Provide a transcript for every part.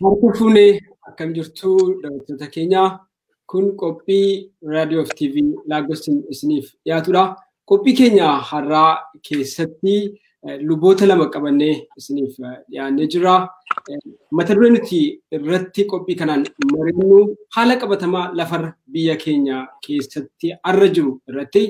Harka fuunee akkam jirtu daawwattoota keenya, kun qophii raadiyoo fi TV Laagosin isiniif dhiyaatudha. Qophii keenya har'aa keessatti luboota lama qabannee isiniif dhiyaannee jira. Mata duree nuti irratti qophii kanaan mari'annu haala qabatamaa lafarra biyya keenya keessatti har'a jiru irratti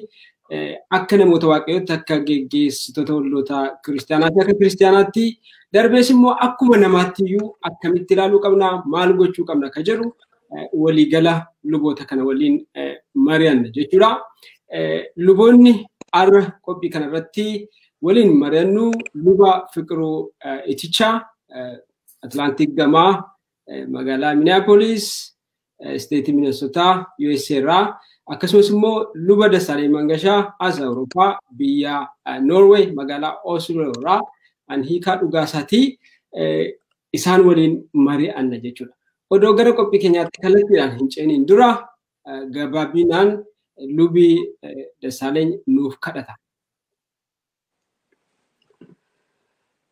akka namoota waaqayyootti, akka geggeessitoota waldoota kiristaanaatti, akka kiristaanaatti darbees immoo akkuma namaatti iyyuu akkamitti ilaaluu qabna, maal gochuu qabna ka jedhu waliigala luboota kana waliin mari'anna jechuudha. Luboonni har'a qophii kana irratti waliin mari'annu luba Fiqiruu Itichaa Atlaantik Gamaa magaalaa Minneapolis, Isteetii Minnesotaa, USA irraa, akkasumas immoo luba Dassaaleny Mangashaa as Awurooppaa biyya Norway magaalaa Oslo irraa an hiikaa dhugaasaatii isaan waliin mari'anna jechuudha. Odoo gara qophii keenyaatti kallattiidhaan hin ceeniin dura gabaabinaan lubi Dassaaleny nuuf kadhata.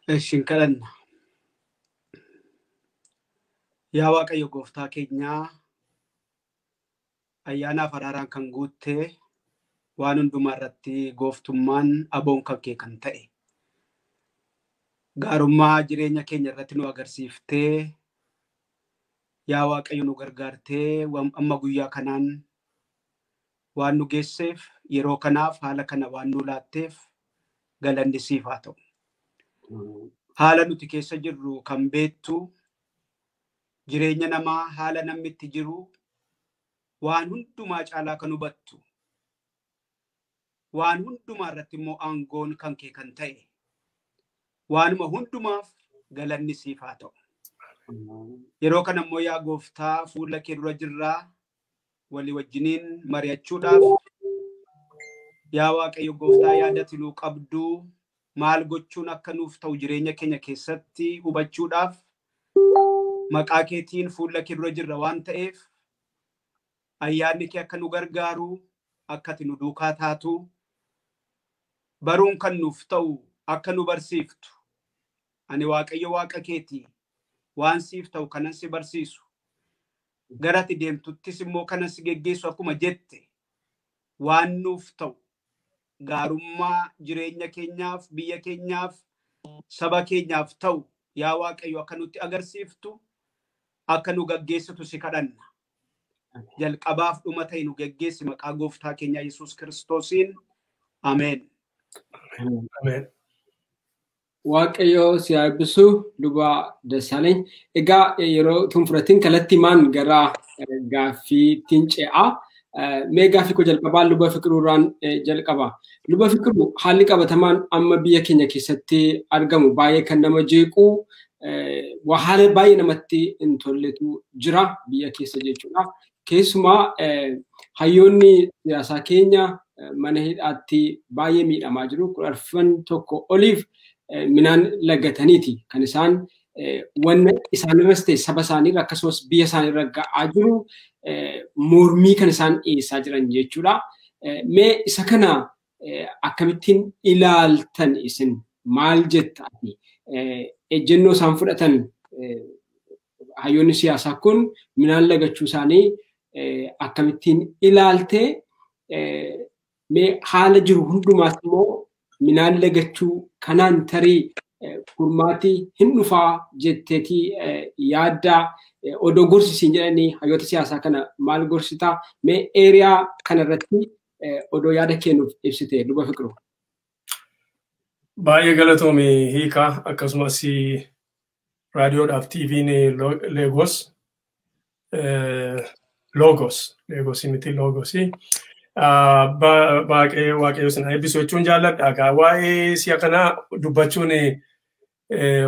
Ishin kadhanna. Yaa Waaqayyo gooftaa keenyaa, ayyaanaaf araaraan kan guuttee, waan hundumaa irratti gooftummaan aboon kan kee kan ta'e, gaarummaa jireenya keenya irratti nu agarsiiftee, yaa Waaqayyo nu gargaartee amma guyyaa kanaan waan nu geesseef, yeroo kanaaf haala kana waan nu laatteef galanni siif haa ta'u. Haala nuti keessa jirru kan beektu, jireenya namaa, haala namni itti jiru waan hundumaa caalaa kan hubattu, waan hundumaa irratti immoo aangoon kan kee kan ta'e, waanuma hundumaaf galanni siif haa ta'u. Yeroo kana immoo yaa gooftaa fuula kee dura jirraa walii wajjiniin mari'achuudhaaf, yaa Waaqayyo gooftaa yaadati nuu qabdu, maal gochuun akka nuuf ta'u jireenya keenya keessatti hubachuudhaaf maqaa keetiin fuula kee dura jirra waan ta'eef, ayyaanni kee akka nu gargaaru, akka ati nu duukaa taatu, baruun kan nuuf ta'u akka nu barsiiftu, ani Waaqayyo Waaqa keetii waan siif ta'u kanan si barsiisu, gara ati deemtuttis immoo kanan si geggeessu akkuma jette, waan nuuf ta'u gaarummaa jireenya keenyaaf, biyya keenyaaf, saba keenyaaf ta'u yaa Waaqayyo akka nutti agarsiiftu, akka nu gaggeessitu si kadhanna. Jalqabaaf dhuma ta'e nu geggeessi maqaa gooftaa keenya Yesuus Kiristoosiin. Ameen. Ameen. Waaqayyo si haa eebbisu luba Dassaaleny. Egaa yeroo tun fudhatiin kallattiimaan gara gaaffiittiin ce'a. Mee gaaffii koo jalqabaa luba Fiqiruurraan jalqaba. Luba Fiqiruu, haalli qabatamaan amma biyya keenya keessatti argamu baay'ee kan nama jeequ, haala baay'ee namatti hin tolletu jira biyya keessa jechuudha. Keessumaa hayyoonni siyaasaa keenya mana hidhaatti baay'ee miidhamaa jiru. 11 oliif minaan lagataniiti kan isaan wanna isaanirras ta'e saba isaaniirra akkasumas biyya isaaniirra ga'aa jiru mormii kan isaan dhiyeessaa jiran jechuudha. Mee isa kana akkamittiin ilaaltan isin, maal jetta? Ejjennoo isaan fudhatan hayyoonni siyaasaa kun minaan lagachuu isaanii akkamittiin ilaaltee, mee haala jiru hundumaas immoo minaan lagachuu kanaan tarii furmaati hin dhufaa jetteetii yaaddaa, odoo gorsisiin jedhanii hayyoota siyaasaa kana maal gorsitaa? Mee eeriyaa kanarratti odoo yaada kennuuf ibsite, luba Fiqiruu. Baay'ee galatoomi hiikaa, akkasumas raadiyoodhaaf TV'n Leegos, Logos, Leegos miti, Logos. Baay'ee Waaqayyo sin eebbisu jechuun jaalladha. Egaa waa'ee si'a kanaa dubbachuun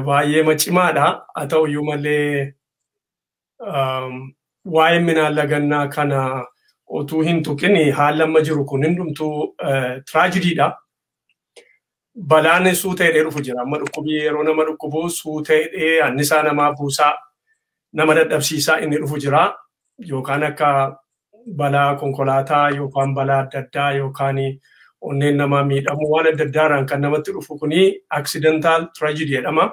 baay'ee cimaadha. Haa ta'u iyyuu malee waa'ee minaan lagannaa kana utuu hin tuqin haalli amma jiru kun hundumtuu tiraajidiidha. Balaan suuteedhee dhufu jira. Amma dhukkubii yeroo nama dhukkubu suuteedhee annisaa namaa buusaa, nama dadhabsiisaa inni dhufu jira. Yookaan akka balaa konkolaataa yookaan balaa adda addaa yookaan onneen namaa miidhamu, waan adda addaarraan kan namatti dhufu kuni accidental tragedy jedhama.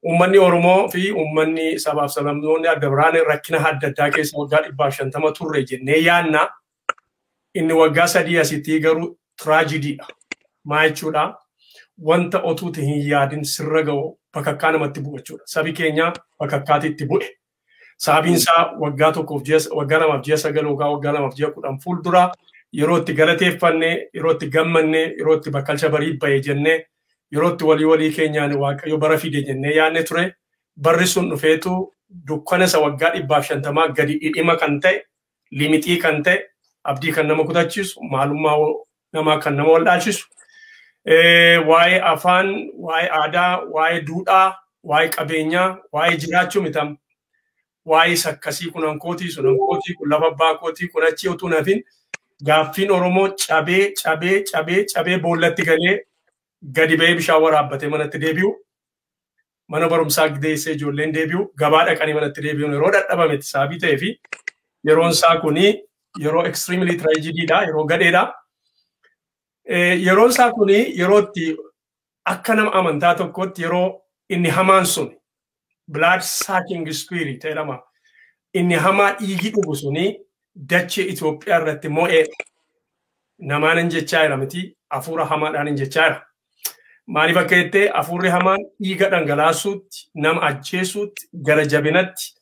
Uummanni Oromoo fi uummanni sabaaf sablammoonni adda biraan rakkina adda addaa keessa waggaa 150 turre jennee yaanna. Inni waggaa 3 asitti garuu tiraajidiidha. Maa jechuudha? Wanta otuuti hin yaadin sirra ga'u bakakkaa namatti bu'u jechuudha. Sabi keenya bakakkaatti itti bu'e. Sababiin isaa waggaa 1 ji'a waggaa 2 ji'a 9 yookaan waggaa 2 ji'a 10 fuuldura yeroo itti galateeffanne, yeroo itti gammanne, yeroo itti bakkalcha barii ba'e jennee, yeroo itti walii walii keenyaan Waaqayyo bara fide jennee yaadne ture. Barri sun dhufeetu dukkana isa waggaa 150 gadi dhidhima kan ta'e, limixii kan ta'e, abdii kan nama kutachiisu, maalummaa namaa kan nama wallaalchisu, waa'ee afaan, waa'ee aadaa, waa'ee duudhaa, waa'ee qabeenyaa, waa'ee jiraachuu mitam, waa'ee sakkasii kun hankootii, sun hankootii, kun lafa abbaa kootii, kun achii utuu nafin gaaffiin Oromoo cabee cabee cabee cabee boollatti galee gadi ba'ee bishaan waraabbatee manatti deebi'u, mana barumsaa deessee ijoolleen deebi'u, gabaa dhaqanii manatti deebi'uun yeroo dadhabametti sababii ta'ee fi yeroon isaa kuni yeroo extremely tragediidha, yeroo gadheedha. Yeroon isaa kuni yeroo itti akka nama amantaa tokkotti yeroo inni hamaan sun blood sucking spirit jedhama. Inni hamaa dhiigi dhugu suni dachee Itoophiyaa irratti mo'ee namaan hin jechaa jira miti, hafuura hamaadhaan hin jechaa jira. Maaliif akka jettee hafuurri hamaan dhiiga dhangalaasuutti, nama ajjeesuutti, gara jabinatti,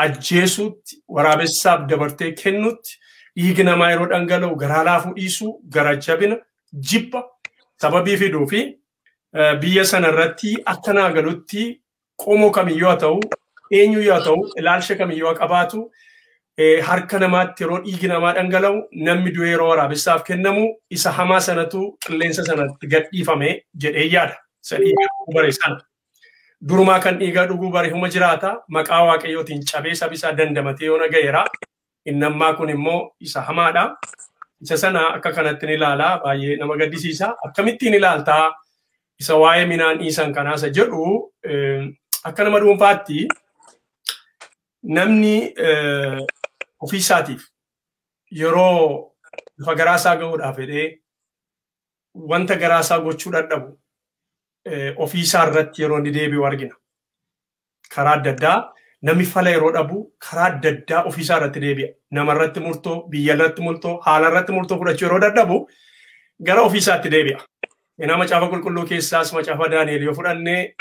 ajjeesuutti, waraabessaaf dabartee kennutti, dhiigi namaa yeroo dhangala'u garaa laafuu dhiisuu, gara jabina, jibba sababii fiduu fi biyya sana irratti akka naa galutti qomoo kamiyyuu haa ta'u, eenyuyyuu haa ta'u, ilaalcha kamiyyuu haa qabaatu, harka namaatti yeroo dhiigi namaa dhangala'u, namni du'ee yeroo waraabessaaf kennamu, isa hamaa sanatu qilleensa sanatti gadhiifame jedhee yaada. Isa dhiiga dhuguu bare sana. Durumaa kan dhiiga dhuguu bare huma jiraata. Maqaa Waaqayyootiin cabee sabisaa dandamatee yoo naga'eera. Inni ammaa kun immoo isa hamaadha. Isa sana akka kanatti ni ilaala. Baay'ee nama gaddisiisa. Akkamittiin ilaaltaa isa waa'ee minaan dhiisan kanaasa jedhu akka nama dhuunfaatti namni ofiisaatiif yeroo lafa garaasaa ga'uudhaaf jedhee wanta garaasaa gochuu dadhabu ofiisaa irratti yeroo inni deebi'u argina. Karaa adda addaa namni fala yeroo dhabu karaa adda addaa ofiisaa irratti deebi'a. Nama irratti murtoo, biyya irratti murtoo, haala irratti murtoo fudhachuu yeroo dadhabu gara ofiisaatti deebi'a. Seenaa Macaafa Qulqulluu keessaas Macaafa Daani'el yoo fudhannee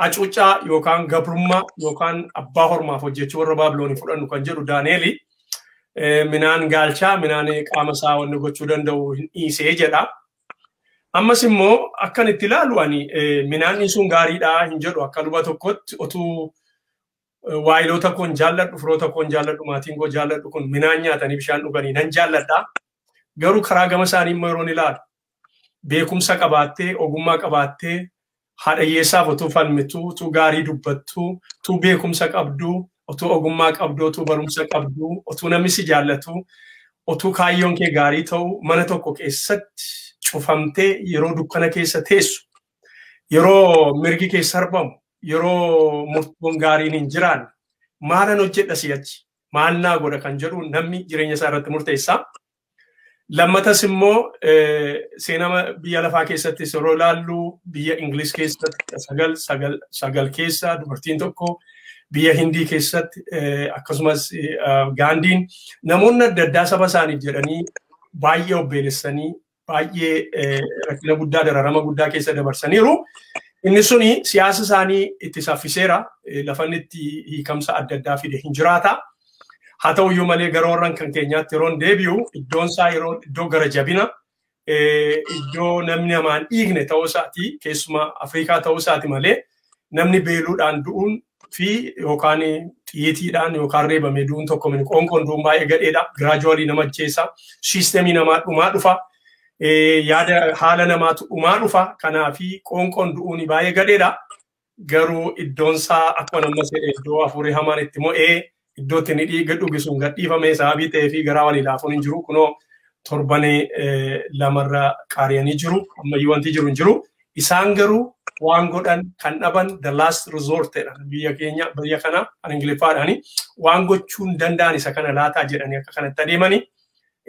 hacuuccaa yookaan gabrummaa yookaan abbaa hormaaf hojjechuu warra Baabiloonii fudhannu kan jedhu Daani'eli minaan gaalchaa minaan qaama isaa wanni gochuu danda'u hin dhiisee jedha. Ammas immoo akkan itti ilaalu ani minaan dhiisuun gaariidha hin jedhu akka luba tokkotti otuu waayiloota koon jaalladhu, firoota koon jaalladhu, maatiin koo jaalladhu kun minaan nyaatanii bishaan dhuganii nan jaalladha. Garuu karaa gama isaanii immoo yeroon ilaalu beekumsa qabaattee, ogummaa qabaattee, haadha hiyyeessaaf utuu falmitu, utuu gaarii dubbattu, utuu beekumsa qabdu, utuu ogummaa qabdu, utuu barumsa qabdu, utuu namni si jaallatu, utuu kaayyoon kee gaarii ta'u mana tokko keessatti cufamtee yeroo dukkana keessa teessu, yeroo mirgi kee sarbamu, yeroo murtoon gaariin hin jiraanne, maalan hojjedha si'achi, maal naa godha kan jedhu namni jireenya isaa irratti murteessa. Lammatas immoo seenaa biyya lafaa keessattis yeroo ilaallu biyya Ingiliz keessatti 999 keessa dubartiin tokko, biyya Hindii keessatti akkasumas Gaandiin namoonni adda addaa saba isaaniif jedhanii baay'ee obbeelessanii baay'ee rakkina guddaa dararama guddaa keessa dabarsaniiru. Inni suni siyaasa isaanii itti saffiseera. Lafa inni itti hiikamsa adda addaa fide hin jiraata. Haa ta'uyyuu malee gara warran kan keenyaatti yeroon deebi'u iddoon isaa yeroo iddoo gara jabina iddoo namni namaan dhiigne ta'uu isaati keessumaa Afrikaa ta'uu isaati malee namni beeluudhaan du'uun fi yookaan xiyyiitiidhaan yookaan reebamee du'uun tokko mini qoonqoon du'uun baay'ee gadheedha. Giraajuwaalii nama ajjeesa. Siistemii namaa dhumaa dhufa. Yaada haala namaatu dhumaa dhufa. Kanaafi qoonqoon du'uun baay'ee gadheedha. Garuu iddoon isaa akkuma nama jedhe iddoo hafuurri hamaan itti mo'ee iddoo itti dhiiga dhugi sun gadhiifame sababii ta'ee fi garaa walii laafuun hin jiru. Kunoo torban lamarra qaariyanii jiru. Ammayyuu wanti jiru hin jiru. Isaan garuu waan godhan kan dhaban the last resort jedha biyya keenya biyya kana kan Ingiliffaadhaani waan gochuu hin danda'an isa kana laataa jedhanii akka kanatti adeemanii.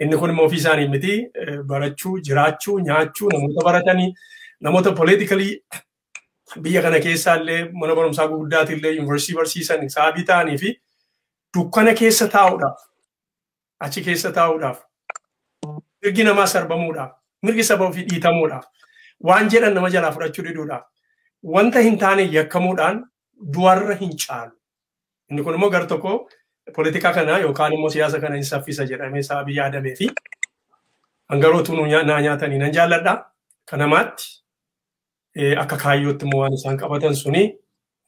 Inni kun immoo ofii isaanii miti barachuu, jiraachuu, nyaachuu, namoota baratanii, namoota politically Biyya kana keessaallee mana barumsaa gurguddaatillee yuunivarsiitii barsiisan sababii ta'anii fi dukkana keessa taa'uudhaaf, achi keessa taa'uudhaaf, mirgi namaa sarbamuudhaaf, mirgi saba ofii dhiitamuudhaaf, waan jedhan nama jalaa fudhachuu diduudhaaf, wanta hin taane yakkamuudhaan du'arra hin caalu. Inni kun immoo gar tokko poolitikaa kana yookaan immoo siyaasa kana hin saffisa jedhamee sababii yaadamee fi hangarootu naa nyaatanii nan jaalladha. Kanamaatti akka kaayyootti immoo waan isaan qabatan suni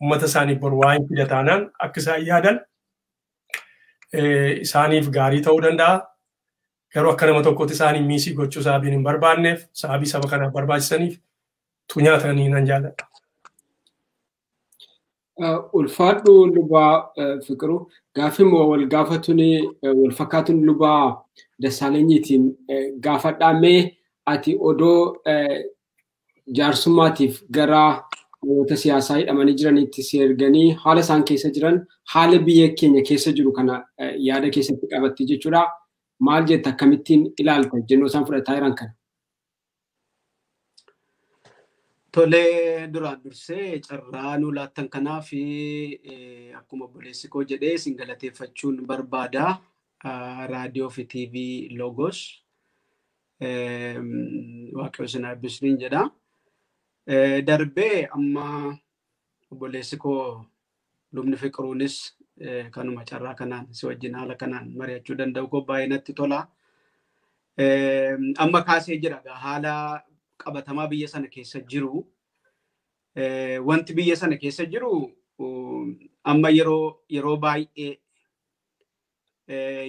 uummata isaaniif boru waa hin fida taanaan akka isaan yaadan isaaniif gaarii ta'uu danda'a. Garuu akka nama tokkootti isaanii miisii gochuu sababiin hin barbaanneef, sababii saba kanaaf barbaachisaniif tu nyaatanii nan jaalladha. Ulfaadhu Lubaa Fiqiruu, gaaffii immoo wal gaafatuun wal fakkaatuun Lubaa Dassaalenyiitiin gaafadhaa. Mee ati odoo jaarsummaatiif gara namoota siyaasaa hidhamanii jiranitti si erganii haala isaan keessa jiran, haala biyya keenya keessa jiru kana yaada keessatti qabatte jechuudha. Maal jetta, akkamittiin ilaalta jennoo isaan fudhataa jiran kana? Tolee, duraan dursee carraa nu laattan kanaaf akkuma obboleessi koo jedhee isin galateeffachuun barbaada. Raadiyoo fi TV Logos. Waaqayyo isin eebbisuun jedha. Darbee amma obboleessi koo Lubni Fiqiruunis kanuma carraa kanaan si wajjin haala kanaan mari'achuu danda'u koo baay'ee natti tola. Amma kaasee jira haala qabatamaa biyya sana keessa jiru. Wanti biyya sana keessa jiru amma yeroo baay'ee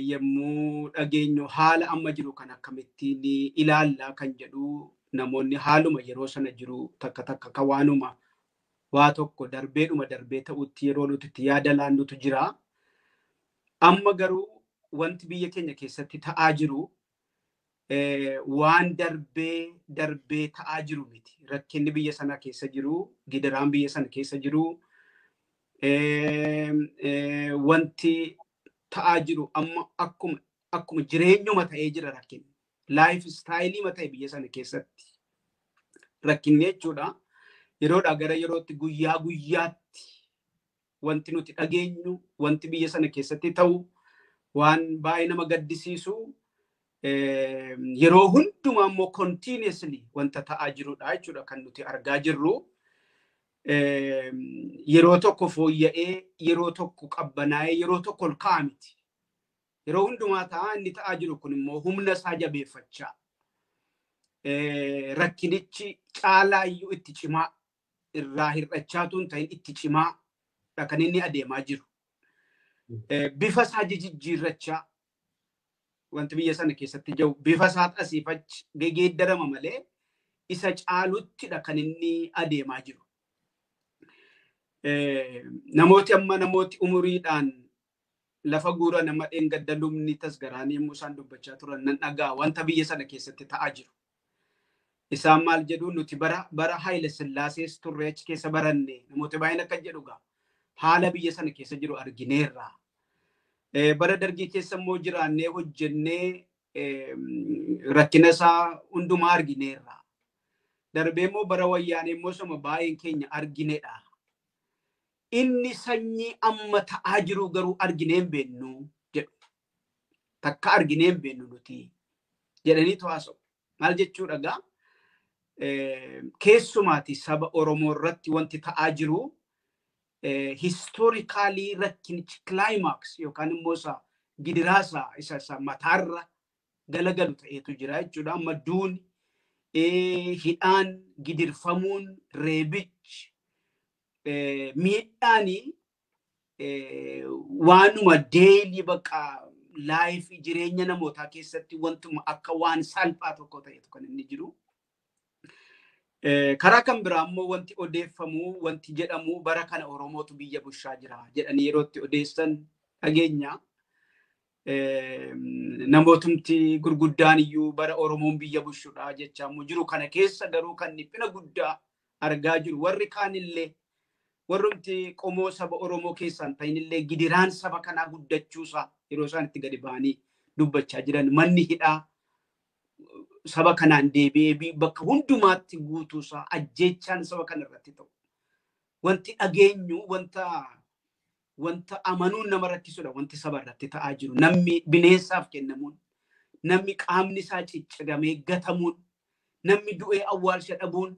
yommuu dhageenyu haala amma jiru kan akkamittiin ilaallaa kan jedhu, namoonni haaluma yeroo sana jiru takka takka kan waanuma waa tokko darbeedhuma darbee ta'utti yeroo nuti itti yaada laannutu jira. Amma garuu wanti biyya keenya keessatti ta'aa jiru waan darbee darbee ta'aa jiru miti. Rakkinni biyya sana keessa jiru, gidiraan biyya sana keessa jiru, wanti ta'aa jiru amma akkuma jireenyuma ta'ee jira rakkinni. Life style ta'e biyya sana keessatti rakkinni jechuudha. Yeroodhaa gara yerootti, guyyaa guyyaatti wanti nuti dhageenyu, wanti biyya sana keessatti ta'u waan baay'ee nama gaddisiisu, yeroo hundumaa immoo continuously wanta ta'aa jirudha jechuudha kan nuti argaa jirru. Yeroo tokko fooyya'ee, yeroo tokko qabbanaa'ee, yeroo tokko ol ka'a miti. Yeroo hundumaa ta'a. Inni ta'aa jiru kun immoo humna isaa jabeeffachaa, rakkinichi caalaayyuu itti cimaa, irraa hir'achaatu hin ta'in, itti cimaa kan inni adeemaa jiru. Bifa isaa jijjiirrachaa, wanti biyya sana keessatti jiru bifa isaa asiif achi geeddarama malee isa caaluttidha kan inni adeemaa jiru. Namooti amma namooti umuriidhaan lafa guura nama dheengadda Lubni Tasgaraanii yommuu isaan dubbachaa turan nan dhagaa wanta biyya sana keessatti ta'aa jiru. Isaan maal jedhu? Nuti bara Haayile Sillaasees turre, achi keessa baranne, namoota baay'een akka jedhu gaa haala biyya sana keessa jiru argineerra. Bara Dargii keessa immoo jiraannee hojjennee rakkina isaa hundumaa argineerra. Darbee immoo bara Wayyaanee immoo soma baay'een keenya arginedha. Inni sanyii amma ta'aa jiru garuu arginee hin beeknu jedhu. Takka arginee hin beeknu nuti jedhaniitu haasa'u. Maal jechuudha gaa? Keessumaati saba Oromoo irratti wanti ta'aa jiru historically rakkinichi climax yookaan immoo isa gidiraasa isa mataarra galagalu ta'eetu jira jechuudha. Amma duuni, hidhaan, gidirfamuun, reebichi, miidhaanii waanuma daily bakka life jireenya namootaa keessatti wantuma akka waan salphaa tokko ta'etu kan inni jiru. Karaa kan biraa immoo wanti odeeffamu, wanti jedhamu, bara kana Oromootu biyya bulchaa jira jedhanii yeroo itti odeessan dhageenya. Namootumti gurguddaan iyyuu bara Oromoon biyya bulchudha jechaa immoo jiru. Kana keessa garuu kan dhiphina guddaa argaa jiru warri kaanillee, warrumti qomoo saba Oromoo keessaan ta'inillee, gidiraan saba kanaa guddachuusaa yeroo isaan itti gadi ba'anii dubbachaa jiran, manni hidhaa saba kanaan deebi'ee bakka hundumaatti guutuusaa, ajjeechaan saba kana irratti ta'u Wanti dhageenyu wanta amanuun nama rakkisudha. Wanti saba irratti ta'aa jiru. Namni bineensaaf kennamuun, namni qaamni isaa cicciramee gatamuun, namni du'ee awwaalcha dhabuun,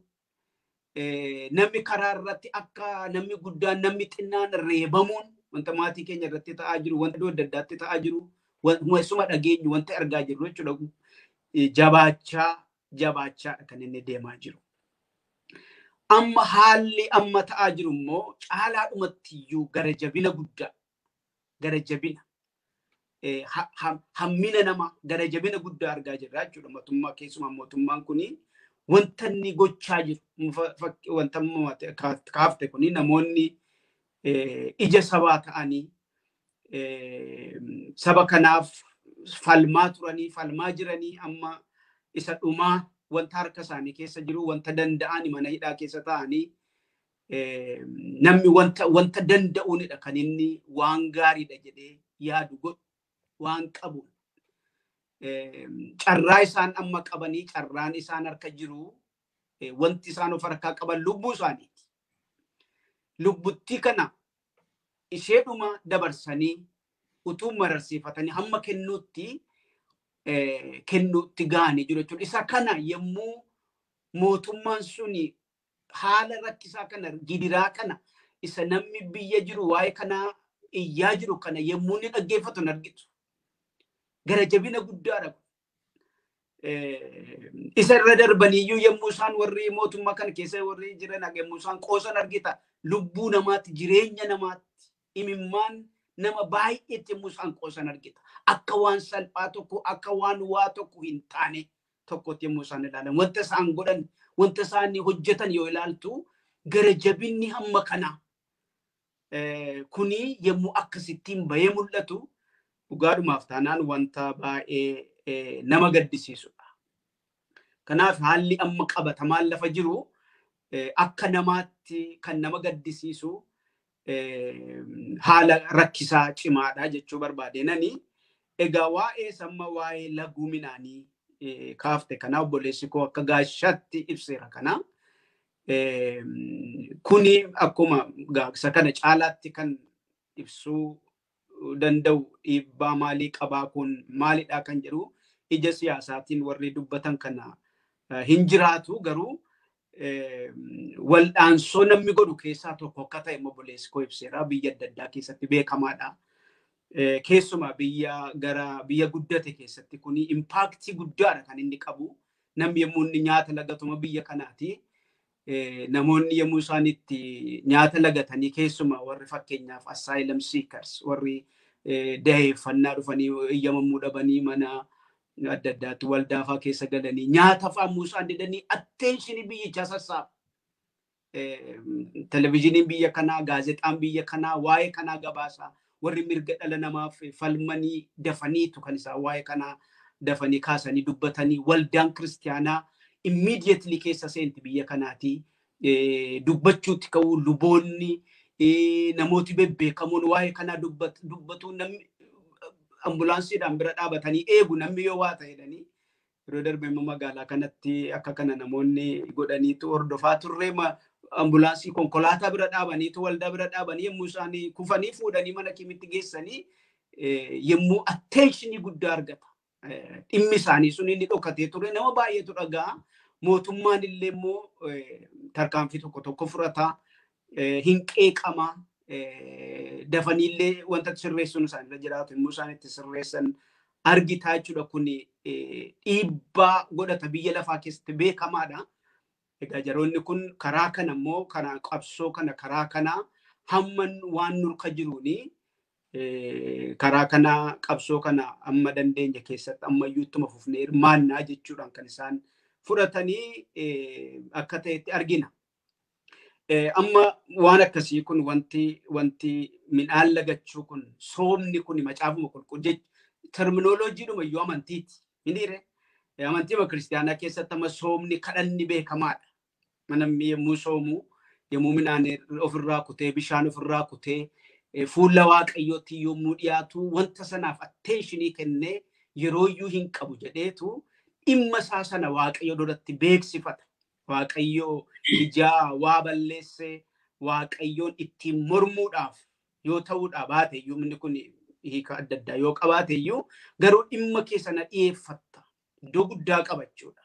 namni karaa irratti akka namni guddaan namni xinnaan reebamuun wanta maatii keenya irratti ta'aa jiru, wanta iddoo adda addaatti ta'aa jiru, waanuma dhageenyu wanta argaa jirru jechuudha. Jabaachaa kan inni deemaa jiru. Amma haalli amma ta'aa jiru immoo caalaadhumatti iyyuu gara jabina guddaa, gara jabina hammina namaa gara jabina guddaa argaa jirra jechuudha. Mootummaa keessumaa mootummaan kuni wanta inni gochaa jiru wanta kaafte kuni namoonni ija sabaa ta'anii saba kanaaf falmaa turanii falmaa jiranii amma isa dhumaa wanta harka isaanii keessa jiru wanta danda'an mana hidhaa keessa ta'anii namni wanta danda'uunidha kan inni waan gaariidha jedhee yaadu godhu waan qabu. Carraa isaan amma qabanii carraan isaan harka jiru wanti isaan of harkaa qaban lubbuu isaaniiti. Lubbuttii kana isheedhuma dabarsanii utuu mararsiifatanii hamma kennuutti gahanii jiru jechuudha. Isa kana yommuu mootummaan suni haala rakkisaa kana gidiraa kana isa namni biyya jiru waa'ee kanaa iyyaa jiru kana yommuu inni dhaggeeffatu hin argitu. Gara jabina guddaadha. Isa irra darbaniiyyuu yommuu isaan warri mootummaa kana keessa warri jiran yommuu isaan qoosan argita. Lubbuu namaatti, jireenya namaatti, imimmaan nama baay'eetti yommuu isaan qoosan argita. Akka waan salphaa tokko, akka waan waa tokko hin taane tokkotti yommuu isaan ilaalan. Wanta isaan godhan, wanta isaan hojjetan yoo ilaaltu gara jabinni hamma kanaa kuni yommuu akkasittiin bahee mul'atu dhugaadhumaaf taanaan wanta baay'ee nama gaddisiisudha. Kanaaf haalli amma qabatamaan lafa jiru akka namaatti kan nama gaddisiisu haala rakkisaa cimaadha jechuu barbaadeenani. Egaa waa'ee samma waa'ee laguu midhaanii kaafte kana obboleessi koo akka gaashaatti ibseera kana. Kuni akkuma isa kana caalaatti kan ibsuu danda'u dhiibbaa maalii qabaa kun maalidha kan jedhu ija siyaasaatiin warri dubbatan kana hin jiraatu garuu waldhaansoo namni godhu keessaa tokko akka ta'e obboleessi koo ibseera biyya adda addaa keessatti beekamaadha. Keessumaa biyya gara biyya guddate keessatti kuni impaaktii guddaadha kan inni qabu. Namni yommuu inni nyaata lagatuma biyya kanaati. Namoonni yommuu isaan itti nyaata lagatanii keessumaa warri fakkeenyaaf asylum seekers warri daheeffannaa dhufanii eeyyamamuu dhabanii mana adda addaatti waldaafaa keessa galanii nyaata fa'aa isaan didanii atteenshinii biyyichaa sassaaba. Televizhiniin biyya kanaa, gaazexaan biyya kanaa waa'ee kanaa gabaasa. Warri mirga dhala namaaf falmanii dafaniitu kan isaan waa'ee kanaa dafanii kaasanii dubbatanii waldaan kiristiyaanaa immediately keessa seenti biyya kanaati. Dubbachuutti ka'uu luboonni namooti bebbeekamoon waa'ee kanaa dubbatu namni ambulaansiidhaan bira dhaabatanii eegu namni yoo waa ta'e jedhanii yeroo darbe immoo magaalaa kanatti akka kana namoonni godhaniitu hordofaa turre ambulaansii konkolaataa bira dhaabaniitu waldaa bira dhaabanii yommuu isaan kufanii fuudhanii mana kimitti geessanii yommuu atteenshinii guddaa argata. Dhimmi isaanii sun inni dhokatee ture nama baay'eetu dhaga'a. Mootummaan illee immoo tarkaanfii tokko tokko fudhata. Hin qeeqama. Dafanii illee wanta sirreessuun isaanirra jiraatu yommuu isaan itti sirreessan argitaa jechuudha. Kun dhiibbaa godhata biyya lafaa keessatti beekamaadha. Egaa jaroonni kun karaa kana immoo karaa qabsoo kana karaa kana hamman waan nurka jiruuni karaa kana qabsoo kana amma dandeenya keessatti ammayyuu ittuma fufnee hirmaannaa jechuudhaan kan isaan fudhatanii akka ta'etti argina. Amma waan akkasii kun wanti midhaan lagachuu kun soomni kun macaafuma qulqulluu terminoloojiidhuma iyyuu amantiiti. Miniire amantiima kiristiyaanaa keessatti amma soomni kadhanni beekamaadha. Namni yommuu soomu yommuu midhaan ofirraa kutee bishaan ofirraa kutee fuula waaqayyootti yommuu dhiyaatu wanta sanaaf atteenshinii kennee yeroo iyyuu hin qabu jedheetu dhimma isaa sana waaqayyo duratti beeksifata. Waaqayyo ijaa waa balleessee Waaqayyoon ittiin mormuudhaaf yoo ta'uudha baate iyyuu inni kun hiika adda addaa yoo qabaate iyyuu garuu dhimma kee sana dhiyeeffatta. Iddoo guddaa qabachuudha.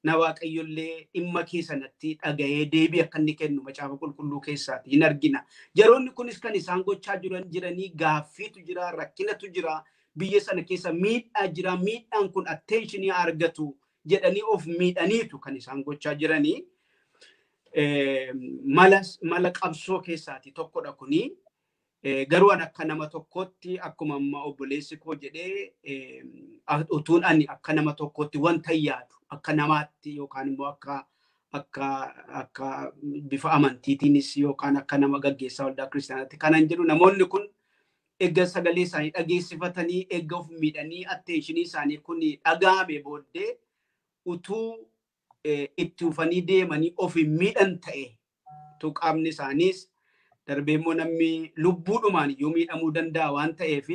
Na Waaqayyollee dhimma kee sanatti dhaga'ee deebii akka inni kennu macaafa qulqulluu keessaati hin argina. Yeroonni kunis kan isaan gochaa jiranii gaaffiitu jira, rakkinatu jira, biyya sana keessa miidhaa jira, miidhaan kun attentionii argatu jedhanii of miidhaniitu kan isaan gochaa jiranii. Mala qabsoo keessaati tokkodha kuni. Garuu an akka nama tokkootti akkuma amma obboleessi koo jedhee utuun ani akka nama tokkootti wanta yaadu akka namaatti yookaan immoo akka bifa amantiitiinis yookaan akka nama gaggeessaa waldaa kiristaanaatti kanan jedhu namoonni kun eegga sagalee isaanii dhageessifatanii eegga of miidhanii attentionii isaanii kun dhagahame booddee utuu itti ufanii deemanii of miidhan ta'e utuu qaamni isaaniis darbee immoo namni lubbuudhumaan iyyuu miidhamuu danda'a waan ta'eef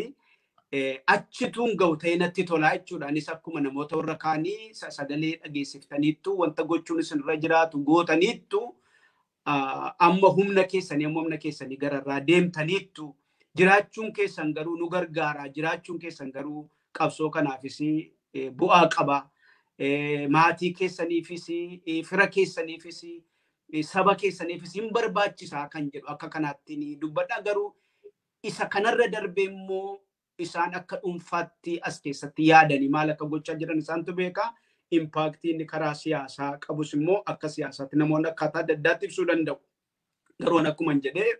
achituun ga'u ta'ee natti tolaa jechuudha. Anis akkuma namoota warra kaanii sagalee dhageessiftaniittu wanta gochuun isinirra jiraatu gootaniittu amma humna keessanii gararraa deemtaniittu jiraachuun keessan garuu nu gargaara. Jiraachuun keessan garuu qabsoo kanaafis bu'aa qaba. Maatii keessaniifis fira keessaniifis saba keessaniifis hin barbaachisaa kan jedhu akka kanaatti ni dubbadha. Garuu isa kanarra darbee immoo isaan akka dhuunfaatti as keessatti yaadanii maal akka gochaa jiran isaantu beeka. Impaaktiin karaa siyaasaa qabus immoo akka siyaasaatti namoonni akkaataa adda addaatti ibsuu danda'u. Garuu akkuma hin jedhee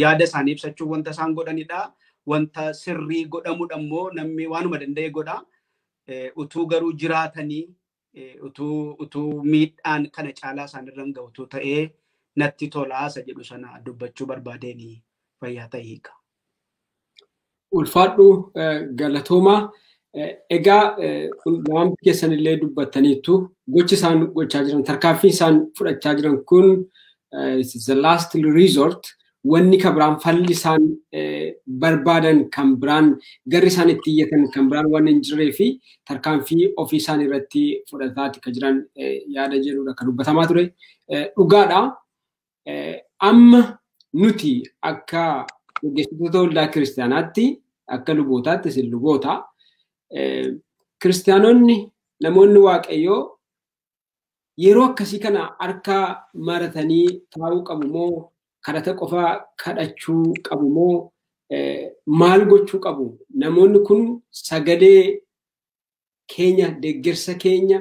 yaada isaanii ibsachuun wanta isaan godhanidha. Wanta sirrii godhamudha immoo namni waanuma danda'e godha. Utuu garuu jiraatanii utuu miidhaan kana caalaa isaanirra hin ga'u ta'ee natti tolaa isa jedhu sana dubbachuu barbaadeen fayyaa ta'e hiika. Ulfaadhu galatoomaa. Egaa lamaan keessan illee dubbattaniittu gochi isaan gochaa jiran tarkaanfii isaan fudhachaa jiran kun the last resort wanni kan biraan falli isaan barbaadan kan biraan garri isaan itti iyyatan kan biraan waan hin jirree fi tarkaanfii ofii isaan irratti fudhataati kan jiran yaada jedhudha kan dubbatamaa ture. Dhugaadha. Amma nuti akka gaggeessitoota waldaa kiristaanaatti akka lubootaatti isin luboota kiristaanonni namoonni waaqayyoo yeroo akkasii kana harka maratanii taa'uu qabu moo kadhata qofaa kadhachuu qabu moo maal gochuu qabu? Namoonni kun sagalee keenya deeggarsa keenya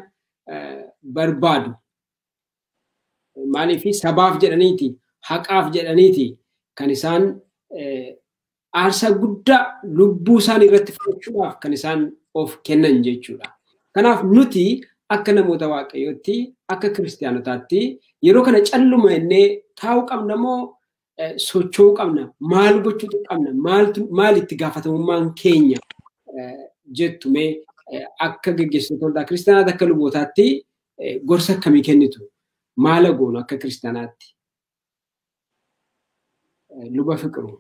barbaadu. Maaliif sabaaf jedhaniiti haqaaf jedhaniiti kan isaan aarsaa guddaa lubbuu isaanii irratti fudhachuudhaaf kan isaan of kennan jechuudha. Kanaaf nuti akka namoota waaqayyootti akka kiristaanotaatti yeroo kana calluma innee taa'uu qabna moo socho'uu qabna? Maal gochuu qabna? Maal itti gaafatamummaan keenya jettu mee akka gaggeessitoota waldaa kiristaanaatti akka lubootaatti gorsa akkamii kennitu? Maala goonu akka kiristaanaatti? Luba Fiqiruu.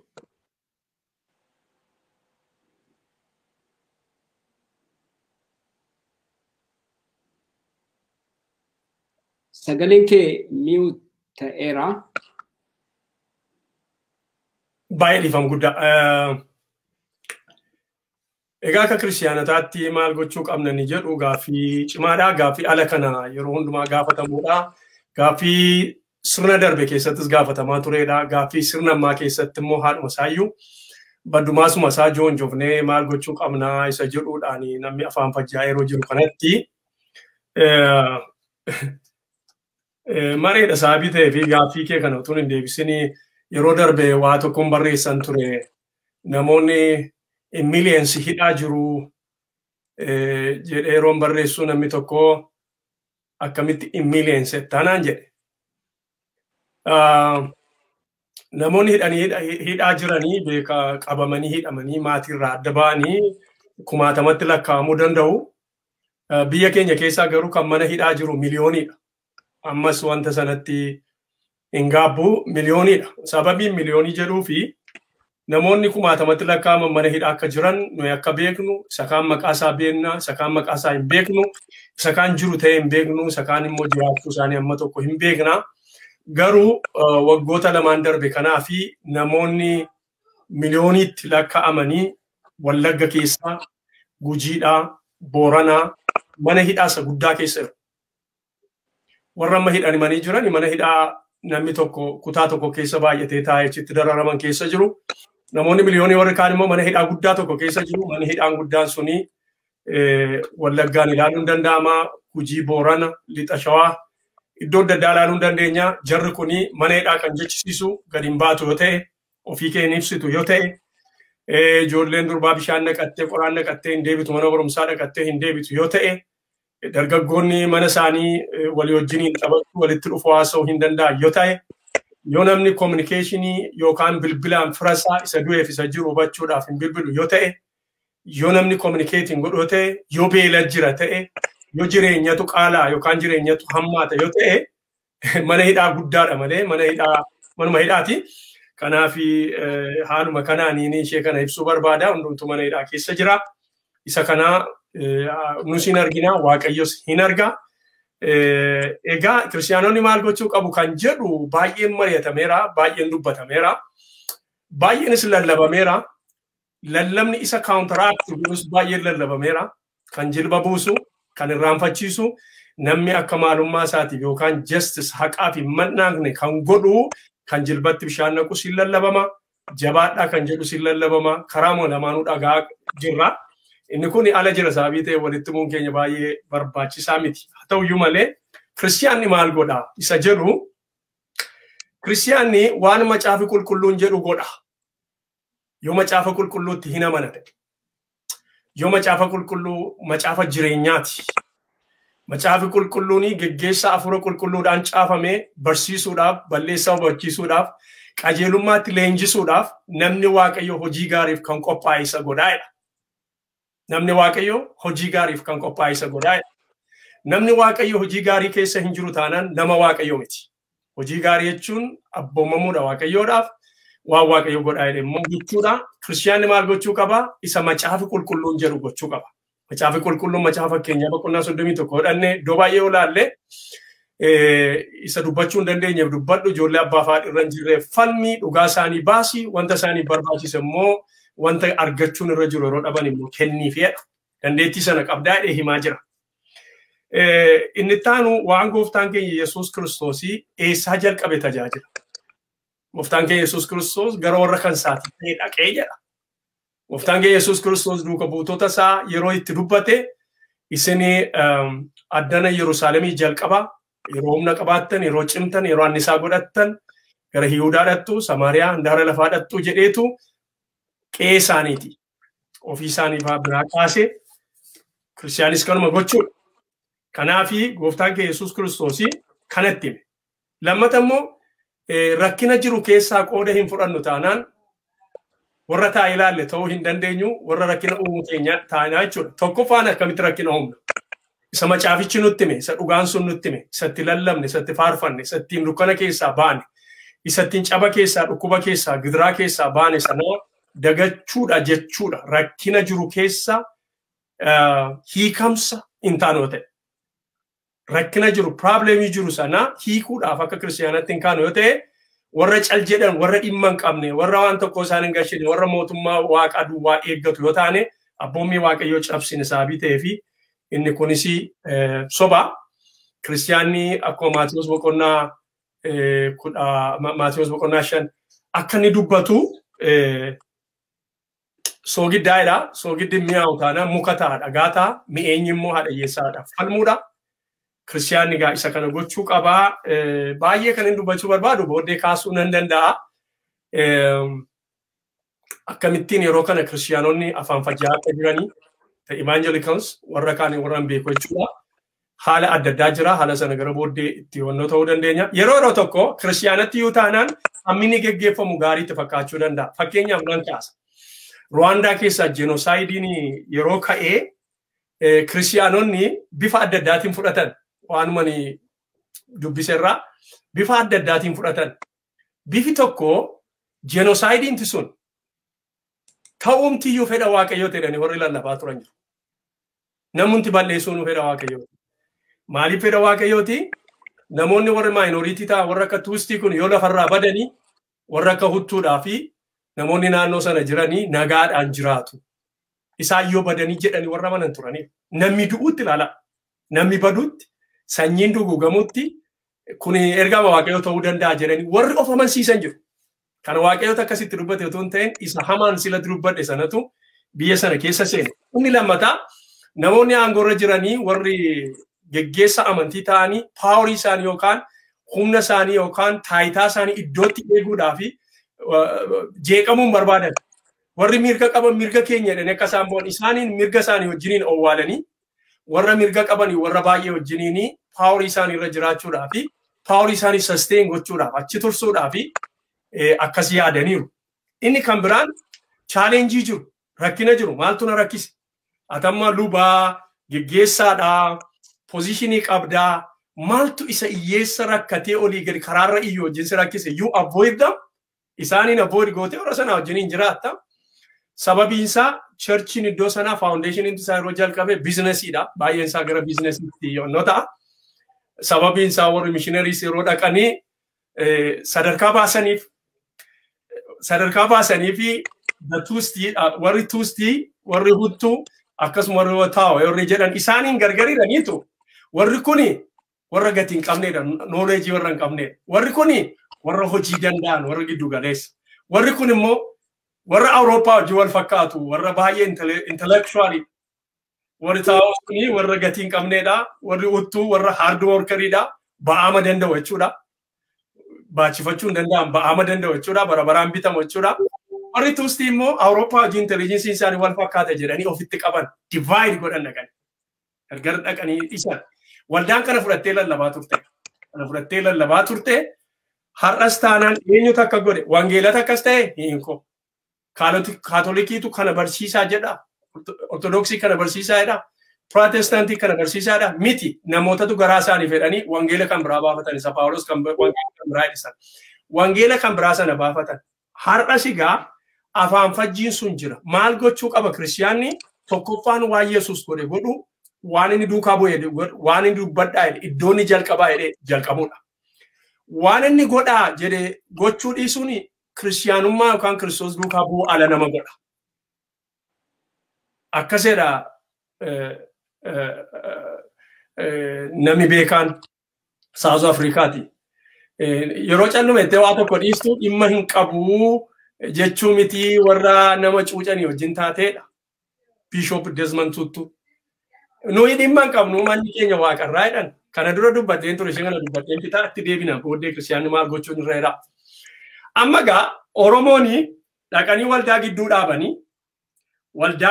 Sagaleen kee mute ta'eera. Baay'ee dhiifama guddaa. Egaa akka kiristaanotaatti maal gochuu qabna ni jedhu gaaffii cimaadha. Gaaffii ala kana yeroo hundumaa gaafatamudha. Gaaffii sirna darbe keessattis gaafatamaa turedha. Gaaffii sirna ammaa keessatti immoo haadhuma isaayyuu baddumaasuma isaa joonjofnee maal gochuu qabna isa jedhuudhaan namni afaan fajjaa yeroo jiru kanatti mareedha sababii ta'ee fi gaaffii kee kana utuu hin deebisin yeroo darbe waa tokkoon barreessan ture. Namoonni millions hidhaa jiru jedhee yeroon barreessu namni tokko akkamitti millions taanaan jedhe. Namoonni hidhaa jiranii beeka qabamanii hidhamanii maatiirraa adda ba'anii kumaatamatti lakkaa'amuu danda'u. Biyya keenya keessaa garuu kan mana hidhaa jiru miliyooniidha. Ammas wanta sanatti hin gaabbu miliyooniidha. Sababiin miliyoonii jedhuu fi namoonni kumaatamatti lakkaa'aman mana hidhaa akka jiran nuyi akka beeknu, isa kaan maqaa isaa beekna, isa kaan maqaa isaa hin beeknu, isa kaan jiru ta'e hin beeknu, isa kaan immoo jiraachuu isaanii amma tokko hin beekna. Garuu waggoota lamaan darbe kanaa fi namoonni miliyooniitti lakkaa'amanii Wallagga keessaa, Gujiidhaa, Booranaa mana hidhaa isa guddaa keessa jiru. Warra amma hidhamanii jiran mana hidhaa namni tokko kutaa tokko keessa baay'atee taa'ee achitti dararaman keessa jiru. Namoonni miliyoonii warri kaan immoo mana hidhaa guddaa tokko keessa jiru. Manni hidhaan guddaan suni Wallaggaan ilaaluun danda'ama. Gujii, Boorana, Lixa Shawaa iddoo adda addaa ilaaluu dandeenya. Jarri kuni mana hidhaa kan jechisiisu gadi hin baatu yoo ta'e, ofii kee hin ibsitu yoo ta'e, ijoolleen durbaa bishaan naqattee qoraan naqattee hin deebitu, mana barumsaa dhaqattee hin deebitu yoo ta'e, dargaggoonni mana isaanii walii wajjiniin taphachuu walitti dhufu haasa'uu hin danda'an yoo ta'e, yoo namni communicationii yookaan bilbilaan firasaa isa du'eef isa jiru hubachuudhaaf hin bilbilu yoo ta'e, yoo namni communicating godhu yoo ta'e, yoo beela jira ta'e, yoo jireenyatu qaalaa yookaan jireenyatu hammaata yoo ta'e, mana hidhaa guddaadha malee mana hidhaa manuma hidhaati. Kanaaf haaluma kanaan ishee kana ibsuu barbaada. Hundumtuu mana hidhaa keessa jira. Isa kana nus hin argina, Waaqayyos hin arga. Egaa kiristaanonni maal gochuu qabu kan jedhu baay'een mari'atameera, baay'een dubbatameera, baay'eenis lallabameera. Lallabni isa counteract godhus baay'een lallabameera. Kan jilba buusu, kan irraanfachiisu, namni akka maalummaa isaatiif yookaan justice haqaaf hin maxxanne kan godhu kan jilbatti bishaan naqu siin lallabama, jabaadhaa kan jedhu siin lallabama, karaa lamaanuu dhagaa jirra. Inni kun ala jira sababii ta'e walitti himuun keenya baay'ee barbaachisaa miti. Haa ta'uyyuu malee kiristiyaanni maal godha isa jedhu, kiristiyaanni waan macaafi qulqulluun jedhu godha. Yoo macaafa qulqulluutti hin amanate. Yoo macaafa qulqulluu macaafa jireenyaati. Macaafi qulqulluun geggeessaa hafuura qulqulluudhaan caafamee barsiisuudhaaf, balleessaa hubachiisuudhaaf, qajeelummaatti leenjisuudhaaf namni Waaqayyo hojii gaariif kan qophaa'e isa godhaa'edha. Namni Waaqayyo hojii gaariif kan qophaa'e isa godhaa'edha. Namni Waaqayyo hojii gaarii keessa hin jiru taanaan nama Waaqayyo miti. Hojii gaarii jechuun abboomamuudha Waaqayyoodhaaf, waan Waaqayyo godhaa jedhe immoo gochuudha. Kiristiyaanni maal gochuu qaba? Isa macaafi qulqulluun jedhu gochuu qaba. Macaafi qulqulluun macaafa fakkeenyaa boqonnaa 31 hodhannee iddoo baay'ee olaallee isa dubbachuu hin dandeenyeef dubbadhu, ijoollee abbaa fi haadha irra hin jirreef falmii, dhugaa isaanii baasii, wanta isaanii barbaachise immoo wanta argachuun irra jiru yeroo dhaban immoo kenniifidha. Dandeettii sana qabdaa jedhee himaa jira. Inni taanu waan gooftaan keenya Yesuus Kiristoosii eessaa jalqabe tajaajila. Gooftaan keenya Yesuus Kiristoos gara warra kan isaatii ta'e dhaqee jedha. Gooftaan keenya Yesuus Kiristoos duuka buutota isaa yeroo itti dubbate isin addana Yerusaalemii jalqaba yeroo humna qabaattan, yeroo cimtan, yeroo annisaa godhattan gara Yihudaa dhattu, Samaariyaa handaara lafaa dhattu jedheetu qe'ee isaaniiti. Ofii isaanii fa'aa biraa kaasee kiristiyaanis kanuma gochuudha. Kanaafi gooftaan keenya Yesuus Kiristoosii kanatti hime. Lammata immoo rakkina jiru keessaa qooda hin fudhannu taanaan warra taa'ee ilaalle ta'uu hin dandeenyu, warra rakkina uumu keenya taanaa jechuudha. Tokkoffaan akkamitti rakkina uumna? Isa macaafichi nutti hime, isa dhugaan sun nutti hime, isa itti lallabne, isa itti faarfanne, isa ittiin dukkana keessaa baane, isa ittiin caba keessaa, dhukkuba keessaa, gidiraa keessaa baane sana dagachuudha jechuudha. Rakkina jiru keessa hiikamsa hin taanu yoo ta'e. Rakkina jiru, probleemii jiru sana hiikuudhaaf akka kiristiyaanatti hin kaanu yoo ta'e, warra cal jedhan, warra dhimma hin qabne, warra waan tokko isaan hin gashine, warra mootummaa waaqa duwwaa eeggatu yoo taane, abboommii waaqayyoo cabsine sababii ta'ee fi inni kunis soba. Kiristiyaanni akkuma Maatiyuus boqonnaa Maatiyuus boqonnaa 5 akka inni dubbatu soogiddaa'edha. Soogiddi mi'aawu taanaan muka ta'a, dhagaa ta'a, mi'eenyi immoo haadha hiyyeessaadha. Falmuudha. Kiristiyaanni egaa isa kana gochuu qabaa. Baay'ee kan inni dubbachuu barbaadu booddee kaasuu nan danda'a. Akkamittiin yeroo kana kiristiyaanonni afaan fajjaa akka jiranii, the evangelicals warra kaan warra hin beeku jechuudha. Haala adda addaa jira. Haala sana gara booddee itti hubannoo ta'uu dandeenya. Yeroo yeroo tokko kiristiyaanatti yoo taanaan hammini geggeeffamu gaariitti fakkaachuu danda'a. Fakkeenyaaf nan kaasa. Ruwaandaa keessaa jenoosaayidiin yeroo ka'ee kiristiyaanonni bifa adda addaatiin fudhatan. Waanuma ani dubbiserraa bifa adda addaatiin fudhatan. Bifi tokko jenoosaayidiinti sun ta'umtiyyuu fedha waaqayyoo jedhanii warri lallabaa turan jiru. Namumti balleessuun fedha waaqayyooti. Maaliif fedha waaqayyooti? Namoonni warri minority ta'an warra akka Tuustii kun yoo lafarraa badanii warra akka Huttuudhaa fi namoonni naannoo sana jiranii nagaadhaan jiraatu. Isaan yoo badanii jedhanii warra amanan turaniif. Namni du'uutti ilaala. Namni baduutti, sanyiin duguugamutti kun ergama Waaqayyoo ta'uu danda'a jedhanii warri of amansiisan jiru. Kana Waaqayyoota akkasitti dubbate otoo hin ta'in isa hamaan silatti dubbadhe sanatu biyya sana keessa seene. Inni lammataa, namoonni aangoorra jiranii warri geggeessa amantii ta'anii power isaanii yookaan humna isaanii yookaan taayitaa isaanii iddootti eeguudhaa fi jeeqamuun barbaadan. Warri mirga qaban mirga keenya jedhanii akka isaan bo'an isaaniin mirga isaanii wajjiniin owwaalanii warra mirga qabanii warra baay'ee wajjiniin power isaanii irra jiraachuudhaa fi power isaanii sustain gochuudhaaf, achi tursuudhaa fi akkas yaadaniiru. Inni kan biraan challenge jiru, rakkina jiru, maaltu na rakkise? Atamma lubaa, geggeessaadhaa, position qabdaa, maaltu isa hiyyeessa rakkatee olii gadi karaarra iyyuu wajjin si rakkise? You avoid them, isaaniin avoid gootee warra sanaa wajjiniin jiraatta. Sababiin isaa churchiin iddoo sanaa foundationiin isaa yeroo jalqabe businessiidha. Baay'een isaa gara businessiitti yoonnoo ta'a. Sababiin isaa warri missionaries yeroo dhaqanii sadarkaa baasanii fi Tuustii, warri Tuustii, warri Huttuu, akkasuma warri Wataa'oo warri jedhan isaaniin gargar hidhaniitu warri kuni warra gatii hin qabnedha, knowledge warra hin qabnedha. Warri kuni warra hojii danda'an, warra giddu galeessa. Warri kun immoo warra Awurooppaa hojii wal fakkaatu, warra baay'ee intellectual. Warri taa'oo kuni warra gatii hin qabnedha. Warri Huttuu warra hard workeriidha, ba'aama danda'u jechuudha. Baachifachuu hin danda'an, ba'aama danda'u jechuudha, bara baraan bitamu jechuudha. Warri Tuustii immoo Awurooppaa hojii intelligence isaanii wal fakkaata jedhanii ofitti qaban, divide godhan dhaqanii. Gargar dhaqanii dhiisan. Waldaan kana fudhattee lallabaa turte. Kana fudhattee lallabaa turte. Har'as taanaan eenyutu akka godhe? Wangeelata akkas ta'e hiinko. Kaatolikiitu kana barsiisaa jedha. Ortodoksii kana barsiisaa jedha. Pirootestaantii kana barsiisaa jedha. Miti, namootatu garaa isaanii fedhanii wangeela kan biraa baafatan, isa Paawulos kan wangeela kan biraa jedhan. Wangeela kan biraa sana baafatan. Har'as egaa afaan fajjiin sun jira. Maal gochuu qaba kiristiyaanni? Tokkoffaan waan Yesuus godhe godhu, waan inni duukaa bu'e godhu, waan inni dubbadhaa jedhe, iddoo inni jalqabaa jedhe jalqabudha. Waan inni godhaa jedhe gochuu dhiisuun kiristiyaanummaa yookaan Kiristoos duukaa bu'uu ala nama godha. Akkasidha namni beekaan South Afrikaati. Yeroo callume ittee waa tokko dhiistu dhimma hin qabuu jechuu miti, warra nama cuucanii wajjin taateedha. Bishop Desmond Tutu. Nuyi dhimma hin qabnu, manni keenya waaqarraa jedhan. Kana dura dubbateen ture, ishee kana dubbateen fitaa, itti deebina booddee kiristiyaanni maal gochuun irra jira. Amma gaa Oromooni dhaqanii waldaa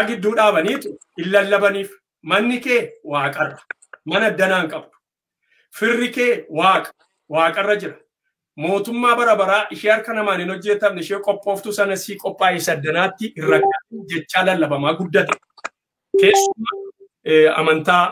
gidduu dhaabaniitu hin lallabaniif. Manni kee waaqarra, mana addanaa hin qabdu. Firri kee waaqa, waaqarra jira. Mootummaa bara baraa ishee harka namaan hin hojjetamne ishee qophooftu sana sii qophaa'e saddanaatti hin rakkatin jechaa lallabamaa guddate. Keessumaa amantaa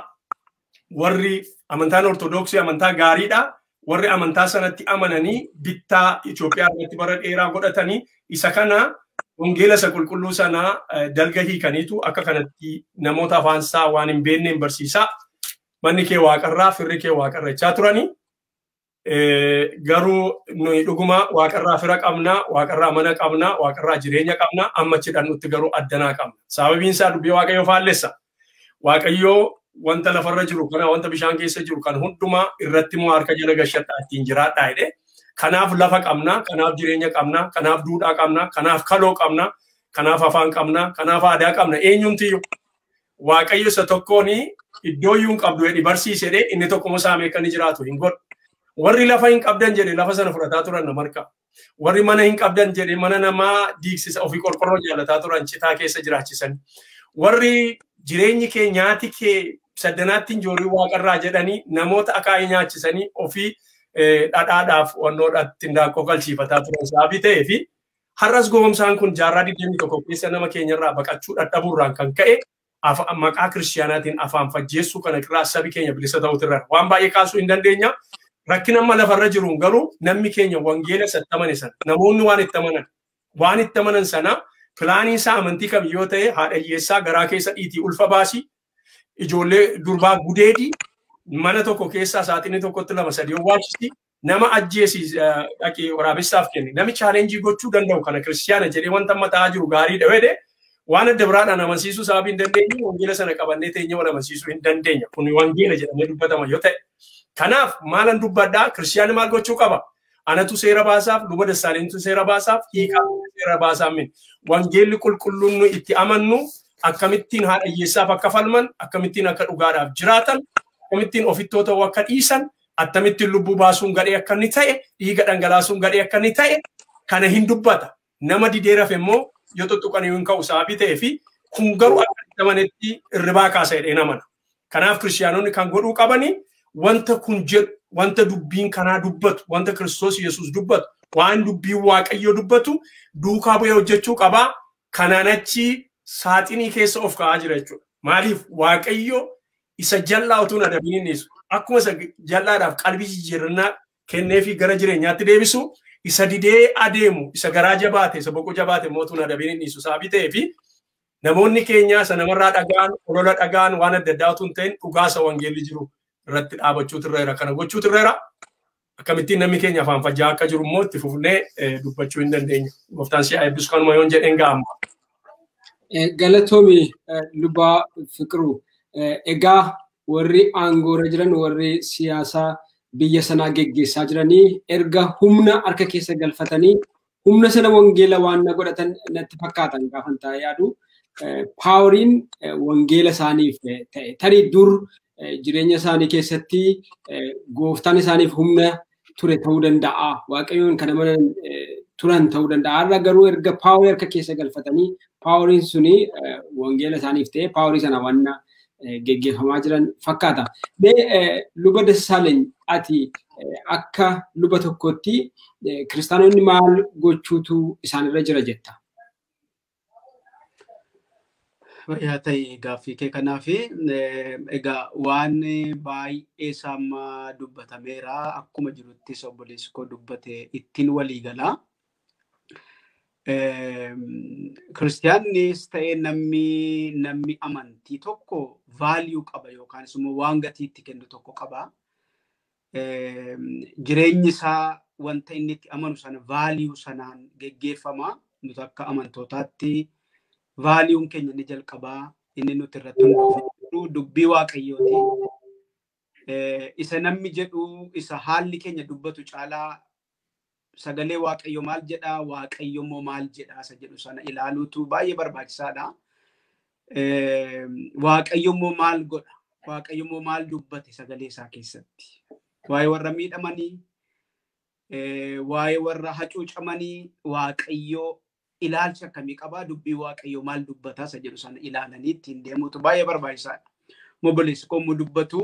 warri amantaan Ortodoksii amantaa gaariidha. Warri amantaa sanatti amananii bittaa Itoophiyaa irratti bara dheeraa godhatanii isa kana wangeela isa qulqulluu sana dalga hiikaniitu akka kanatti namoota afaan isaa waan hin beekneen barsiisaa. Manni kee waaqarraa, firri kee waaqarra jechaa turanii. Garuu nuyi dhuguma waaqarraa fira qabna, waaqarraa mana qabna, waaqarraa jireenya qabna, amma achi garuu addanaa qabna. Sababiin isaa dubbii Waaqayyoo faallessa. Waaqayyoo wanta lafarra jiru kana, wanta bishaan keessa jiru kan hundumaa irratti immoo harka jala gashadhaa ittiin jiraadhaa jedhe. Kanaaf lafa qabna, kanaaf jireenya qabna, kanaaf duudhaa qabna, kanaaf kaloo qabna, kanaaf afaan qabna, kanaaf aadaa qabna, eenyumtiyyuu. Waaqayyo isa tokkoon iddoo iyyuu hin qabdu jedhi barsiise jedhee inni tokko saamee akka inni jiraatu hin godhu. Warri lafa hin qabdan jedhe lafa sana fudhataa turan namarka. Warri mana hin qabdan jedhe mana namaa diigsisa, ofii qorqorroo jaalataa turan, citaa keessa jiraachisan. Warri jireenyi kee, nyaati kee saddanaatti hin joorii waaqarraa jedhanii namoota akaayii nyaachisanii ofii dhadhaadhaaf wannoodhaatti hindaaqqoo galchiifataa turan sababii ta'ee fi har'as gowwomsaan kun jaarraa 21 keessa nama keenyarraa baqachuu dadhabuurraan kan ka'e maqaa kiristiyaanaatiin afaan fajjeessuu kana irraa sabi keenya bilisa ta'utu irra waan baay'ee kaasuu hin dandeenya. Rakkina amma lafarra jiruun garuu namni keenya wangeela isatti amane sana, namoonni waan itti amanan sana, planiin isaa amantii kam yoo ta'e, haadha hiyyeessaa garaa keessa dhiitii ulfa baasii, ijoollee durbaa gudeedii. Mana tokko keessaa saaxinii tokkotti 2 3 owwaalchisi nama ajjeesi dhaqee waraabessaaf kenni. Nami chaalenjii gochuu danda'u kana kiristiyaana jedhee wanta amma ta'aa jiru gaariidha jedhee waan adda biraadhaan amansiisuu sababii hin dandeenye wangeela sana qabannee teenyee wal amansiisuu hin dandeenya. Kun wangeela jedhamee dubbatama yoo ta'e. Kanaaf maalan dubbadhaa kiristiyaanni maal gochuu qaba? Anatu seera baasaaf, luba Dassaalenyitu seera baasaaf, hiikaa seera baasaaf min. Wangeelli qulqulluun nu itti amannu akkamittiin haadha hiyyeessaaf akka falman, akkamittiin akka dhugaadhaaf jiraatan, akkamittiin ofittoo ta'uu akka dhiisan, akkamittiin lubbuu baasuun gadhee akka inni ta'e, dhiiga dhangalaasuun gadhee akka inni ta'e, kana hin dubbata. Nama didee rafe immoo yoo tuttuqan hin ka'u sababii ta'ee fi kun garuu akka itti amanetti irribaa kaasa jedhee namana. Kanaaf kiristiyaanonni kan godhuu qabanii wanta kun jedhu, wanta dubbiin kanaa dubbatu, wanta Kiristoos Yesuus dubbatu, waan dubbiin Waaqayyoo dubbatu duukaa bu'ee hojjechuu qabaa. Kanaan achi saaxinii keessa of kaa'aa jira jechuudha. Maaliif Waaqayyo isa jal'aa utuu hin adabiin hin dhiisu. Akkuma isa jal'aadhaaf qalbii jijjiirannaa kenneefii gara jireenyaatti deebisu, isa didee adeemu, isa garaa jabaate, isa boqoo jabaate immoo utuu hin adabiin hin dhiisu. Sababii ta'ee fi namoonni keenya isa namarraa dhagaan, olola dhagaan waan adda addaa utuu hin ta'in dhugaa isa wangeelli jiru irratti dhaabachuutu irra jira. Kana gochuutu irra jira. Akkamittiin namni keenya afaan fajjaa akka jiru immoo itti fufnee dubbachuu hin dandeenya. Gooftaan si'a eebbisu kanuma yoon jedheen ga'ama. Galatoomi Lubaa Fiqiruu. Egaa warri aangoorra jiran warri siyaasaa biyya sanaa geggeessaa jiranii erga humna harka keessa galfatanii humna sana wangeela waan na godhatan natti fakkaatan gaafan taa'ee yaadu. Paaworiin wangeela isaaniif ta'e tarii dur jireenya isaanii keessatti gooftaan isaaniif humna ture ta'uu danda'a. Waaqayyoon kan amanan turan ta'uu danda'a. Har'a garuu erga paaworii harka keessa galfatanii paaworiin suni wangeela isaaniif ta'e paaworii sana wanna geggeeffamaa jiran fakkaata. Mee Luba Dassaaleny ati akka luba tokkotti kiristaanonni maal gochuutu isaanirra jira jetta? Yaa ta'e gaaffii kee kanaaf egaa waan baay'ee sama dubbatameera akkuma jiruttis obboleessi koo dubbate ittiin walii galaa. Kiristiyaannis ta'e namni amantii tokko vaaliyuu qaba yookaan immoo waan gatii itti kennu tokko qaba. Jireenyi isaa wanta inni itti amanu sana vaaliyuu sanaan geggeeffama. Nuti akka amantootaatti vaaliyuun keenya inni jalqabaa inni nuti irratti hundoofnu dubbii Waaqayyooti. Isa namni jedhu isa haalli keenya dubbatu caalaa sagalee Waaqayyo maal jedhaa Waaqayyo immoo maal jedhaa isa jedhu sana ilaaluutu baay'ee barbaachisaadha. Waaqayyo immoo maal godha? Waaqayyo immoo maal dubbate sagalee isaa keessatti? Waa'ee warra miidhamanii, waa'ee warra hacuucamanii Waaqayyo ilaalcha akkamii qabaa dubbii Waaqayyo maal dubbataa isa jedhu sana ilaalanii ittiin deemuutu baay'ee barbaachisaadha. Obboleessi koo immoo dubbatu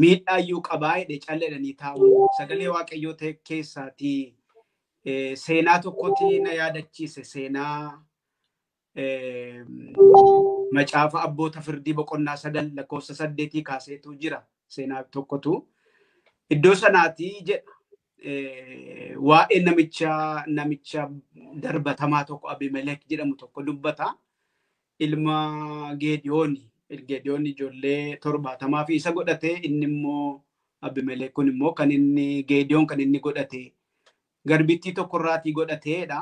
miidhaa iyyuu qabaa jedhee calleedhanii taa'u sagalee Waaqayyoo ta'e keessaatii seenaa tokkotti na yaadachiise seenaa macaafa abboota firdii boqonnaa 9 lakkoofsa 8 kaaseetu jira seenaa tokkotu iddoo sanaatii jedha. Waa'ee namicha darbatamaa tokko Abimelek jedhamu tokko dubbata. Ilma Geediyooni. Geediyoon ijoollee 70 fi isa godhate inni immoo Abimelek kun immoo kan inni Geediyoon kan inni godhate garbittii tokkorraatii godhateedha.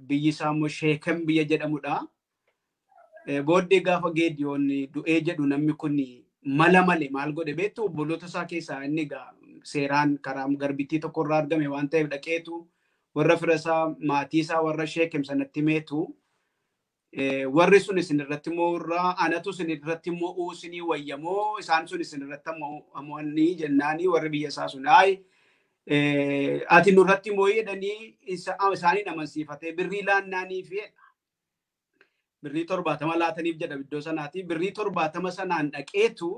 Biyyi isaa immoo Sheekem biyya jedhamudha. Booddee gaafa Geediyoon du'ee jedhu namni kun mala male maal godhe beektu obboloota isaa keessaa inni egaa seeraan karaa garbittii tokkorraa argame waan ta'eef dhaqeetu warra fira isaa maatii isaa warra Sheekem sanatti meetu warri sun isin irratti mo'urraa anatu isin irratti mo'uu isinii wayyamoo isaan sun isin irratti mo'anii jennaanii warri biyya isaa sun ayi ati nurratti mo'ii jedhanii isaaniin amansiifatee birrii laannaanii fi birrii 70 laataniif jedha iddoo sanaati birrii 70 sanaan dhaqeetu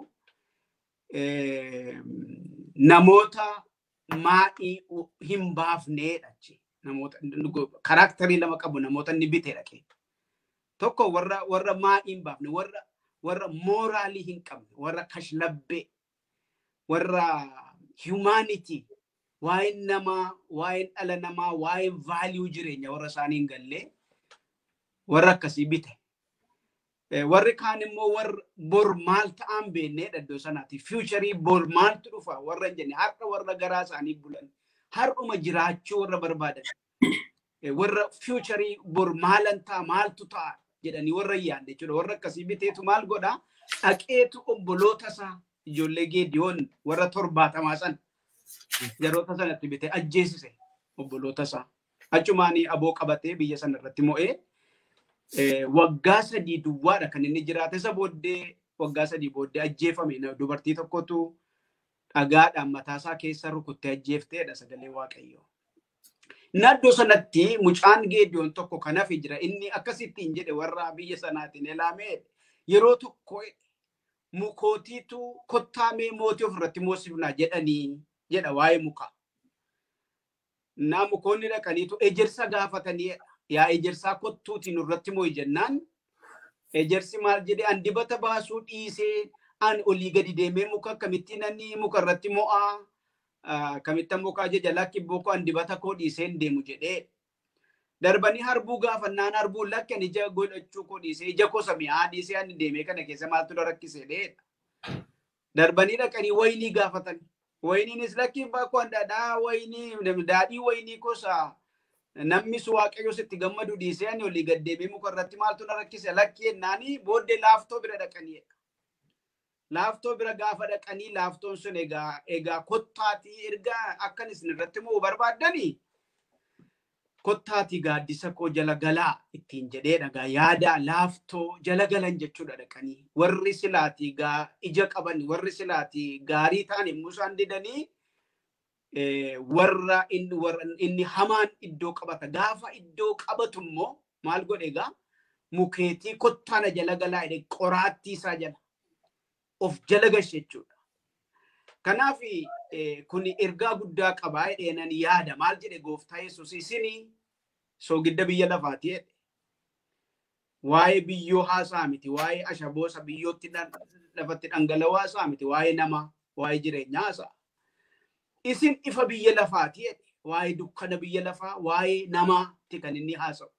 namoota maa'ii hin baafneedha achi. Namoota karakterii lama qabu namoota inni bitee dhaqee. Tokko warra maa'ii hin baafne warra mooraalii hin qabne warra kashlabbee warra humanity waa'een namaa waa'een dhala namaa waa'een vaaliyuu jireenya warra isaanii hin galle warra akkasii bite. Warri kaan immoo warra bor maal ta'an beekneedha iddoo sanaati. Fiicharii bor maaltu dhufa warra hin jenne har'a warra garaa isaanii bulan har'uma jiraachuu warra barbaadan warra fiicharii bor maalan ta'a maaltu ta'a jedhanii warra hin yaadne jechuudha. Warra akkasii biteetu maal godhaa dhaqeetu obboloota isaa ijoollee Geediyoon warra 70 san yeroota sanatti bitee ajjeesise obboloota isaa. Achumaanii aboo qabatee biyya sana irratti mo'ee waggaa 3 duwwaadha kan inni jiraate. Isa booddee waggaa 3 booddee ajjeefame. Dubartii tokkotu dhagaadhaan mataasaa keessa rukuttee ajjeefteedha sagalee Waaqayyoo. Naddoo sanatti mucaan Geediyoon tokko kan hafe jira. Inni akkasittiin jedhe warra biyya sanaatiin elaamee yeroo tokko mukootiitu kottaamee mootii ofirratti moosifnaa jedhanii jedha waa'ee muka. Naa mukoonni dhaqaniitu ejersa gaafatanii yaa ejersaa kottuutiin nurratti moo'i jennaan ejersi maal jedhee an dibata baasuu dhiisee an olii gadi deemee muka akkamittiin ani muka irratti mo'aa akkamittan muka ajaja lakki booko an dibata koo dhiisee hin deemu jedhee. Darbanii harbuu gaafannaan harbuu lakki ani ija godhachuu koo dhiisee ija kosa mi'aa dhiisee ani deemee kana keessa maaltu na rakkisee dheedha. Darbanii dhaqanii waynii gaafatan. Wayniinis lakki baakoo an dhadhaa waynii daadhii waynii kosa namni su Waaqayyo sitti gammadu dhiisee ani olii gad deemee muka irratti maaltu na rakkise lakki jennaanii booddee laaftoo bira dhaqanii. Laaftoo bira gaafa dhaqanii laaftoon sun egaa kottaatii erga akkan isin irratti mo'u barbaaddanii kottaatii gaaddisa koo jala galaa ittiin jedhee dhagaa yaada laaftoo jala galan jechuudha dhaqanii. Warri silaatii ija qaban warri silaatii gaarii ta'an yommuu isaan didanii warra inni hamaan iddoo qabata. Gaafa iddoo qabatu immoo maal godhe egaa mukeetii kottaana jala galaa jedhe qoraattii isaa jala of jala gashe jechuudha. Kanaaf kun ergaa guddaa qabaa jedheenan yaada. Maal jedhe gooftaa Yesuus isinii soogidda biyya lafaati jedhe. Waa'ee biyyoo haasaa miti, waa'ee ashaboosa biyyootti lafatti dhangala'oo haasaa miti, waa'ee namaa, waa'ee jireenyaa haasaa. Isin ifa biyya lafaati jedhe. Waa'ee dukkana biyya lafaa, waa'ee namaatti kan inni haasa'u.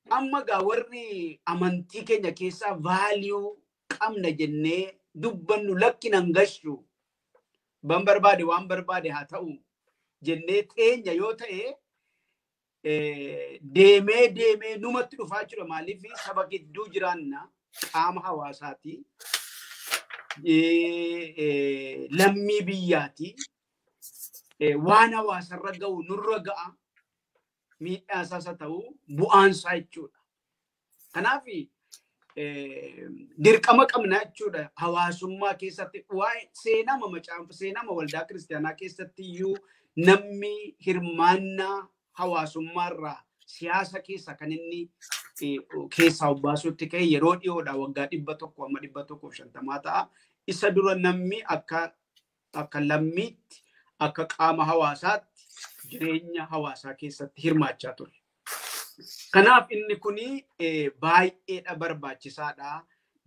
Amma gaa warri amantii keenya keessaa vaaliyuu qabna jennee dubbannu lakki nan gashu ban barbaade waan barbaade haa ta'u jennee teenya yoo ta'e deemee deemee numatti dhufaa jira. Maaliif saba gidduu jiraanna qaama hawaasaati lammii biyyaati waan hawaasarra ga'u nurra ga'a miidhaa isaas haa ta'u bu'aan isaa jechuudha. Kanaaf dirqama qabna jechuudha hawaasummaa keessatti waa'ee seenama macaafa seenama waldaa kiristaanaa keessatti iyyuu namni hirmaannaa hawaasummaarraa siyaasa keessa kan inni keessaa obbaasutti ka'e yeroo dhiyoodha waggaa 100 amma 150 ta'a. Isa dura namni akka lammiitti akka qaama hawaasaatti jireenya hawaasaa keessatti hirmaachaa ture. Kanaaf inni kuni baay'eedha barbaachisaadha.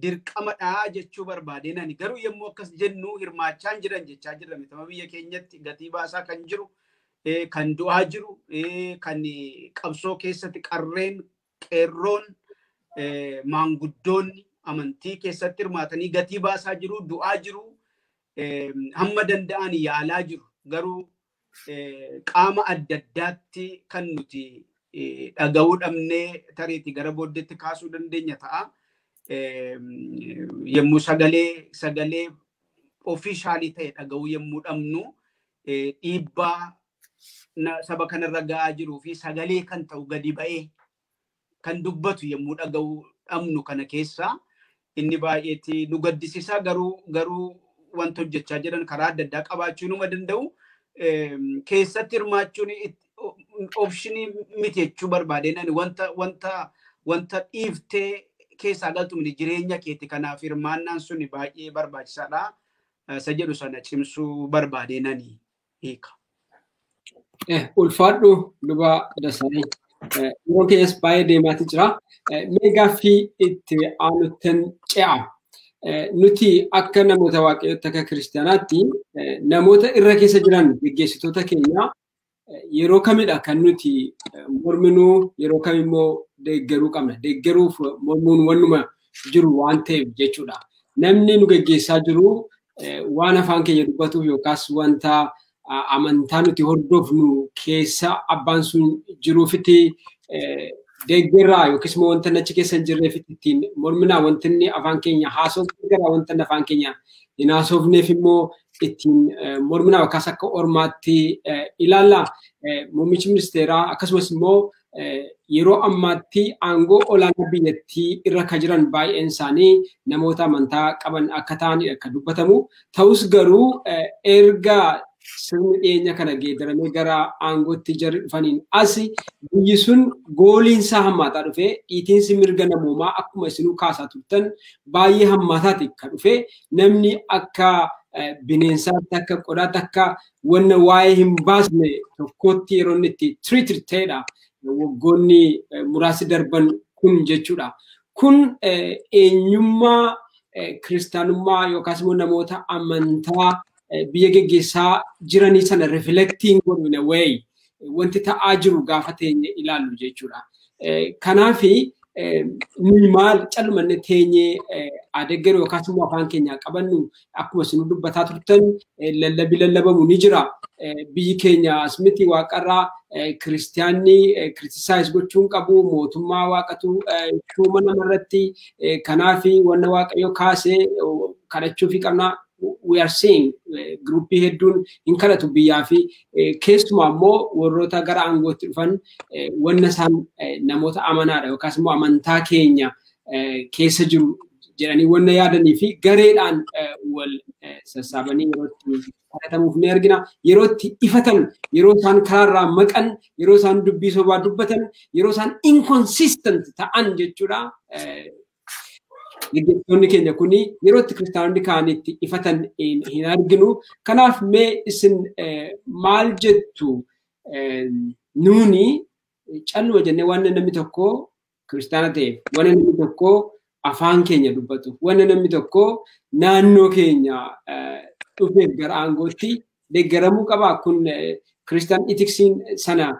Dirqamadha jechuu barbaadeen ani garuu yommuu akkas jennu hirmaachaa jiran jechaa jirra miti. Biyya keenyatti gatii baasaa kan jiru kan du'aa jiru kan qabsoo keessatti qarreen qeerroon maanguddoonni amantii keessatti hirmaatanii gatii baasaa jiru du'aa jiru hamma danda'an yaalaa jiru. Garuu qaama adda addaatti kan nuti dhaga'uu dhabnee tareetii gara booddeetti kaasuu dandeenya ta'a. Yommuu sagalee ofiishaalii ta'e dhaga'uu yommuu dhabnu dhiibbaa saba kanarra ga'aa jiruu fi sagalee kan ta'u gadi ba'ee kan dubbatu yommuu dhaga'uu dhabnu kana keessa inni baay'eetti nu gaddisiisa. Garuu wanta hojjechaa jiran karaa adda addaa qabaachuu numa danda'u. Keessatti hirmaachuun opshinii miti jechuu barbaadeen ani wanta dhiiftee keessaa galtu miti jireenya keetti. Kanaaf hirmaannaan suni baay'ee barbaachisaadha. Isa jedhu sana cimsuu barbaadeen ani hiika. Ulfaadhu luba Dassaalany. Yeroon keenyas baay'ee deemaati jira. Mee gaaffii itti aanutti ce'a. Nuti akka namoota waaqayyootti akka kiristaanaatti namoota irra keessa jiran geggeessitoota keenya yeroo kamidha kan nuti morminuu yeroo kam immoo deeggaruu qabna. Deeggaruuf mormuun wannuma jiru waan ta'eef jechuudha. Namni nu geggeessaa jiru waan afaan keenya dubbatuuf yookaas wanta amantaa nuti hordofnu keessa abbaan sun jiruufitti deeggarraa yookiis immoo wanta achi keessa hin jirreefitti ittiin morminaa wanti inni afaan keenya haasofne gara wanta inni afaan keenya hin haasofneef immoo ittiin morminaa yookaas akka ormaatti ilaalla. Muummichi ministeeraa akkasumas immoo yeroo ammaatti aangoo olaanaa biyyattii irra kan jiran baay'een isaanii namoota amantaa qaban akka ta'anidha kan dubbatamu. Ta'us garuu erga sirni dhiyeenya kana geeddaramee gara aangootti jarri dhufaniin as biyyi sun gooliinsaa hammaataa dhufee dhiitiinsi mirga namoomaa akkuma isinuu kaasaa turtan baay'ee hammaataati kan dhufee namni akka bineensaatti akka qodaatti akka wanna waa'ee hin baasne tokkotti yeroo inni itti treated ta'edha. Waggoonni muraasni darban kun jechuudha. Kun eenyummaa kiristaanummaa yookaas immoo namoota amantaa biyya geggeessaa jiranii sana reflecting godhu in a way wanti ta'aa jiru gaafa teenye ilaallu jechuudha. Kanaafi nuyi maal callumanne teenye adeeggaru yookaas immoo afaan keenyaa qabannu akkuma isin dubbataa turtan lallabii lallabamu ni jira. Biyyi keenya as miti waaqarraa kiristaanni criticize gochuun qabu mootummaa waaqatu shuuma namarratti kanaafi wanna waaqayyo kaasee kadhachuufi qabna. We are seeing gruppii hedduun hin kadhatu biyyaa fi keessumaa immoo warroota gara aangootti dhufan wanna isaan namoota amanaadha yookaas immoo amantaa keenya keessa jiru jedhanii wanna yaadanii fi gareedhaan wal sassaabanii yeroo itti kadhatamuuf ni argina. Yeroo itti ifatan, yeroo isaan karaarraa maqan, yeroo isaan dubbii sobaa dubbatan, yeroo isaan inconsistent ta'an jechuudha. Geggeessitoonni keenya kuni yeroo itti kiristaanonni kaanitti ifatan hin arginu. Kanaaf mee isin maal jettu nuuni calluma jennee waan namni tokko kiristaana ta'eef, waan namni tokko afaan keenya dubbatu, waan namni tokko naannoo keenya dhufeef gara aangootti deeggaramuu qaba. Kun kiristaan itiksiin sana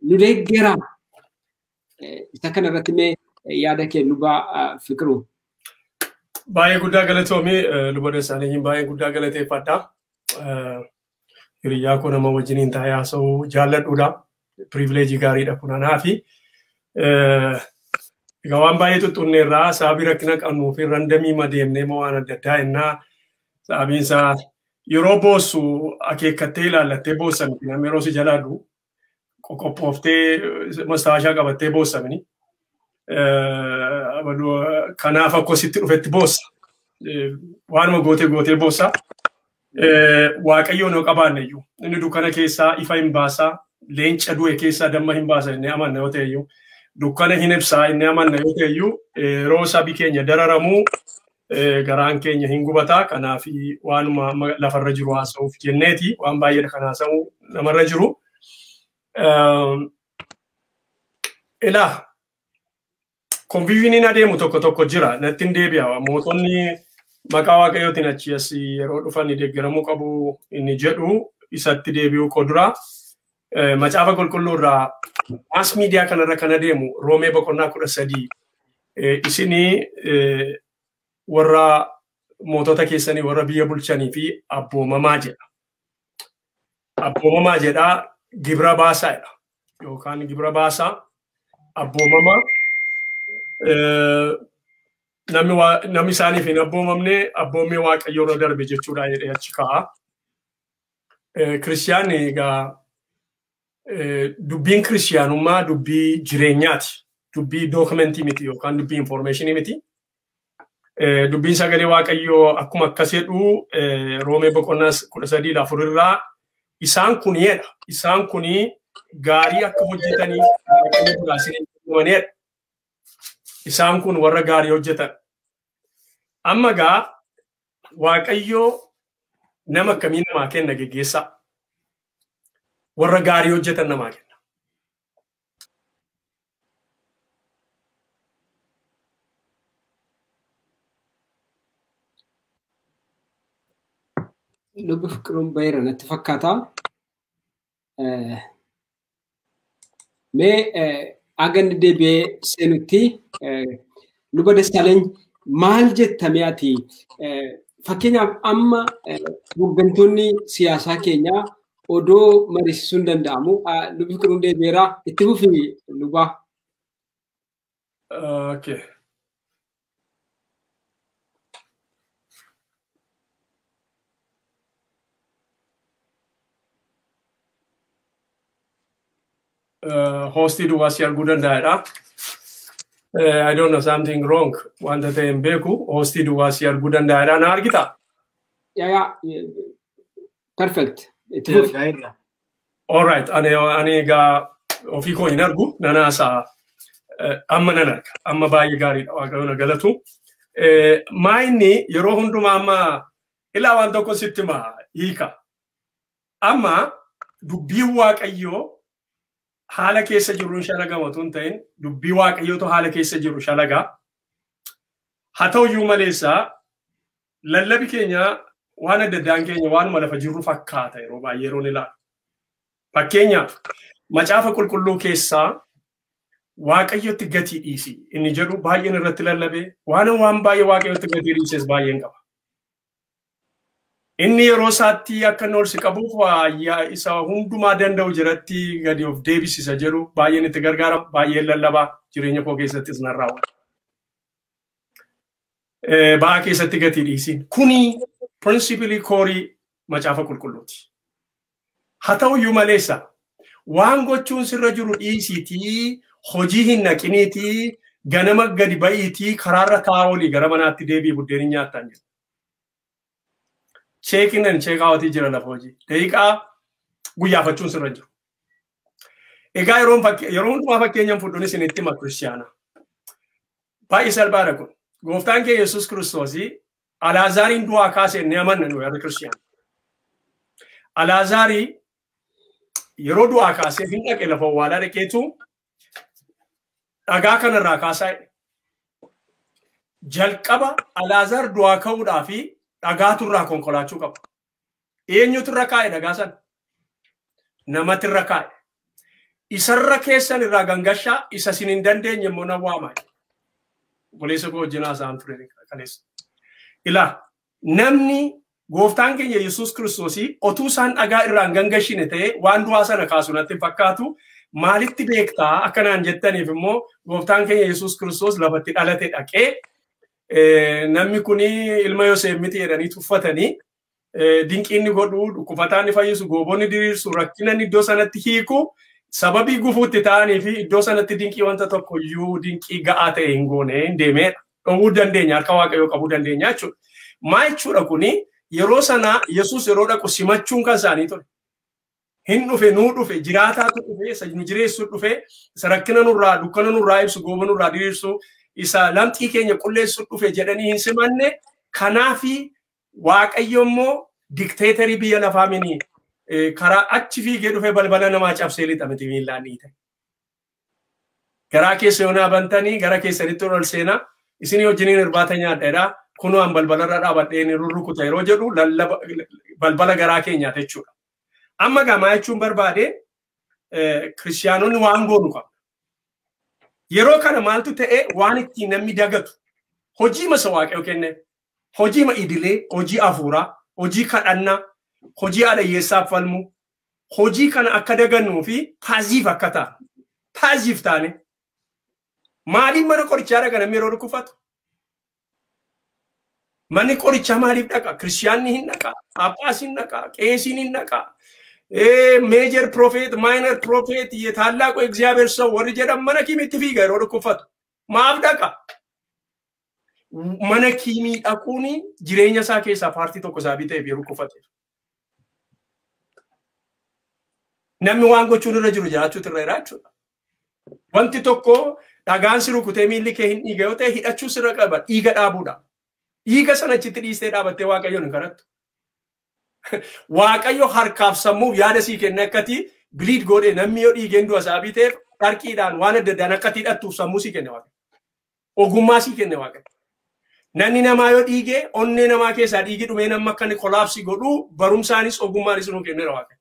nu deeggara. Isa kanarratti mee yaada kee Luba Fiqiruu. Baay'ee guddaa galatoomii Luba Dassaalany baay'ee guddaa galateeffadha. Hiriyyaa koo nama wajjiniin taa'ee haasa'uu jaalladhuudha. Privileejii gaariidha kun anaafi. Egaa waan baay'ee xuxxunneerraa sababii rakkina qabnuu fi randamii madeemnee moo waan adda addaa innaa sababiin isaa yeroo boossu akeekkattee ilaallattee boossa miti namni yeroo si jalaa du'u qoqophooftee mastaashaa qabattee boossa mini. Kanaaf akkasitti dhufetti boossa. Waanuma gootee gootee boossa. Waaqayyoon yoo qabaanne iyyuu inni dukkana keessaa ifa hin baasaa, leenca du'e keessaa damma hin baasa inni amanna yoo ta'e iyyuu dukkana hin ibsaa inni amanna yoo ta'e iyyuu yeroo sabi keenya dararamuu garaan keenya hin gubataa. Kanaaf waanuma lafarra jiru haasa'uuf jenneeti waan baay'eedha kan haasa'u namarra jiru. Ilaa konfiyuuziniin adeemu tokko tokko jira natti hin deebi'a. Mootonni maqaa waaqayyootiin achi as yeroo dhufan deeggaramuu qabu inni jedhu isatti deebi'uu koo dura. Macaafa qulqulluu irraa maas miidiyaa kanarra kan adeemu Roomee boqonnaa 13 isinii warra mootota keessanii warra biyya bulchanii fi abboomamaa jedha. Abboomamaa jedha gibira baasaa jedha yookaan gibira baasaa abboomamaa. Namni isaaniif hin abboomamne abboommii waaqayyoo irra darbe jechuudha jedhee achi kaa'a. Kiristiyaanni egaa dubbiin kiristiyaanummaa dubbii jireenyaati. Dubbii dookumentii miti yookaan dubbii infoormeeshinii miti. Dubbiin sagalee waaqayyoo akkuma akkas jedhu Roomee boqonnaa 13:4 irraa isaan kunidha. Isaan kuni gaarii akka hojjetanii waaqayyo biraa isin kennamanidha. Isaan kun warra gaarii hojjetan. Amma gaa waaqayyoo nama akkamii namaa kenna geggeessaa? Warra gaarii hojjetan namaa kenna. Lubbi Fiqiruun baheera natti fakkaata. Mee Haga inni deebi'ee seenutti Luba Dassaalany maal jettame ati fakkeenyaaf amma hooggantoonni siyaasaa keenyaa odoo mariisisuun danda'amu. Lubni kun deebi'eera. Itti fufi Luba. Okay. Hostii duwwaa si arguu danda'edha. I don't know, something wrong. Wanta ta'e hin beeku. Hostii duwwaa si arguu danda'edha. Na argitaa? Yeah, perfect. Itti fufi. All right. Ani egaa ofii koo hin argu. Nan haasa'a. Amma nan arga. Amma baay'ee gaariidha. Waaqayyoon na galatu. Maayinni yeroo hundumaa amma ilaa waan tokko sitti himaa hiika. Amma dubbiin Waaqayyoo haala keessa jirruun shalagama otoo hin ta'in dubbii Waaqayyootu haala keessa jiru shalagaa. Haa ta'uyyuu maleessaa lallabi keenya waan adda addaan keenya waanuma lafa jirru fakkaata yeroo baay'ee yeroon ilaalu. Fakkeenyaaf macaafa qulqulluu keessaa Waaqayyotti gatii dhiisi inni jedhu baay'een irratti lallabee waan baay'ee Waaqayyotti gatii dhiises baay'een qaba. Inni yeroo isaatti akka inni ol si qabuuf isa hundumaa danda'u jiratti gadi of deebisisa jedhu baay'een itti gargaarama, baay'een lallabaa, jireenya koo keessattis nan raawwata. Ba'aa keessatti gatii dhiisiin kuni pirinsipilii koorii macaafa qulqulluuti. Haa ta'uyyuu maleessa waan gochuun sirra jiru dhiisiitii hojii hin naqiniitii ganama gadi ba'iitii karaarra taa'aa olii gara manaatti deebi'i buddeen hin nyaattan jedhu. Check in and check out jira lafa hojii. Daqiiqaa guyyaafachuun sirra jiru. Egaa yeroo hundumaa fakkeenyaan fudhuun isinitti hima kiristiyaana. Baay'ee salphaadha kun. Gooftaan keenya Yesuus Kiristoos Alaazaariin du'aa kaase inni amanna nu warri kiristiyaana. Alaazaari yeroo du'aa kaasee hin dhaqe lafa owwaalaa dhaqeetu dhagaa kanarraa kaasaa jalqaba Alaazaar du'aa ka'uudhaa fi dhagaatu irraa konkolaachuu qaba. Eenyutu irra kaa'e dhagaa sana? Namatu irra kaa'e. Isarra keessan irraa gangashaa isa isin hin dandeenye immoo nan waamaa. Obboleessa koo wajjin haasa'an ture kaleessa. Ilaa namni gooftaan keenya Yesuus Kiristoos otuu isaan dhagaa irraa hin gangashine ta'ee waan du'aa sana kaasu natti hin fakkaatu. Maalitti beektaa akkanaan jettaniif immoo gooftaan keenya Yesuus Kiristoos lafatti dhalate dhaqee namni kun ilma Yoseef miti jedhanii tuffatanii dinqiin godhu, dhukkubataan ni fayyisu, gooboonni diriirsu, rakkina inni iddoo sanatti hiiku sababii gufuutti ta'anii fi iddoo sanatti dinqii wanta tokko iyyuu dinqii ga'aa ta'e hin goone hin deemeedha. Dhowwuu dandeenya, harka Waaqayyoo qabuu dandeenya jechuudha. Maa jechuudha kuni yeroo sana Yesuus yeroo dhaqu simachuun kan isaanii ture. Hin dhufe, nuu dhufe, jiraataatu dhufe, isa nu jireessu dhufe, isa rakkina nurraa, dukkana nurraa ibsu, gooba nurraa diriirsu, isa lamxii keenya qulleessu dhufe jedhanii hin simanne. Kanaafi Waaqayyo immoo dikteetarii biyya lafaa mini karaa achi fiigee dhufe balbala namaa cabsee lixa miti miillaan dhiite. Garaa keessa yoo naa bantanii gara keessanitti ol seenaa isinii wajjiniin irbaata nyaadha. Kunoo an balbalarra dhaabadhee inni rurrukuta yeroo jedhu lallaba balbala garaa keenyaati jechuudha. Amma gamaa jechuun barbaade kiristiyaanonni waan goonu qabna. Yeroo kana maaltu ta'e waan ittiin namni dagatu hojii masa Waaqayyo kenne, hojii ma idilee, hojii hafuuraa, hojii kadhannaa, hojii haadha hiyyeessaaf falmuu, hojii kana akka dagannuu fi paaziif akka taanu. Paaziif taane maaliif mana qorichaa dhaqa namni yeroo dhukkubfatu? Manni qorichaa maaliif dhaqa? Kiristiyaanni hin dhaqa, Phaaphaasiin hin dhaqa, qeesiin hin dhaqa. Major prophet, minor prophet, የታላቁ እግዚአብሔር ሰው warri jedhan mana kiimitti fiiga yeroo dhukkubfatu. Maaf dhaqa? Mana kiimii dhaquun jireenya isaa keessaa paartii tokko isaa bitee yeroo dhukkubfateef. Namni waan gochuun irra jiru jiraachuutu irra jira jechuudha. Wanti tokko dhagaan si rukutee miilli kee hin dhiiga yoo ta'e hidhachuu sirra qaba, dhiiga dhaabuudha. Dhiiga sana achitti dhiistee dhaabattee Waaqayyoon hin kadhattu. Waaqayyo harkaaf sammuuf yaada sii kenne akkati biliid godhee namni yoo dhiigeen du'a isaa biteef dharqiidhaan waan adda addaan akkati hidhattuuf sammuu sii kenne Waaqayyo. Ogummaa sii kenne Waaqayyo. Namni namaa yoo dhiigee onnee namaa keessaa dhiigi dhumee namni akka inni kolaapsii godhu barumsaanis ogummaanis nuu kenneera Waaqayyo.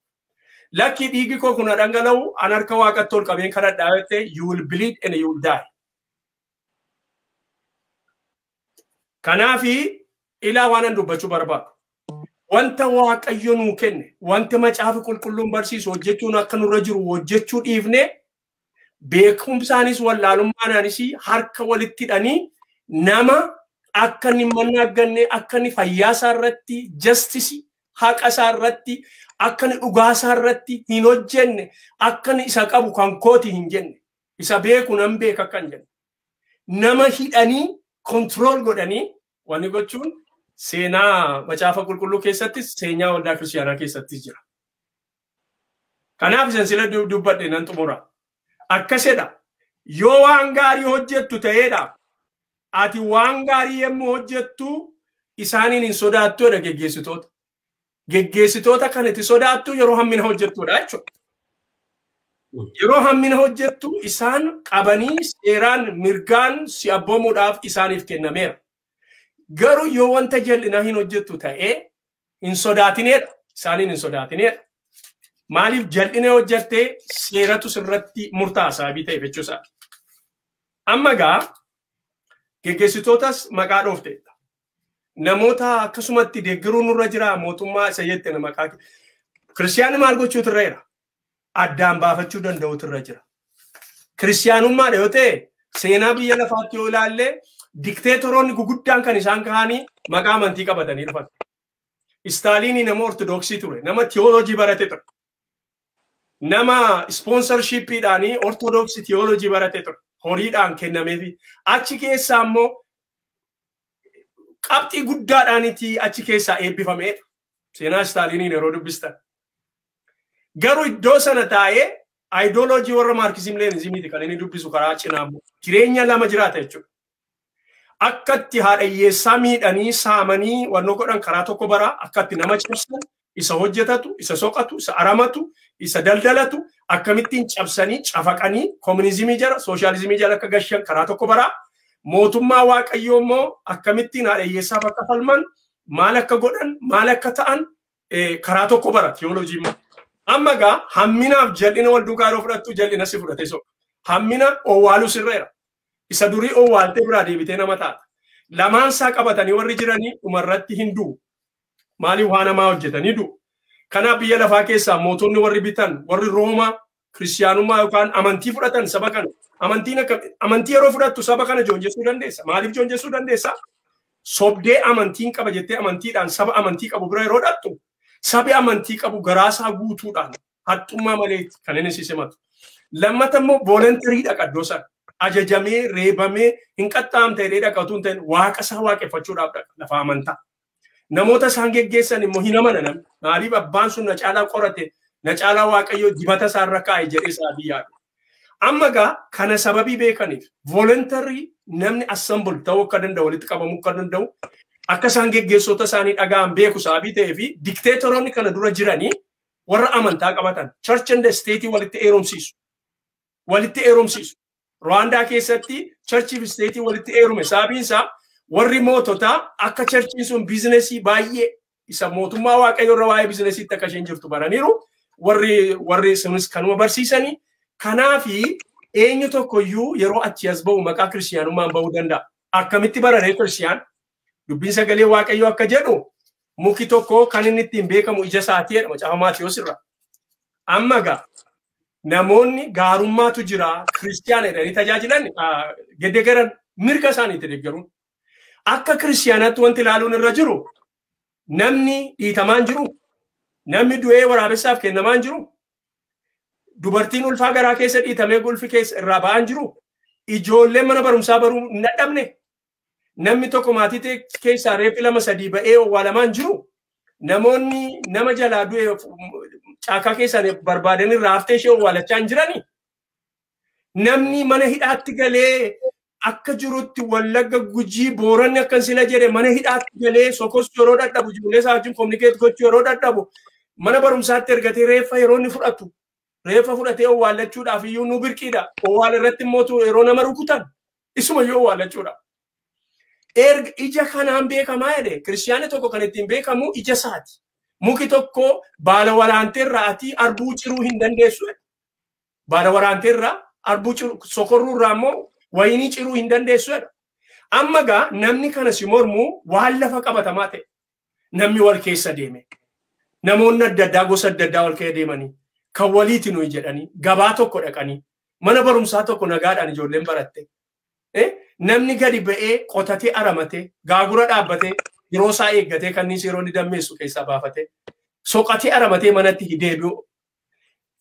Lakki dhiigi koo kun dhangala'u an harka waaqatti ol qabeen kadhadhaa jettee, you will bleed and you will die. Kanaafi ilaa waan an dubbachuu barbaadu. Wanta Waaqayyo nuu kenne, wanta macaafa qulqulluun barsiisu hojjechuun akka nurra jiru hojjechuu dhiifne, beekumsaanis wallaalummaanaanis harka walitti hidhanii nama akka inni mana arganne, akka inni fayyaa isaa irratti, justice haqa isaa irratti, akka inni dhugaa isaa irratti hin hojjenne, akka inni isa qabu kan kooti hin jenne, isa beeku nan beeka akka hin jenne. Nama hidhanii control godhanii wanni gochuun seenaa macaafa qulqulluu keessattis seenaa waldaa kiristaanaa keessattis jira. Kanaaf isin sila dubbadhe nan xumura. Akkasidha. Yoo waan gaarii hojjettu ta'eedha. Ati waan gaarii yommuu hojjettu isaaniin hin sodaattuudha geggeessitoota. Geggeessitoota kan itti sodaattu yeroo hammina hojjettudha jechuudha. Yeroo hammina hojjettu isaan qabanii seeraan mirgaan si abboomuudhaaf isaaniif kennameera. Garuu yoo wanta jal'inaa hin hojjettu ta'ee hin sodaatineedha. Isaaniin hin sodaatineedha. Maaliif jal'ina hojjettee seeratu sirratti murtaa'a sababii ta'eef jechuusaa. Amma gaa geggeessitootas maqaa dhoofteedha. Namoota akkasumatti deeggaruu nurra jira mootummaa isa jette maqaa. Kiristiyaanni maal gochuutu irra jira? Addaan baafachuu danda'utu irra jira. Kiristiyaanummaadha yoo ta'e seenaa biyya lafaatti yoo ilaalle dikteetoroonni guguddaan kan isaan ka'anii maqaa amantii qabatanii dhufan. Istaaliinii nama ortodoksii ture, nama tiyooloojii barate ture. Nama ispoonsarshiippiidhaanii ortodoksii tiyooloojii barate ture. Horiidhaan kennameefi. Achi keessaa immoo qabxii guddaadhaanitti achi keessaa eebbifameedha. Seenaa Istaaliiniin yeroo dubbistan. Garuu iddoo sana taa'ee aayidooloojii warra maarkizim leenizimiiti kan inni dubbisu karaa cinaa immoo jireenya lama jiraata jechuudha. Akkatti haadha hiyyeessaa miidhanii saamanii wannoo godhan karaa tokko bara akkatti nama cabsan isa hojjetatu, isa soqatu, isa aramatu, isa daldalatu akkamittiin cabsanii cafaqanii koominizimii jala sooshaalizimii jala akka gashan karaa tokko bara mootummaa waaqayyoo immoo akkamittiin haadha hiyyeessaaf akka falman maal akka godhan maal akka ta'an karaa tokko bara tiyooloojii immoo. Amma gaa hamminaaf jal'ina wal duukaa yeroo fudhattu jal'ina si fudhatee soqa. Hammina owwaaluu sirreera. Isa durii owwaaltee biraa deebitee nama taata. Lamaan isaa qabatanii warri jiranii dhumarratti hin du'u. Maaliif waan hamaa hojjetanii du'u. Kanaaf biyya lafaa keessaa mootonni warri bitan warri Roomaa kiristiyaanummaa yookaan amantii fudhatan saba kana. Amantiin akka amantii yeroo fudhattu saba kana joonjessuu dandeessa. Maaliif joonjessuu dandeessa? Sobdee amantiin qaba jettee amantiidhaan saba amantii qabu bira yeroo dhattu sabi amantii qabu garaasaa guutuudhaan haxxummaa malee kan inni si simatu. Lammata immoo voolontarii dhaqa iddoo sana. Ajajamee reebamee hin qaxxaamte jedhee dhaqatu hin ta'in waaqa isaa waaqeffachuudhaaf dhaqa lafa amantaa. Namoota isaan geggeessan immoo hin amanan. Maaliif abbaan sun na caalaa qorate na caalaa waaqayyoo dibata isaa irra kaa'e jedhee isaa biyyaadha. Amma gaa kana sababii beekaniif voolontarii namni assemble ta'uu akka danda'u walitti qabamuu akka danda'u akka isaan geggeessota isaanii dhaga'an beeku sababii ta'ee fi dikteetoroonni kana dura jiranii warra amantaa qabatan church and state walitti eerumsiisu. Walitti eerumsiisu. Ruwaandaa keessatti church fi state walitti eerume sababiin isaa warri moototaa akka churchiin sun biizinesii baay'ee isa mootummaa waaqayyoo irra waa'ee biizinesiitti akka isheen jirtu baraniiru warri sunis kanuma barsiisanii kanaafi eenyu tokkoyyuu yeroo achi as ba'u maqaa kiristiyaanummaan ba'uu danda'a. Akkamitti bararee kiristiyaan dubbiin sagalee waaqayyoo akka jedhu muki tokko kan inni ittiin beekamu ija isaatii jedha macaafa Maatiyuus irra. Amma gaa namoonni gaarummaatu jira kiristiyaana jedhanii tajaajilan geddegaran mirga isaaniitti deeggaruun. Akka kiristiyaanaatti wanti ilaaluun irra jiru namni dhiitamaan jiru, namni du'ee waraabessaaf kennamaan jiru, dubartiin ulfaa garaa keessa dhiitamee gulfi keessa irraa ba'aan jiru, ijoolleen mana barumsaa baruu hin dadhabne, namni tokko maatii keessaa reeffi 2-3 ba'ee owwaalamaan jiru, namoonni nama jalaa du'e caakaa keessaan barbaadan irraa haftee ishee owwaalachaa hin jirani. Namni mana hidhaatti galee akka jirutti Wallagga Gujii Booranni akkan sila jedhe mana hidhaatti galee sokosuu yeroo dadhabu ijoollee isaa wajjin kominikeet gochuu yeroo dadhabu mana barumsaatti ergatee reeffa yeroo inni fudhatu reeffa fudhatee owwaallachuudhaaf iyyuu nu birqiidha. Owwaala irratti immoo yeroo nama rukutan isuma iyyuu owwaallachuudha. Erga ija kanaan beekamaa jedhe kiristiyaanni tokko kan ittiin beekamu ija isaati. Muki tokko baala waraanteerraa ati arbuu ciruu hin dandeessu. Baala waraanteerraa arbuu ciruu sokorruurraa immoo wayinii ciruu hin dandeessu. Amma gaa namni kana si mormu waan lafa qabatamaa ta'e. Namni wal keessa deeme. Namoonni adda addaa gosa adda addaa wal keessa deemanii kan waliiti nuyi jedhanii gabaa tokko dhaqanii mana barumsaa tokko nagaadhaan ijoolleen baratte. Namni gadi ba'ee qotatee aramatee gaagura dhaabbatee yeroo isaa eeggatee kanniis yeroo inni dammeessu keessaa baafatee soqatee aramatee manatti deebi'u.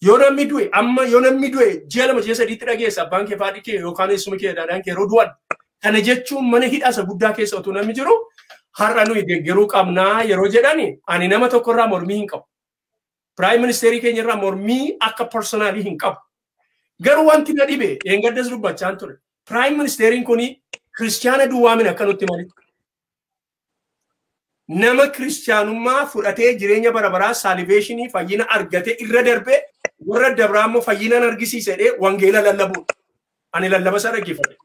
Yoo namni du'e amma yoo namni du'e ji'a 2 ji'a 3tti dhageessa abbaan kee faadhi kee yookaan eessuma kee daadhaan kee yeroo du'an. Kana jechuun mana hidhaa isa guddaa keessa otoo namni jiru har'a nuyi deeggaruu qabnaa yeroo jedhani ani nama tokkorraa mormii hin qabu. Piraayim ministeerii keenyarraa mormii akka personaalii hin qabu. Garuu wanti na dhibe eengaddas dubbachaan ture. Piraayim ministeeriin kuni kiristiyaana duwwaa akka nutti malee. Nama kiristiyaanummaa fudhatee jireenya bara baraa saaliveeshinii fayyina argatee irra darbee warra dabraa immoo fayyinaan argisiise jedhee wangeela lallabuudha. Ani lallaba isaa dhaggeeffadhe.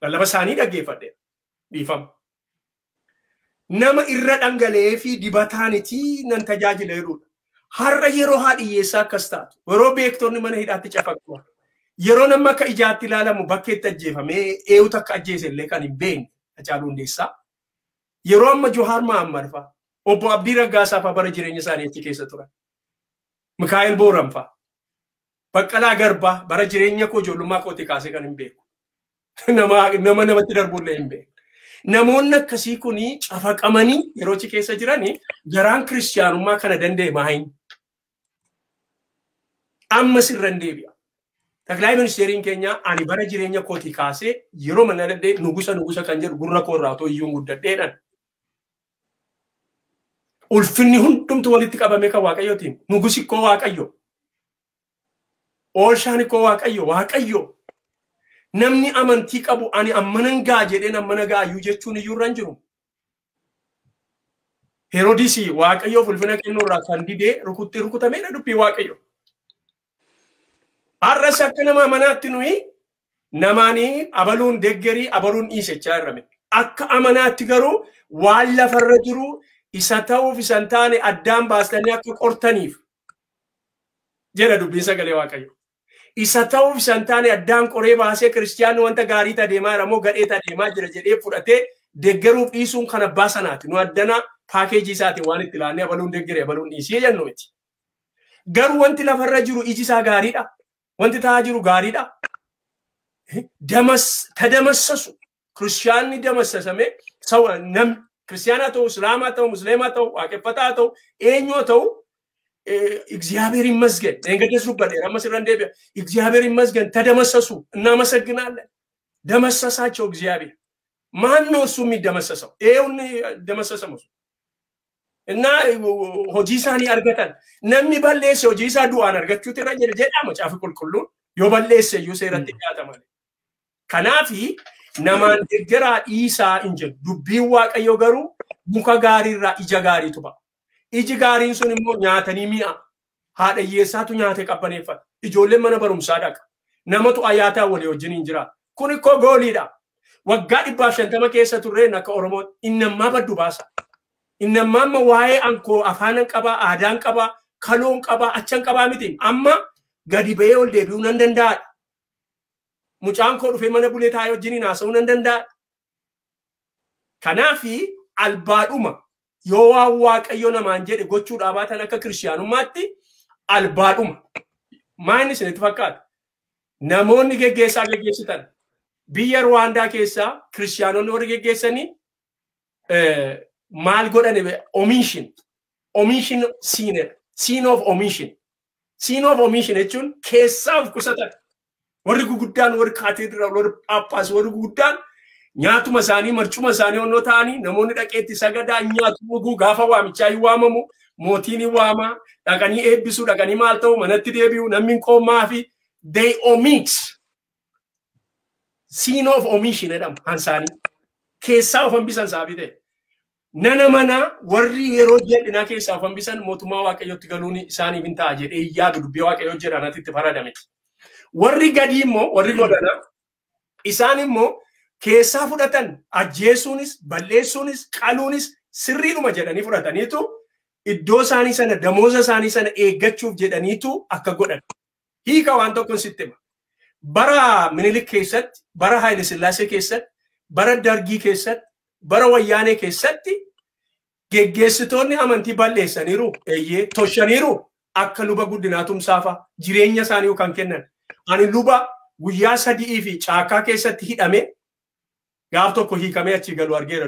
Lallaba isaanii dhaggeeffadhe. Dhiifama. Nama irra dhangala'ee fi dibataanitii nan tajaajila jedhudha. Har'a yeroo haadhi hiyyeessaa akkas taatu, yeroo beektonni mana hidhaatti cafaqu, yeroo namni akka ijaatti ilaalamu bakkeetti ajjeefamee eewutu akka ajjeese illee kan hin beekne Hacaaluu Hundeessaa. Yeroo amma Johaar Mahammad fa'a, obbo Abdii Raggaasaa fa'a bara jireenya isaanii achi keessa turan. Mikaa'el Booran fa'a, Baqqalaa Garbaa bara jireenya koo ijoollummaa kootii kaasee kan hin beeku. Nama namatti darbullee hin beeku. Namoonni akkasii kuni cafaqamanii yeroo achi keessa jiranii garaan kiristiyaanummaa kana danda'e maayin. Amma sirra hin deebi'a. Taklaayi ministeeriin keenya ani bara jireenya kootii kaasee yeroo mana danda'e nugusa nugusa kan jedhu gurra koo irraa otoo iyyuu guddadheedhaan. Ulfinni hundumtu walitti qabame kan Waaqayyootiin. Nugusi koo Waaqayyo. Oolshaan koo Waaqayyo. Waaqayyo. Namni amantii qabu ani ammanan gaa jedheen ammana gaayyuu jechuun iyyuu irra hin jiru. Heroodis Waaqayyoof ulfina kennuu irraa kan didee rukutti rukutameedha dubbii Waaqayyo. Har'as akka nama amanaatti nuyi namaanii abaluun deeggarii abaluun dhiisechaa jirra. Akka amanaatti garuu waan lafarra jiru isa ta'uuf isa hin taane addaan baastanii akka qortaniif jedha dubbiin sagalee Waaqayyo. Isa ta'uuf isa hin taane addaan qoree baasee kiristiyaanni wanta gaarii deemaa jira moo gadhee deemaa jira jedhee fudhatee deeggaruuf dhiisuun kan abbaa sanaati. Nu addana paakeejii isaatiin waan itti ilaannee abaluun deeggaree abaluun dhiisee jennu miti. Garuu wanti lafarra jiru iji isaa gaariidha. Wanti ta'aa jiru gaariidha. Tadamassasu kiristiyaanni damassasame namni kiristiyaanaa ta'u, islaamaa ta'u, musliimaa ta'u, waaqeffataa ta'u, eenyoo ta'u እግዚአብሔር ይመስገን እንግዲህ ሱበደ ረመስረን ደብ እግዚአብሔር ይመስገን ተደመሰሱ እናመሰግናለን። ደመሰሳቸው እግዚአብሔር። ማን ነው እሱ የሚደመሰሰው? ይሄውን ደመሰሰው እና ሆጂሳኒ አርገተን ነሚ በለሰ ሆጂሳ ዱአን አርገቹት ረጀ ጀዳ መጫፍ ቁልቁሉ ዮ በለሰ ዩ ሰይረት ያተማለ ከናፊ ነማን ድግራ ኢሳ እንጀ ዱቢዋ ቀዮ ገሩ ሙከ ጋሪራ ኢጀ ጋሪ ቱባ iji gaariin sun immoo nyaatanii mi'a. Haadha hiyyeessaatu nyaatee qabbaneeffata. Ijoolleen mana barumsaa dhaqa. Namatu ayyaataa walii wajjin hin jiraatu. Kun ikkoo gooliidha. Waggaa 150 keessa turreen akka Oromoo innammaa baddu baasa. Innammaa amma waa'ee ankoo afaanan qabaa, aadaan qabaa, kaloon qabaa, achan qabaa miti. Amma gadi ba'ee ol deebi'uu nan danda'adha. Mucaan koo dhufee mana bulee taa'ee wajjin haasa'uu nan danda'adha. Kanaafi albaadhuma yoo waan Waaqayyo namaan jedhe gochuudhaa baatan akka kiristiyaanummaatti albaadhuma. Maal isinitti fakkaata? Namoonni geggeessaa geggeessitan biyya Ruwaandaa keessaa kiristiyaanonni warri geggeessanii maal godhan omission. Omission siinedha. Sin of omission. Sin of omission jechuun keessaa of qusatan. Warri guguddaan warri kaateediraal warri phaaphaas warri guguddaan nyaatuma isaanii marcuma isaanii onnoo ta'anii namoonni dhaqeetti sagadaa nyaatu dhuguu gaafa waamichaa hin waamamu mootiin hin waama dhaqanii eebbisuu dhaqanii maal ta'u manatti deebi'u namni hin qoommaa fi they omit. Sin of omission jedhama hansaanii keessaa of hambisan saabii ta'e. Nana mana warri yeroo jal'inaa keessaa of hambisan mootummaa Waaqayyootti galuun isaaniif hin ta'a jedhee yaadu dubbii Waaqayyoo jedha natti itti faradame. Warri gadii immoo warri godhana isaan immoo keessaa fudhatan ajjeesuunis balleessuunis qaluunis sirriidhuma jedhanii fudhataniitu Iddoo isaanii sana damooza isaanii sana eeggachuuf jedhaniitu akka godhan. Hiika waan tokkoon sitti hima. Bara Minilik keessatti, bara Haayile Sillaasee keessatti, bara Dargii keessatti, bara Wayyaanee keessatti geggeessitoonni amantii balleessaniiru, eeyyee toshaniiru akka luba Guddinaa Tumsaafa jireenya isaanii kan kennan. Ani luba guyyaa 3 fi caakkaa keessatti hidhame gaaf tokko hiikamee achi galu argeera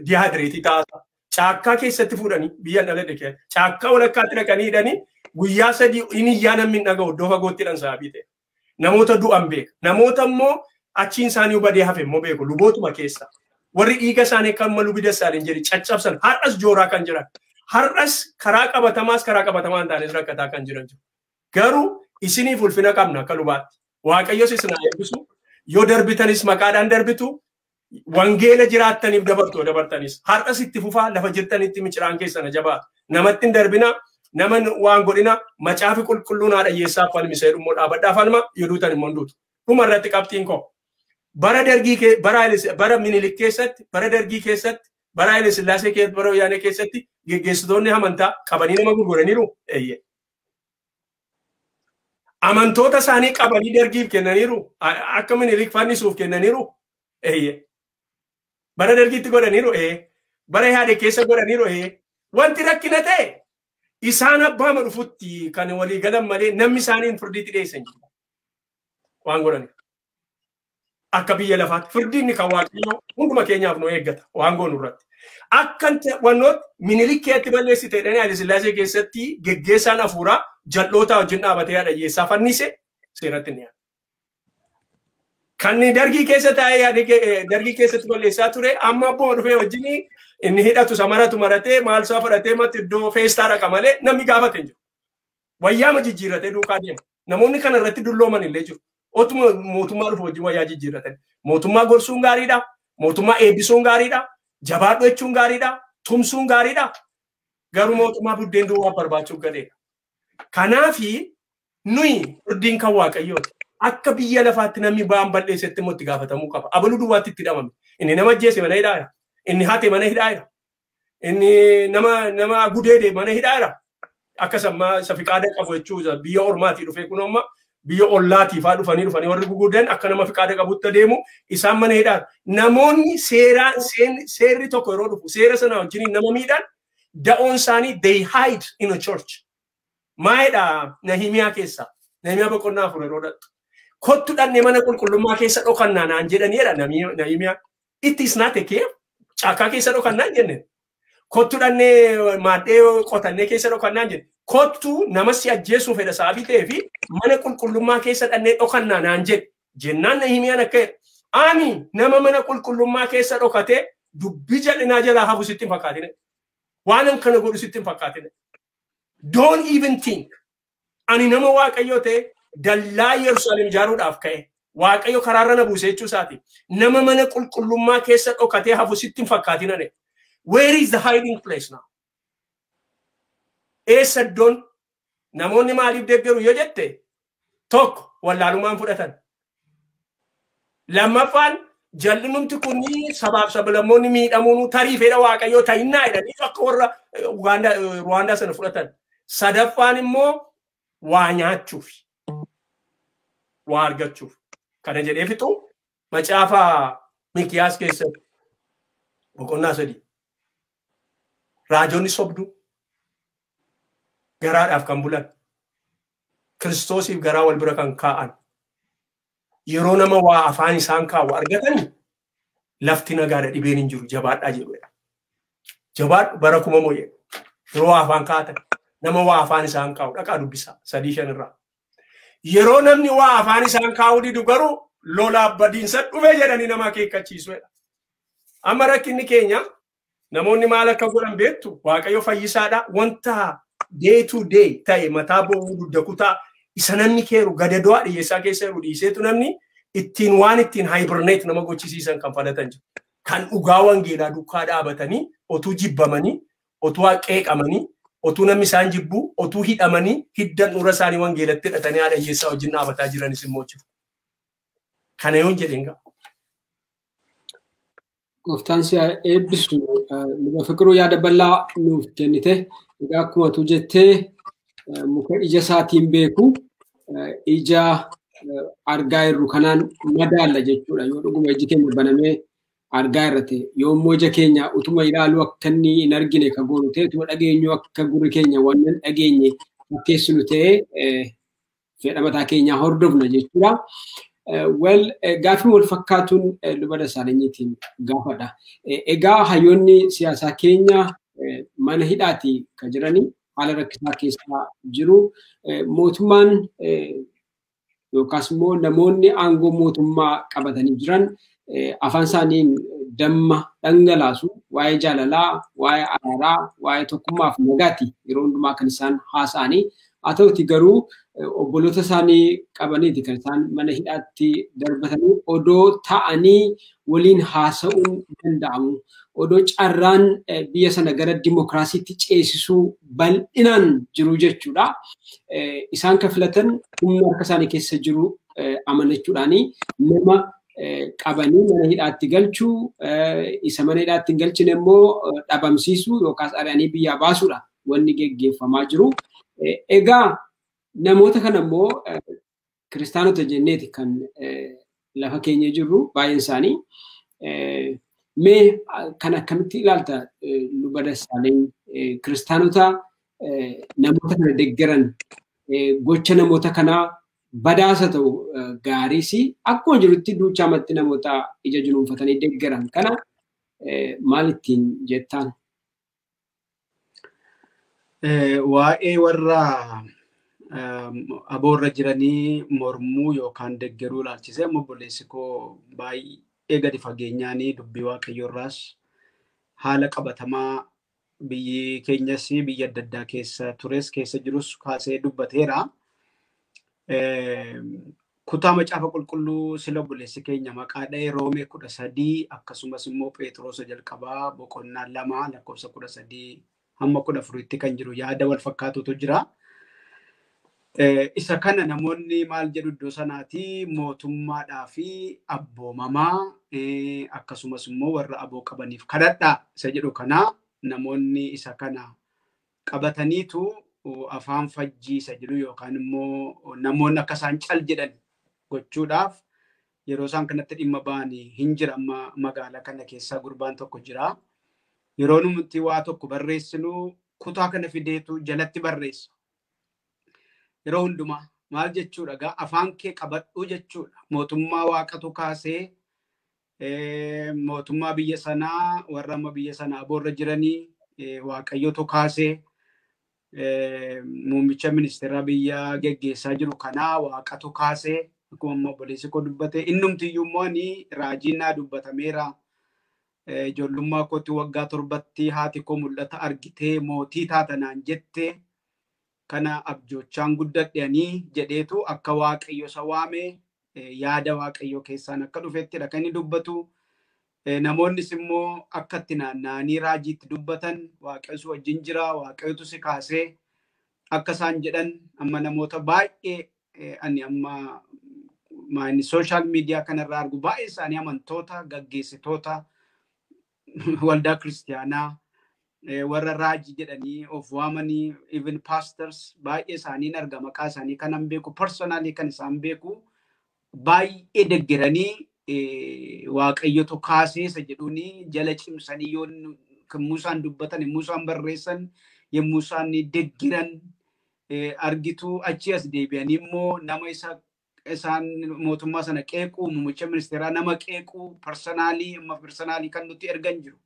dihaayidireetii taasa. Caakkaa keessatti fuudhanii biyya dhaladhe keessa caakkaa walakkaatti dhaqanii hidhanii guyyaa 3 inni iyyaa namni hin dhaga'u iddoo fagootti hidhan sababii ta'e. Namoota du'an beeka. Namoota immoo achiin isaanii badee hafe immoo beeku lubootuma keessa. Warri dhiiga isaanii akka amma lubi Dassaaleny jedhi caccabsan har'as jooraa kan jiran. Har'as karaa qabatamaas karaa qabatamaa hin taanes rakkataa kan jiran jiru. Garuu isiniif ulfina qabna akka lubaatti. Waaqayyos isin haa eebbisu. Yoo darbitanis maqaadhaan darbitu. Wangeela jiraattaniif dabartu dabartanis. Har'as itti fufaa lafa jirtanitti miciraan keessan jabaatu. Namatti hin darbina. Nama waan godhina macaafi qulqulluun haadha hiyyeessaaf falmisee dhummoo dhaabadhaa falma yoo duutan immoo duutu. Dhuma irratti qabxiin koo. Bara Dargii bara Minilik keessatti, bara Dargii keessatti, bara Haayile Sillaasee keessatti, bara Wayyaanee keessatti geggeessitoonni amantaa qabanii nama gurguraniiru. Eeyyee. Amantoota isaanii qabanii Dargiif kennaniiru. Akka Minilik fannisuuf kennaniiru. Eeyyee. Bara Dargiitti godhaniiru. Ee. Bara Yaade keessa godhaniiru. Ee. Wanti rakkina ta'e isaan abbaama dhufutti kan walii galan malee namni isaaniin firdiitti dhiyeessan jiru. Waan godhaniif. Akka biyya lafaatti firdiin kan Waaqayyoo hunduma keenyaaf nu eeggata waan goonu irratti. Akka wannoot Minilik keetti balleessite jedhanii Haayile Sillaasee keessatti geggeessaan hafuuraa jal'oota wajjin dhaabatee haadha hiyyeessaa fannise seeratti ni yaada. Kan Dargii keessa taa'ee Dargii keessatti balleessaa ture amma abbuma dhufee wajjin inni hidhatu samaratu maratee maal isaa fudhatee matti iddoo feestaa dhaqa malee namni gaafate hin jiru. Wayyaama jijjiirratee duukaa deema. Namoonni kana irratti dullooman illee jiru. Otuma mootummaa dhufu wajjin wayyaa jijjiirratan. Mootummaa gorsuun gaariidha. Mootummaa eebbisuun gaariidha. Jabaadhu jechuun gaariidha. Tumsuun gaariidha. Garuu mootummaa buddeen duwwaa barbaachuuf gadeedha. Kanaafi nuyi firdiin kan Waaqayyooti. Akka biyya lafaatti namni ba'aan balleessetti immoo itti gaafatamuu qaba. Abaluu duwwaatti itti hidhamame. Inni nama ajjeese mana hidhaa jira. Inni hate mana hidhaa jira. Inni nama gudeede mana hidhaa jira. Akka sammaa safiqaada qabu jechuudha biyya ormaatii dhufee kun amma biyya ollaatii faa dhufanii warri guguddan akka nama fiqaada qabutti adeemu isaan mana hidhaa. Namoonni seerri tokko yeroo dhufu seera sana wajjin nama miidhan da'oon isaanii they hide in a church. Maayidha Nahimiyaa keessa. Nahimiyaa boqonnaa 4 yeroo dhattu. Kottu dhannee mana qulqullummaa keessa dhokannaa naan jedhaniidha Nahimiyaa. It is not a cave. Caakkaa keessa dhokannaa jenne. Kottu dhannee maaddee qotannee keessa dhokannaa jenne. Kottu nama si ajjeesuu fedha sababii ta'ee fi mana qulqullummaa keessa dhannee dhokannaa naan jedhe. Jennaan Nahimiyaan akka jedhe. Ani nama mana qulqullummaa keessa dhokatee dubbii jal'inaa jalaa hafu sitti hin fakkaatine. Waan kana godhu sitti hin fakkaatine. Don't even think. Ani nama Waaqayyoo ta'e dallaa Yerusaalem ijaaruudhaaf ka'e. Waaqayyo karaarra na buuse jechuu isaati. Nama mana qulqullummaa keessa dhokatee hafu sitti hin fakkaatinane. Where is the hiding place now? Eessa iddoon namoonni maaliif deeggaru yoo jette tokko wallaalumaan fudhatan. Lammaffaan jal'inumti kun sabaaf sablammoonni miidhamuun tarii fedha Waaqayyoo ta'innaa jedhanii akka warra Ruwaandaa sana fudhatan. Sadaffaan immoo waa nyaachuuf. Waa argachuuf. Kana jedhee fixu macaafa Mikiyaas keessatti boqonnaa 3. Raajonni sobduu garaadhaaf kan bulan Kiristoosiif garaa wal bira kan kaa'an yeroo nama waa afaan isaan kaa'u argatan lafti nagaadha dhibeen hin jiru jabaadhaa jedhudha. Jabaadhu bara kuma moo'e yeroo waa afaan kaa'atan nama waa afaan isaan kaa'u dhaqaa dubbisaa 3-5 irraa. Yeroo namni waa afaan isaan kaa'u didu garuu lolaaf badiinsa dhufe jedhanii nama akeekkachiisudha. Amma rakkinni keenya namoonni maal akka godhan beektu Waaqayyo fayyisaadha wanta day to day ta'e mataa bo'uu dugda kutaa isa namni keeru gadadoo dhiyyeessaa keessa jiru dhiiseetu namni ittiin waan ittiin hibernate nama gochisiisan kan fadhatan jiru. Kan dhugaa wangeelaa duukaa dhaabatanii otuu jibbamanii otuu qeeqamanii otuu namni isaan jibbu otuu hidhamanii hiddan dhura isaanii wangeelatti hidhatanii haadha hiyyeessaa wajjin dhaabataa jiranis immoo jiru. Kana yoon jedheen ga'a. Gooftaan si eebbisu luba Fiqiruu yaada bal'aa nuuf kennite. Egaa akkuma tu jettee muka ija isaatiin beeku ija argaa jirru kanaan madaalla jechuudha. Yoo dhuguma iji keenya banamee argaa irra ta'e, yoo immoo ija keenya utuma ilaaluu akka inni hin argine ka goonu ta'e, utuma dhageenyu akka gurri keenya waan hin dhageenye fakkeessinu ta'e fedha mataa keenyaa hordofna jechuudha. Well, gaaffii wal fakkaatuun Luba Dassaalenyiitiin gaafadha. Egaa hayyoonni siyaasaa keenya mana hidhaati kan jirani, haala rakkisaa keessa jiru. Mootummaan yookaas immoo namoonni aangoo mootummaa qabatanii jiran afaan isaaniin damma dhangalaasu, waa'ee jaalalaa, waa'ee araaraa, waa'ee tokkummaa fi nagaati yeroo hundumaa kan isaan haasa'anii. Haa ta'uti garuu obboloota isaanii qabaniiti kan isaan mana hidhaatti darbatanii odoo ta'anii waliin haasa'uun danda'amu. Odoo carraan biyya sana gara dimokiraasiitti ceesisuu bal'inaan jiru jechuudha. Isaan kan filatan humna harka isaanii keessa jiru amanachuudhaani nama qabanii mana hidhaatti galchuu, isa mana hidhaatti hin galchine immoo dhabamsiisuu yookaas ari'anii biyyaa baasuudha wanni geggeeffamaa jiru. Egaa namoota kana immoo kiristaanota jenneeti kan lafa keenya jirru baay'een isaanii. Mee kan akkamitti ilaalta Luba Dassaaleny, kiristaanota namoota kana deeggaran, gocha namoota kanaa badaasa ta'u gaariis akkuma jirutti duuchaamatti namoota ija junuunfatanii deeggaran kana maal ittiin jettaan? Waa'ee warra aboorra jiranii mormuu yookaan deeggaruu ilaalchisee amma obboleessi koo baay'ee gadi fageenyaanii dubbii Waaqayyoorraas haala qabatamaa biyyi keenyas biyya adda addaa keessa tures keessa jirus kaasee dubbateera. Kutaa macaafa qulqulluu sila obboleessi keenya maqaa dha'ee Roomee 13 akkasumas immoo Phexrosa jalqabaa boqonnaa 2 lakkoofsa 13 hamma 14tti kan jiru yaada wal fakkaatutu jira. Isa kana namoonni maal jedhu iddoo sanaati mootummaadhaa fi abboomamaa akkasumas immoo warra aboo qabaniif kadhadhaa isa jedhu kana namoonni isa kana qabataniitu afaan fajjii isa jedhu yookaan immoo namoonni akka isaan cal jedhan gochuudhaaf yeroo isaan kanatti dhimma ba'anii hin jira. Amma magaalaa kana keessaa gurbaan tokko jira. Yeroo nuti waa tokko barreessinu kutaa kana fideetu jalatti barreessa. Yeroo hundumaa maal jechuudha gaa afaan kee qabadhu jechuudha. Mootummaa waaqatu kaasee mootummaa biyya sanaa warra amma biyya sanaa aboorra jiranii waaqayyotu kaasee muummicha ministeera biyya geggeessaa jiru kanaa waaqatu kaasee akkuma amma obboleessi koo dubbate innumtiyyuu immoo ani raajiin naa dubbatameera. Ijoollummaa kootti waggaa 7tti haati koo mul'ata argitee mootii taatanaan jette kana abjoochaan guddadheanii jedheetu akka waaqayyo isa waame yaada waaqayyo keessaan akka dhufettidha kan inni dubbatu. Namoonnis immoo akka itti naanna'anii raajiitti dubbatan waaqayyo wajjin jira, waaqayyotu si kaasee akka isaan jedhan amma namoota baay'ee ani amma sooshaal miidiyaa kanarraa argu baay'ee isaanii amantoota gaggeessitoota waldaa kiristiyaanaa warra raajii jedhanii of waamanii even pastors baay'ee isaaniin arga maqaa isaanii kanan beeku personally kan isaan beeku baay'ee deggeranii waaqayyotu kaasee isa jedhuuni jala cimsanii yoo yommuu isaan dubbatan yommuu isaan barreessan yommuu isaan deggeran argitu achi as deebi'anii immoo nama isa isaan mootummaa sana qeequu muummicha ministeeraa nama qeequu personaalii amma personaalii kan nuti ergan jiru.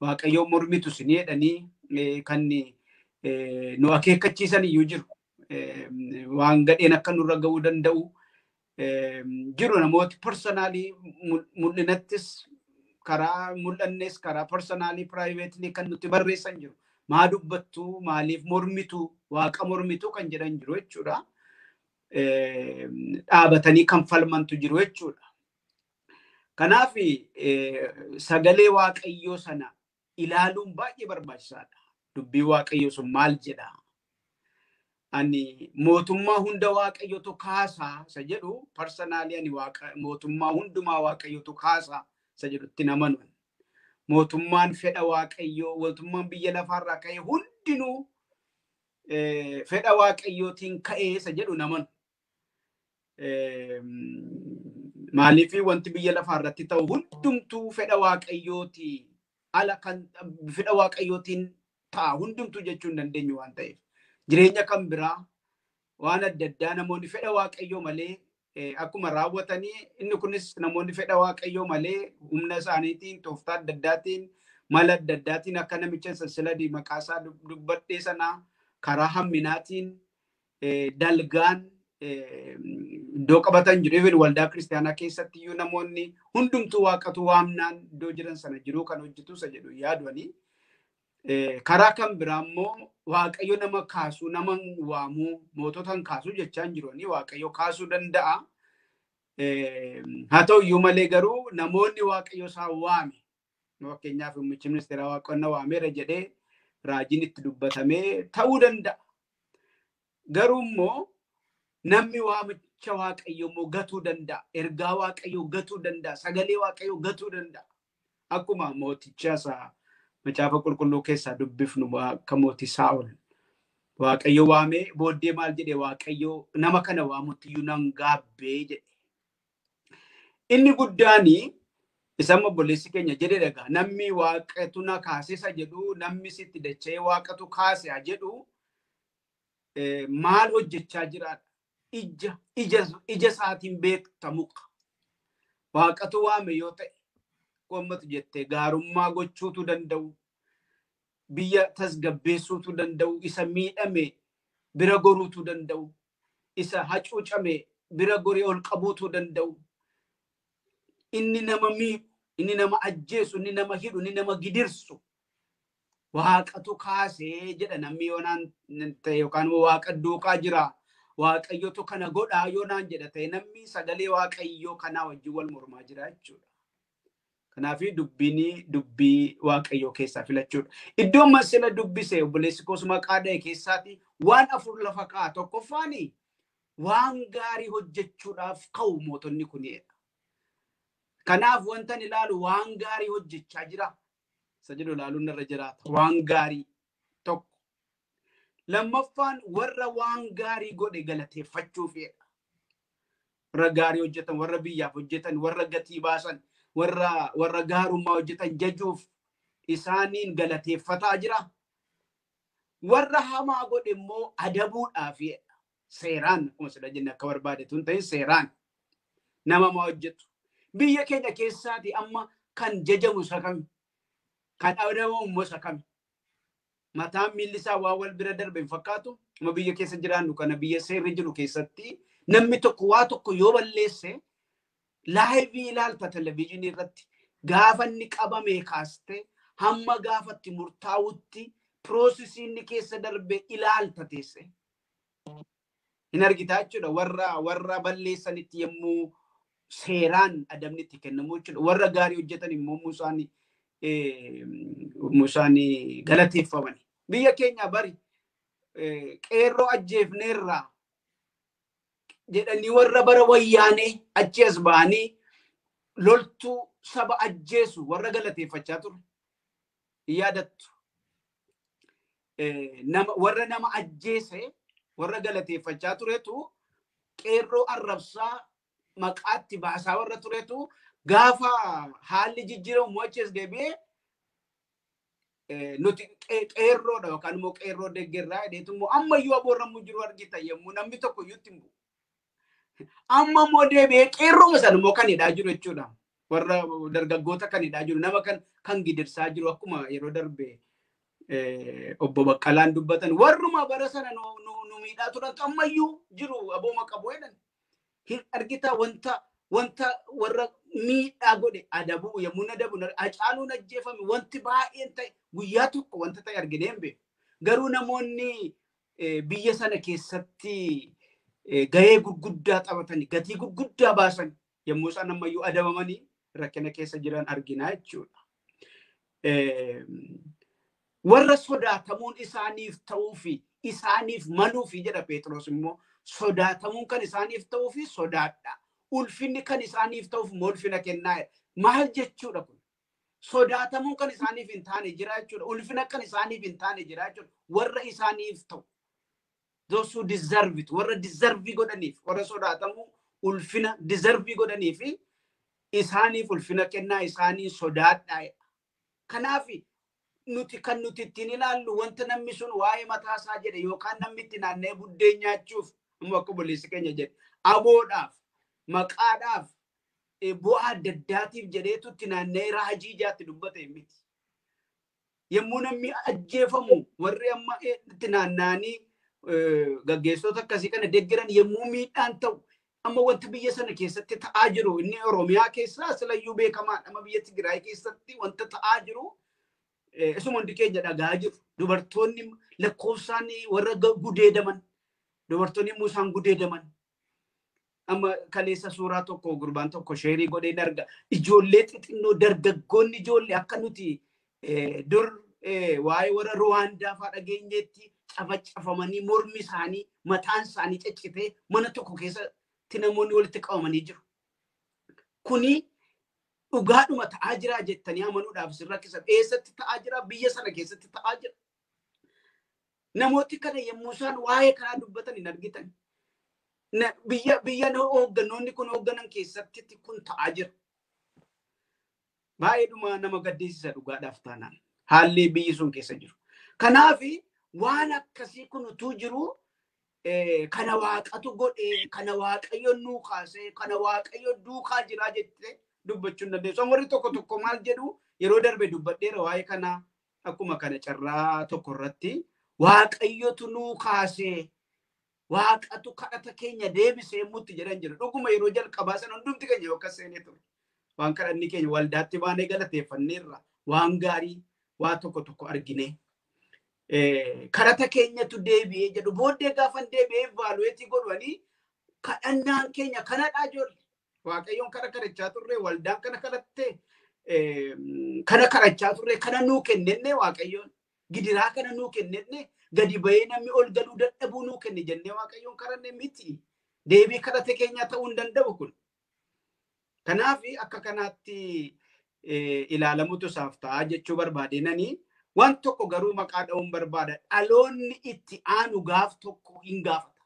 Waaqayyoo mormitu isin jedhanii kan nu akeekkachiisan iyyuu jiru. Waan gadheen akka nurra ga'uu danda'u jiru namooti personaalii mul'inattis karaa mul'annes karaa personaalii piraayiveetilii kan nuti barreessan jiru. Maa dubbattu maaliif mormitu waaqa mormitu kan jedhan jiru jechuudha. Dhaabatanii kan falmantu jiru jechuudha. Kanaaf sagalee waaqayyoo sana ilaaluun baay'ee barbaachisaadha. Dubbii waaqayyoo sun maal jedha? Ani mootummaa hunda waaqayyotu kaasaa isa jedhu parsanaalii ani mootummaa hundumaa waaqayyotu kaasaa isa jedhutti namanu. Mootummaan fedha waaqayyoo mootummaan biyya lafaarraa ka'e hundinuu Fedha Waaqayyootiin ka'ee isa jedhu naman. Maaliif wanti biyya lafaa irratti ta'u hundumtuu fedha Waaqayyooti ala kan fedha Waaqayyootiin ta'a hundumtuu jechuu hin dandeenyu waan ta'eef. Jireenya kan biraa waan adda addaa namoonni fedha Waaqayyoo malee akkuma raawwatanii inni kunis namoonni fedha Waaqayyoo malee humna isaaniitiin tooftaa adda addaatiin mala adda addaatiin akka namicha silsiladii maqaa isaa dubbadhee sanaa karaa hamminaatiin dalgaan iddoo qabatan jiru. Even waldaa kiristaanaa keessatti iyyuu namoonni hundumtuu waaqatu waamnaan iddoo jiran sana jiruu kan hojjetu isa jedhu yaadanii. Karaa kan biraa immoo Waaqayyo nama kaasuu, nama waamuu, moototaan kaasuu jechaa hin jiranii Waaqayyo kaasuu danda'a. Haa ta'u iyyuu malee garuu namoonni Waaqayyo isaan waame fakkeenyaaf muummichi ministeeraa Waaqonna waameera jedhee raajiin itti dubbatamee ta'uu danda'a. Garuu immoo namni waamicha Waaqayyo immoo gatuu danda'a. Ergaa Waaqayyoo gatuu danda'a. Sagalee Waaqayyoo gatuu danda'a. Akkuma mooticha isaa macaafa qulqulluu keessaa dubbifnu akka mootii Saa'ol. Waaqayyo waamee booddee maal jedhe Waaqayyo nama kana waamutti iyyuu nan gaabbee jedhe. Inni guddaanii isa obboleessi keenya jedhe dhagaa namni waaqatu na kaasisa jedhu namni sitti dacha'ee waaqatu kaase jedhu maal hojjechaa jiraadha. Ija ija isaatiin beekta muka. Waaqatu waame yoo ta'e qommatu jettee gaarummaa gochuutu danda'u. Biyya tasgabbeessuutu danda'u. Isa miidhame bira goruutu danda'u. Isa hacuucame bira goree ol qabuutu danda'u. Inni nama miidhu, inni nama ajjeesu, inni nama hidhu, inni nama gidirsu. Waaqatu kaasee jedha namni yoonaan ta'e yookaan waaqa duukaa jira. Waaqayyotu kana godhaa yoonaan jedha ta'e namni sagalee Waaqayyoo kanaa wajjin wal mormaa jira jechuudha. Kanaaf dubbiin dubbii Waaqayyoo keessaa filachuudha. Iddoo masila dubbise obboleessi koos maqaa dha'e keessaati waan afur lafa kaa'a. Tokkoffaani waan gaarii hojjechuudhaaf ka'u mootonni kunidha. Kanaaf wanta ilaalu waan gaarii hojjechaa jira. Isa jedhu ilaaluun irra jiraata. Waan gaarii tokko. Lammaffaan warra waan gaarii godhe galateeffachuufidha. Warra gaarii hojjetan, warra biyyaaf hojjetan, warra gatii baasan, warra gaarummaa hojjetan jajuuf isaaniin galateeffataa jira. Warra hamaa godhe immoo adabuudhaafidha. Seeraan akkuma sila jenne akka barbaadetu hin ta'in seeraan nama hamaa hojjetu. Biyya keenya keessaati amma kan jajamu isa kami? Kan adabamu immoo isa kami? Mataan miilli isaa waan wal bira darbe hin fakkaatu. Amma biyya keessa jiraannu kana biyya seerri jiru keessatti namni tokko waa tokko yoo balleesse laayivii ilaalta televizyiinii irratti gaafa inni qabame kaaste hamma gaafatti murtaa'utti piroosesii inni keessa darbe ilaalta teesse. Hin argitaa jechuudha warra balleessanitti yommuu seeraan adabni itti kennamu jechuudha. Warra gaarii hojjetan immoo Musaan galateeffamani. Biyya keenya bari qeerroo ajjeefneerraa jedhanii warra bara wayyaanee achi as ba'anii loltuu saba ajjeesu warra galateeffachaa ture. Yaadattu. Warra nama ajjeese warra galateeffachaa turetu qeerroo arrabsaa maqaatti baasaa warra turetu gaafa haalli jijjiiramu achi as deebi'ee nuti qeerroodha yookaan immoo qeerroo deeggarraa jedheetu immoo ammayyuu aboorramuu jiru argita yommuu namni tokko iyyuu itti hin bu'u. Amma immoo deebi'ee qeerrooma sana immoo kan hidhaa jiru jechuudha. Warra dargaggoota kan hidhaa jiru nama kan gidirsaa jiru akkuma yeroo darbe obbo Baqqalaan dubbatan warruma bara sana nu miidhaa turantu ammayyuu jiru abooma qabu jedhan. Argita wanta warra miidhaa godhe adabuu yommuu adabu Hacaaluun ajjeefame wanti baay'een ta'e guyyaa tokko wanta ta'e arginee hin beeku. Garuu namoonni biyya sana keessatti gahee gurguddaa taphatanii gatii gurguddaa baasan yommuu isaan ammayyuu adabamanii rakkina keessa jiran arginaa jechuudha. Warra sodaatamuun isaaniif ta'uu fi isaaniif maluufi jedha Phexros immoo sodaatamuun kan isaaniif ta'uu fi sodaadha. Ulfinni kan isaaniif ta'uuf immoo ulfina kennaa. Maal jechuudha kun? Sodaatamuun kan isaaniif hin taane jira jechuudha. Ulfina kan isaaniif hin taane jira jechuudha. Warra isaaniif ta'u. Those who deserve it, warra deserve godhaniif, warra sodaatamu ulfina deserve godhaniif isaaniif ulfina kennaa, isaanii sodaadhaa. Kanaaf nuti kan nuti ittiin ilaallu wanta namni sun waa'ee mataa isaa jedhe yookaan namni itti naanna'ee buddeen nyaachuuf immoo akka obboleessi keenya jedhe aboodhaaf, maqaadhaaf, bu'aa adda addaatiif jedheetu itti naanna'ee raajii ijaatti dubbate miti. Yommuu namni ajjeefamu warri amma itti naanna'anii gaggeessitoota akkasii kana deeggaran yommuu miidhaan ta'u amma wanta biyya sana keessatti ta'aa jiru inni Oromiyaa keessaa silayyuu beekamaadha. Amma biyya Tigraay keessatti wanta ta'aa jiru isuma hundi keenya dhagaa jiru. Dubartoonni lakkoofsaan warra gudeedaman, dubartoonni immoo isaan gudeedaman. Amma kaleessa suuraa tokko gurbaan tokko sheerii godhee arga. Ijoollee xixinnoo dargaggoonni ijoollee akka nuti dur waa'ee warra Ruwaandaa fa'aa dhageenyetti cafacafamanii mormi isaanii mataan isaanii ciccitee mana tokko keessatti namoonni walitti qabamanii jiru. Kuni dhugaadhuma ta'aa jira jettanii amanuudhaaf sin rakkisa. Eessatti ta'aa jira? Biyya sana keessatti ta'aa jira. Namooti kana yommuu isaan waa'ee kanaa dubbatan hin argitan. Biyya hooggannoonni kun hoogganan keessatti kun ta'aa jira. Baay'eedhuma nama gaddisiisa dhugaadhaaf taanaan haalli biyyi sun keessa jiru. Kanaaf waan akkasii kun utuu jiru kana waaqatu godhe, kana waaqayyo nuu kaase, kana waaqayyo duukaa jira jettee dubbachuu hin dandeessu. Warri tokko tokko maal jedhu yeroo darbe dubbadheera waa'ee kana akkuma kana carraa tokko irratti waaqayyotu nuu kaase, waaqatu kadhata keenya deebisee mutti jedhan jiru. Dhuguma yeroo jalqabaa sana hundumti keenya yookaan seenee ture. Waan kadhanni keenya waldaatti baanee galateeffanneerra waan gaarii waa tokko tokko argine. Kadhata keenyatu deebi'ee jedhu booddee gaafa deebi'ee evaluate godhanii kadhannaan keenya kanadhaa ijoollee. Waaqayyoon kana kadhachaa turre, waldaan kana kadhatte, kana kadhachaa turre, kana nuu kennenne waaqayyoon gidiraa kana nuu kennenne gadi bahee namni ol galuu dadhabuu nuu kenne jennee waaqayyoon kadhanne miti. Deebii kadhate keenyaa ta'uu hin danda'u kun. Kanaaf akka kanaatti ilaalamutu isaaf ta'a jechuu barbaadeenanii waan tokko garuu maqaa dha'uun barbaada. Dhaloonni itti aanu gaaf tokko hin gaafata.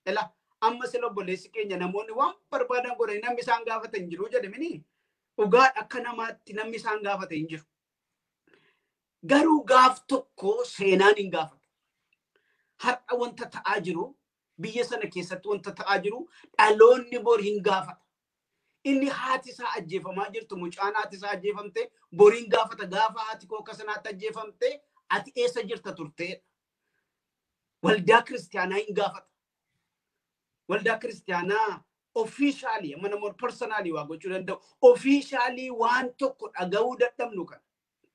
Ela amma sila obboleessi keenya namoonni waan barbaadan godhanii namni isaan gaafata hin jiru jedhamini dhugaa akka namaatti namni isaan gaafata hin jiru. Garuu gaaf tokko seenaan hin gaafata. Har'a wanta ta'aa jiru biyya sana keessatti wanta ta'aa jiru dhaloonni bor hin gaafata. Inni haati isaa ajjeefamaa jirtu mucaan haati isaa ajjeefamte boriin gaafata gaafa haati koo akka sanaatti ajjeefamte ati eessa jirta turteedha. Waldaa kiristaanaa hin gaafata. Waldaa kiristaanaa officially amma namoonni personally waa gochuu danda'u officially waan tokko dhaga'uu dadhabnu kana.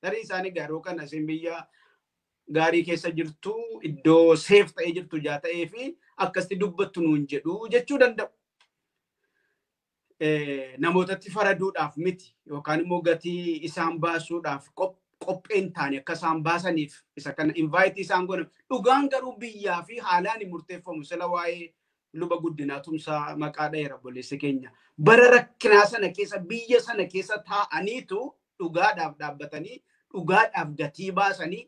Tarii isaanii garuu kana isin biyya gaarii keessa jirtu iddoo safe ta'ee jirtu jaa ta'ee fi akkasitti dubbattu nuun jedhu jechuu danda'u. Namootatti faraduudhaaf miti yookaan immoo gatii isaan baasuudhaaf qopheen taane akka isaan baasaniif isa kana invite isaan godhan. Dhugaan garuu biyyaa fi haalaan hin murteeffamu sila waa'ee luba guddinaa tumsaa maqaa dheera obboleessi keenya. Bara rakkinaa sana keessa biyya sana keessa taa'aniitu dhugaadhaaf dhaabbatanii dhugaadhaaf gatii baasanii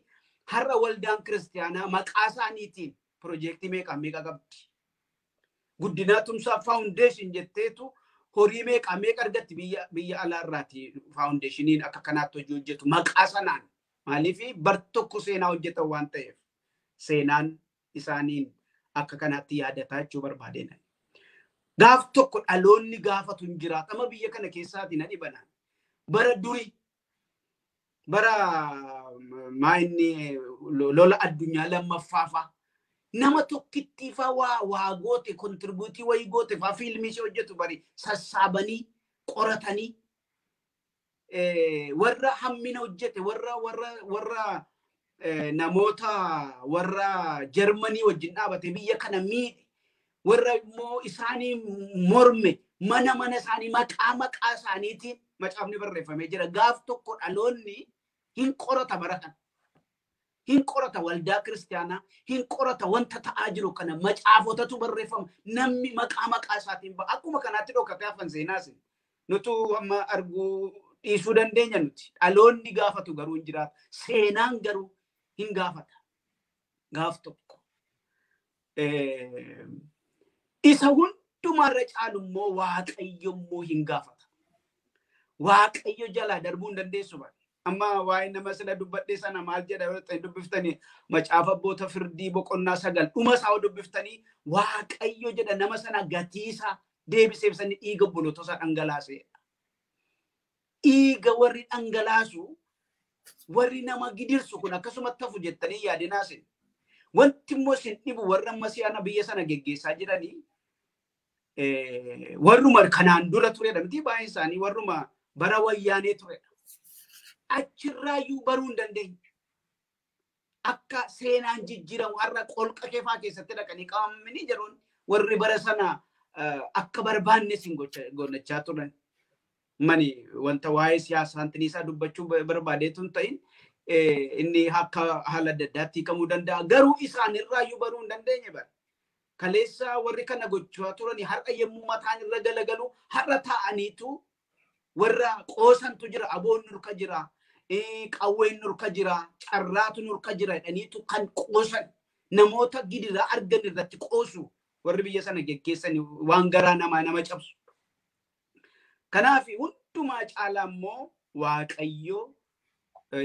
har'a waldaan kiristaanaa maqaa isaaniitiin piroojeektii meeqa meeqa qabdi. Guddinaa tumsaa foundation jetteetu horii meeqa meeqa argatti biyya alaarraati foundationiin akka kanaatti hojii hojjetu maqaa sanaan. Maaliif bar tokko seenaa hojjetan waan ta'eef seenaan isaaniin akka kanaatti yaadataa jechuu barbaadeen. Gaaf tokko dhaloonni gaafatu hin jiraatu. Amma biyya kana keessaati na dhibanaan. Bara durii bara maa inni lola addunyaa lammaffaa fa'a nama tokkittii faa waa goote kontribuutii wayii goote faa fiilmii ishee hojjetu bari sassaabanii qoratanii warra hammina hojjete warra namoota warra Jarmanii wajjin dhaabate biyya kana miidhe warra immoo isaanii morme mana isaanii maqaa maqaa isaaniitiin macaafni barreeffamee jira. Gaaf tokko dhaloonni hin qorata bara kana. Hin qorata waldaa kiristaanaa, hin qorata wanta ta'aa jiru kana macaafotatu barreeffama. Namni maqaa maqaa isaatiin ba'a. Akkuma kanaatti dhokatee hafan seenaas. Nutu amma arguu dhiisuu dandeenya nuti. Dhaloonni gaafatu garuu hin jiraatu. Seenaan garuu hin gaafata. Gaaf tokko. Isa hundumaarra caalu immoo Waaqayyo immoo hin gaafata. Waaqayyo jalaa darbuu hin dandeessu bara. Amma waa'ee nama sila dubbadhee sana maal jedha yoo ta'e dubbiftanii Macaafa Abboota Firdii boqonnaa 9 dhuma isaa dubbiftanii, Waaqayyo jedha nama sana gatiisa deebiseef sani dhiiga obboloota isaa dhangalaasee. Dhiiga warri dhangalaasu, warri nama gidirsu kun akkasumatti hafu jettanii yaadinaa isin. Wanti immoo isin dhibu warra amma si'ana biyya sana geggeessaa jiranii warruma kanaan dura turedha miti, baay'een isaanii warruma bara Wayyaanee turedha. Achirraayyuu baruu hin dandeenye. Akka seenaan jijjiiramu har'a qolqa keefaa keessatti dhaqanii qabamanii jiruun warri bara sana akka barbaanne sin gochaa turan. Mani wanta waa'ee siyaasaa isaa dubbachuu barbaadeetu hin ta'in, inni akka haala adda addaatti hiikamuu danda'a. Garuu isaanirraayyuu baruu hin dandeenye bara. Kaleessa warri kana gochaa turan har'a yommuu mataan irra galagalu har'a taa'aniitu warra qoosantu jira, aboon nurka jira, qawween nurka jira, carraatu nurka jira jedhaniitu kan qoosan, namoota gidiraa argan irratti qoosu warri biyya sana geggeessan, waan garaa namaa nama cabsu. Kanaaf hundumaa caalaa immoo Waaqayyo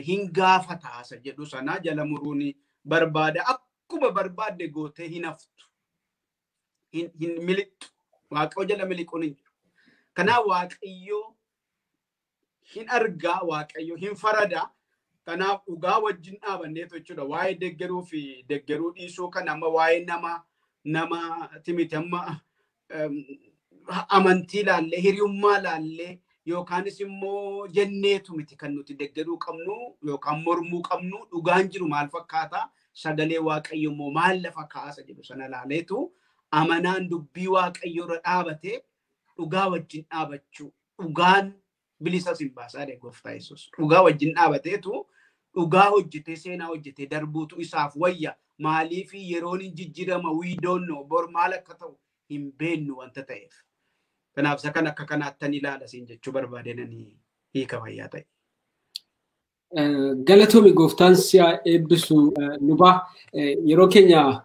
hin gaafataasa jedhu sana jala muruun barbaada. Akkuma barbaadde gootee hin haftu. Hin miliqxu. Waaqayyo jala miliquun hin jiru. Kanaaf Waaqayyo hin argaa, Waaqayyo hin farada. Kanaaf dhugaa wajjin dhaabanneetu jechuudha. Waa'ee deggeruu fi deggeruu dhiisuu kan amma waa'ee nama miti, amma amantii laallee, hiriyummaa laallee, yookaanis immoo jenneetu miti kan nuti deggeruu qabnu yookaan mormuu qabnu. Dhugaan jiru maal fakkaata, sagalee Waaqayyo immoo maal lafa kaasa jedhu sana laaleetu amanaan dubbii Waaqayyo irra dhaabatee dhugaa wajjin dhaabachuu, dhugaan bilisa sin baasaa jedhe Gooftaa Yesuus. Dhugaa wajjin dhaabateetu dhugaa hojjetee, seenaa hojjetee darbuutu isaaf wayya. Maaliif yeroon hin jijjiirama, we don't know, bor maal akka ta'u hin beennu wanta ta'eef. Kanaaf isa kan akka kanaattan ilaala siin jechuu barbaadeenanii hiika fayyaa ta'e. Galatoomi, Gooftaan si'a eebbisu lubaa. Yeroo keenya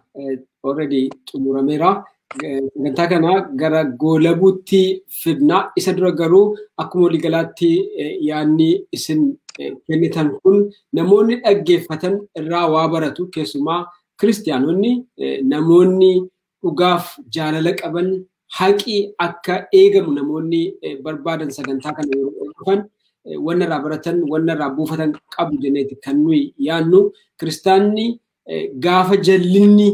already xumurameera. Sagantaa kana gara goolabuutti fidna. Isa dura garuu akkuma waliigalaatti yaadni isin kennitan kun namoonni dhaggeeffatan irraa waa baratu, keessumaa kiristiyaanonni, namoonni dhugaaf jaalala qaban, haqi akka eegamu namoonni barbaadan sagantaa kana yeroo dhufan wanna irraa baratan, wanna irraa buufatan qabu jenneeti kan nuyi yaadnu. Kiristaanni gaafa jallinni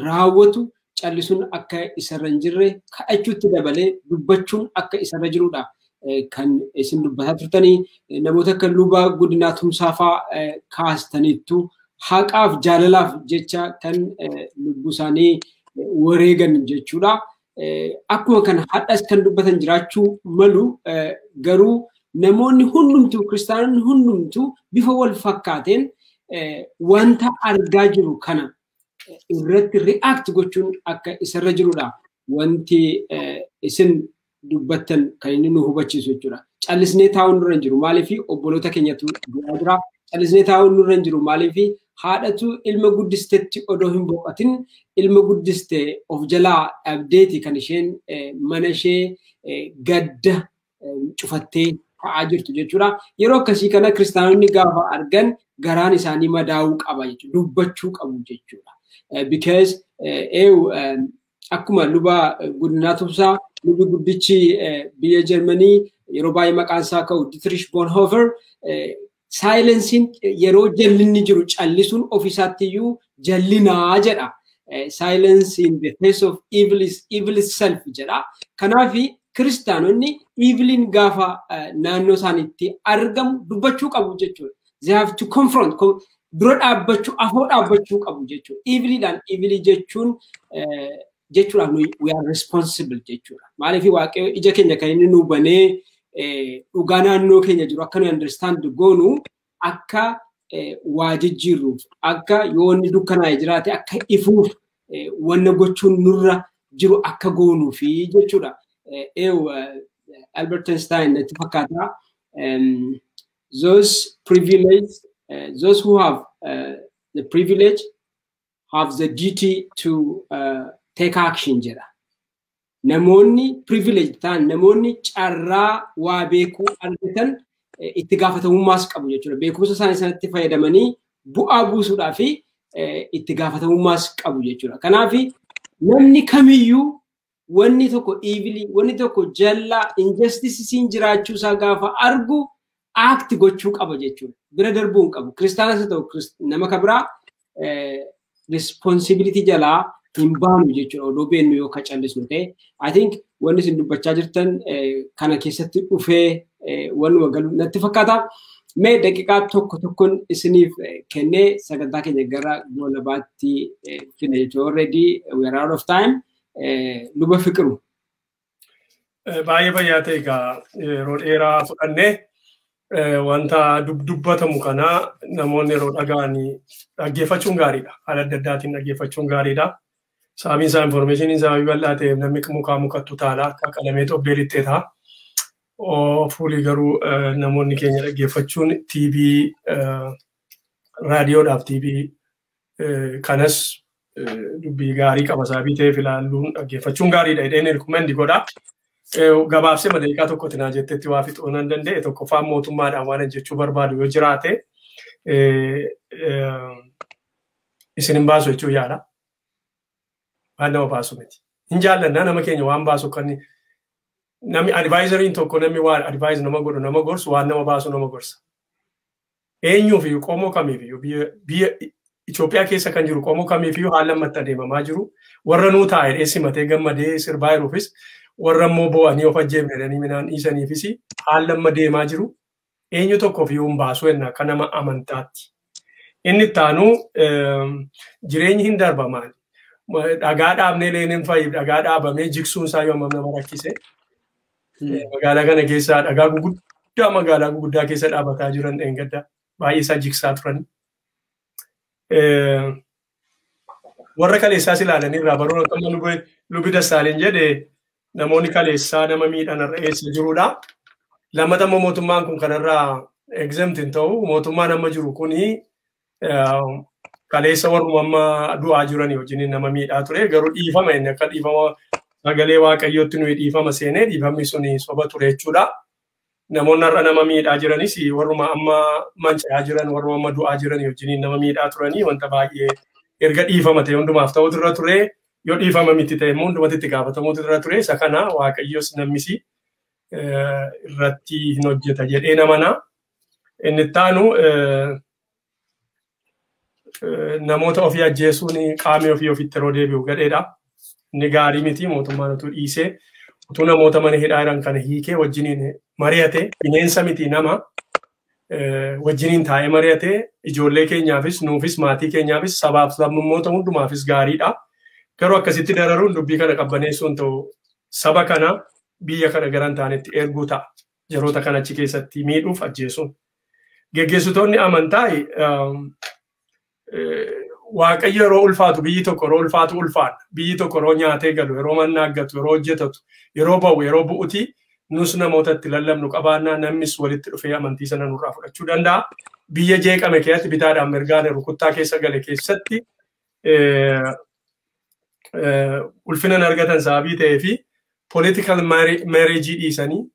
raawwatu callisuun akka isarra hin jirre, kadhachuutti dabalee dubbachuun akka isarra jirudha. Kan isin dubbataa turtanii namoota akka Luba Guddinaa Tumsaa fa'aa kaastaniittu, haqaaf jaalalaaf jecha kan lubbuu isaanii wareegan jechuudha. Akkuma kana hadhas kan dubbatan jiraachuu malu, garuu namoonni hundumtuu, kiristaanonni hundumtuu bifa wal fakkaateen wanta argaa jiru kana irratti react gochuun akka isarra jirudha. Wanti isin dubbattan kan inni nu hubachiisu jechuudha. Callisnee taa'uun nurra hin jiru, maaliif obboloota keenyatu du'aa jira. Callisnee taa'uun nurra hin jiru, maaliif haadhatu ilma guddistetti odoo hin boqotin ilma guddiste of jalaa dhabdeeti kan isheen mana ishee gadda cufattee ta'aa jirtu jechuudha. Yeroo akkasii kana kiristaanonni gaafa argan garaan isaanii madaa'uu qaba jechuudha. Dubbachuu qabu jechuudha. Because akkuma Luba Guddinaa Tumsaa, lubi guddichi biyya Jarmanii yeroo baay'ee maqaan isaa ka'u Dietrich Bonhoeffer, "Silenceiin, yeroo jallinni jiru callisuun ofiisaatti iyyuu jallinaa" jedha. "Silence in the face of evil is evil itself" jedha. Kanaaf kiristaanonni eviliin gaafa naannoo isaaniitti argamu dubbachuu qabu jechuudha. They have to confront, dura dhaabbachuu, afoo dhaabbachuu qabu jechuudha. Eviliidhaan evilii jechuun jechuudhaaf nuyi we are responsible jechuudha. Maaliif Waaqayyo ija keenya kan inni nu banee dhugaa naannoo keenya jiru akka nuyi understand goonu, akka waa jijjiirruuf, akka yoo inni dukkanaa'e jiraate akka ifuuf, wanna gochuun nurra jiru akka goonuufi jechuudha. Eew Albert Einstein natti fakkaata. Those privilege, those who have the privilege have the duty to take action jedha. Namoonni privilege ta'an, namoonni carraa waa beekuu argatan itti gaafatamummaas qabu jechuudha. Beekumsa isaanii sanatti fayyadamanii bu'aa buusuudhaa fi itti gaafatamummaas qabu jechuudha. Kanaaf namni kamiyyuu wanni tokko evil, wanni tokko jallaa, injustice jiraachuu isaa gaafa argu act gochuu qaba jechuudha. Bira darbuu hin qabu. Kiristaanas haa ta'u nama kabiraa responsibility jalaa hin baanu jechuudha. Odoo beennu yoo ka callisnu ta'e. I think wanni isin dubbachaa jirtan kana keessatti dhufee wanuma galu natti fakkaata. Mee daqiiqaa tokko tokkoon isiniif kennee sagantaa keenya gara goolabaatti fina jechuudha. Already we are out of time. Luba Fiqiru. Baay'ee fayyaa ta'e egaa yeroo dheeraa fudhannee wanta dubbatamu kana namoonni yeroo dhaga'anii dhaggeeffachuun gaariidha. Haala adda addaatiin dhaggeeffachuun gaariidha. Sababiin isaa informationiin sababii bal'aa ta'eef namni mukaa mukattu taala akka qalamee xobbee lixxee ta'a. Fuulii garuu namoonni keenya dhaggeeffachuun TV, raadiyoodhaaf TV kanas dubbii gaarii qaba sababii ta'eef ilaalluun dhaggeeffachuun gaariidha jedheen recommend godha. Gabaabsee daqiiqaa tokkotti naa jettetti waa fixuu nan danda'e. Tokkoffaan mootummaadhaan waan jechuu barbaadu yoo jiraate isin hin baasu jechuu yaada. Waan nama baasu miti. Hin jaallannaa nama keenya waan baasu kan namni advisoriin tokko, namni waan advise nama godhu, nama gorsu, waan nama baasu nama gorsa. Eenyuuf iyyuu, qomoo kamiif iyyuu, biyya Itoophiyaa keessa kan jiru qomoo kamiif iyyuu, haala ammatti adeemamaa jiru warra nuu taa'e simatee gammadee sirbaa jiruufis, warra immoo bo'anii of ajjeefne jedhanii midhaan dhiisaniifis, haala amma deemaa jiru eenyu tokkoof iyyuu hin baasu jenna akka nama amantaatti. Inni itti aanu jireenyi hin darba maali? Dhagaa dhaabnee leenin fayyif dhagaa dhaabamee jigsuun isaa yoo hammam nama rakkise. Magaalaa kana keessa dhagaa guguddaa magaalaa guguddaa keessa dhaabataa jiran dheengadda baay'ee isaa jigsaa turan. Warra kaleessaas ilaalanii irraa baruun akka lubi Dassaaleen jedhe namoonni kaleessaa nama miidhan irra eessa jirudha. Lammata immoo mootummaan kun kanarraa exempt hin ta'u. Mootummaan amma jiru kuni kaleessa warruma amma du'aa jiranii wajjin nama miidhaa ture. Garuu dhiifama inni akka dhiifama sagalee Waaqayyootti nuyi dhiifama seenee dhiifamni suni soba ture jechuudha. Namoonni har'a nama miidhaa jiranis warruma amma manca'aa jiran, warruma amma du'aa jiran wajjin nama miidhaa turanii wanta baay'ee erga dhiifama ta'e hundumaaf ta'utu irra ture. Yoo dhiifama miti ta'e immoo hundumatti itti gaafatamuutu irra ture. Isa kana Waaqayyos namnis irratti hin hojjeta jedhee namana. Inni itti aanu namoota ofii ajjeesuun qaamni ofii ofitti yeroo deebi'u gadheedha. Inni gaarii miti. Mootummaan utuu dhiisee, utuu namoota mana hidhaa jiran kana hiikee wajjiniin mari'ate, bineensa miti, nama wajjiniin taa'ee mari'ate, ijoollee keenyaafis, nuufis, maatii keenyaafis, sabaaf sablammoota hundumaafis gaariidha. Garuu akkasitti dararuun dubbii kana qabbaneessuun ta'u saba kana biyya kana gara hin taanetti erguu ta'a. Yeroota kana achi keessatti miidhuuf ajjeesuun. Geggeessitoonni amantaa, Waaqayyo yeroo ulfaatu, biyyi tokko yeroo ulfaatu ulfaadha. Biyyi tokko yeroo nyaatee galu, yeroo mannaggatu, yeroo hojjetatu, yeroo ba'u, yeroo bu'uti nus namoota itti lallabnu qabaannaa namnis walitti dhufee amantii sana nurraa fudhachuu danda'a. Biyya jeeqame keessatti bitaadhaan mirgaan rukuttaa keessa gale keessatti ulfina argatan sababii ta'ee fi political marriage dhiisanii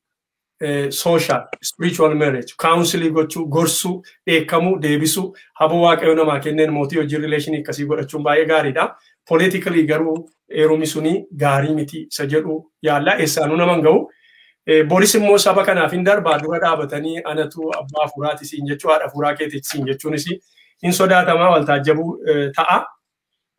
social, spiritual marriage, counseling gochuu, gorsuu, dheekkamuu, deebisuu, haboo Waaqayyo namaa kenneen mootii hojii relation akkasii godhachuun baay'ee gaariidha. Politically garuu heerumi suni gaarii miti isa jedhu yaallaa eessaanuu naman ga'u. Boris immoo saba kanaaf hin darbaa dura dhaabatanii anatu abbaa hafuuraati siin jechuu, haadha hafuuraa keeti siin jechuunis hin sodaatamaa waltaajjabuu ta'a.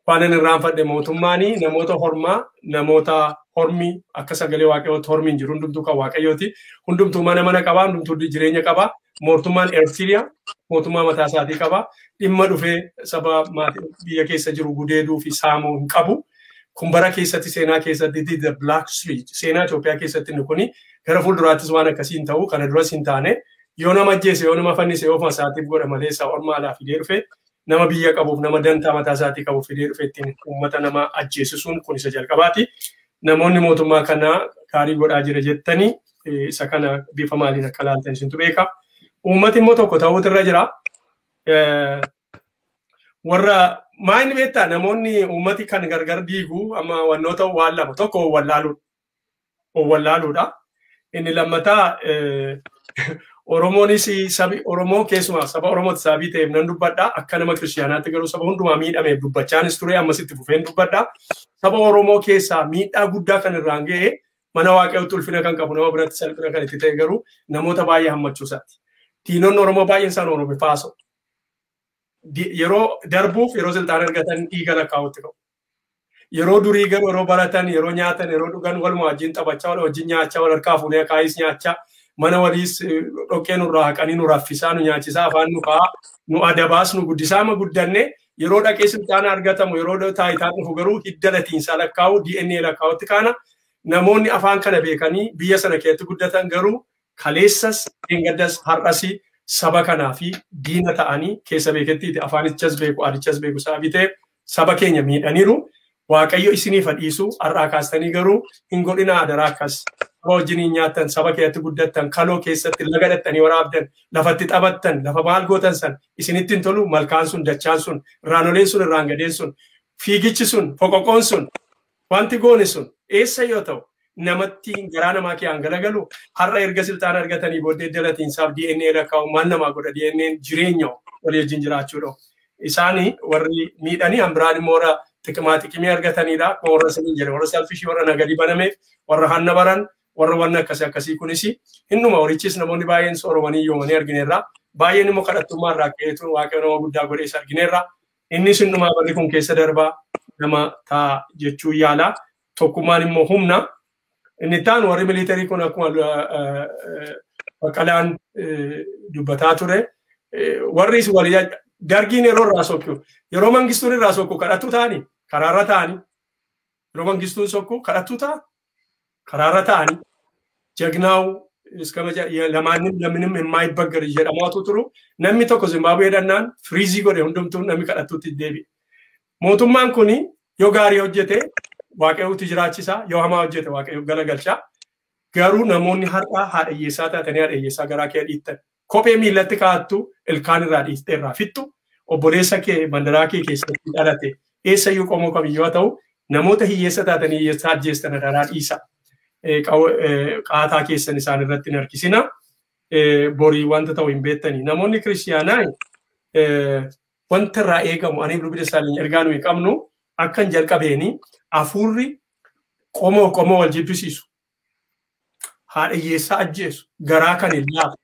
Waan inni irraanfadhe, mootummaan namoota hormaa, namoota hormi akka sagalee Waaqayyootti hormi hin jiru, hundumtuu kan Waaqayyooti. Hundumtuu mana mana qabaa, hundumtuu jireenya qabaa. Mootummaan Eertiriyaa mootummaa mataa isaatii qabaa. Dhimma dhufee saba maatii biyya keessa jiru gudeeduu fi saamuu hin qabu. Kun bara keessatti seenaa keessatti the black street seenaa Itoophiyaa keessatti inni kuni gara fuulduraattis waan akkasii hin ta'u, kana duras hin taane. Yoo nama ajjeese, yoo nama fannise, yoo isaatiif godha malee isaa orma alaa fidee dhufe, nama biyya qabuuf, nama dantaa mataa isaatii qabuuf fidee dhufe ittiin uummata nama ajjeesisuun kun isa jalqabaati. Namoonni mootummaa kanaa gaarii godhaa jira jettanii isa kana bifa maaliin akka laaltan isintu beeka. Uummati immoo tokko ta'uutu irra jira. Warra maayini beektaa namoonni uummati kan gargar diigu amma wannoota waan lama tokko wallaaluudha. Inni lammataa Oromoonis sabi Oromoo keessumaa saba Oromooti sababii ta'eef nan dubbadha. Akka nama kiristiyaanaatti garuu saba hundumaa miidhameef dubbachaanis ture ammas itti fufeen dubbadha. Saba Oromoo keessaa miidhaa guddaa kan irraan ga'e mana waaqayyootti ulfina kan qabu nama biratti salphina kan itti ta'e garuu namoota baay'ee hammachuu isaati. Diinonni Oromoo baay'een isaan Oromoo faaso. Yeroo darbuuf yeroo silxaan argatan dhiiga lakkaa'utti qabu. Yeroo durii garuu yeroo baratan, yeroo nyaatan, yeroo dhugan waluma wajjin taphachaa, wal wajjin nyaachaa, wal harkaa fuunee akaayis nyaachaa, mana waliis dhoqqee nurraa haqanii nu raffisaa, nu nyaachisaa, afaan nu kaa'aa, nu adabaas, nu guddisaa amma guddanne yeroo dhaqee silxaana argatamu, yeroo taayitaan dhufu garuu hidda latiinsaa lakkaa'u, DNA lakkaa'utti kaana. Namoonni afaan kana beekanii biyya sana keessatti guddatan garuu kaleessas, dheengaddas, har'as saba kanaa fi diina ta'anii keessa beekettiiti afaanichas beeku, aadichas beeku sababii ta'eef saba keenya miidhaniiru. Waaqayyo isiniif dhiisu har'aa kaastanii garuu hin godhinaa adaraa akkas. Saba wajjiniin nyaattan, saba keessatti guddattan, kaloo keessatti laga dhattanii waraabdan, lafatti taphattan, lafa maal gootan san isinitti hin tolu malkaan sun, dachaan sun, raanoleen sun, irraan sun, fiigichi sun, foqoqoon sun, wanti goone sun eessa yoo ta'u namatti garaa namaa kee hangalagalu har'a erga silxaana argatanii booddee dalatiinsaaf DNA lakkaa'u maal namaa godha DNA jireenya walii wajjin jiraachuudha. Isaanii warri miidhanii hambiraan immoo warra xiqimaa xiqimii argatanidha. Warra siniin jedhe warra salfishii warra nagadii banameef warra hanna baran warra wanna akkasii akkasii kunis innuma horichis namoonni baay'een sooromanii yoomanii argineerra. Baay'een immoo kadhattummaa irraa ka'eetu waaqayyo nama guddaa godhee isa argineerra. Innis innumaa barri kun keessa darbaa nama ta'a jechuu yaala. Tokkummaan immoo humna. Inni taan warri militarii kun akkuma Baqqalaan dubbataa ture. Warri walii dargiin yeroo irraa sokku yeroo mangistuun irraa sokku kadhattuu ta'anii karaarra ta'anii yeroo mangistuun sokku kadhattuu ta'a karaarra ta'anii jagnaaw ለማንም ለምንም የማይበገር jedhamaatu turu namni tokko Zimbaabuwee dhannaan firiizii godhe hundumtuu namni kadhattuutti deebi'e. Mootummaan kun yoo gaarii hojjete waaqayyooti jiraachisaa yoo hamaa hojjete waaqayyo galagalchaa. Garuu namoonni har'aa haadha hiyyeessaa taatanii haadha hiyyeessaa garaa kee dhiittan kophee miillatti kaa'attu ilkaan irraa dhiistee irraa fixxu obboleessa kee mandaraa kee keessatti dhalate eessayyuu qomoo kamiyyuu haa ta'u namoota hiyyeessa taatanii hiyyeessaa ajjeestan adaraa dhiisa. Qaataa keessan isaan irratti hin harkisina. Borii wanta ta'u hin beektanii. Namoonni kiristiyaanaa wanta irraa eegamu ani lubi Dassaaleny ergaa nuyi qabnu akka hin jalqabeeni hafuurri qomoo qomoo wal jibbisiisu. Haadha hiyyeessaa ajjeesu, garaa kan hin laafu,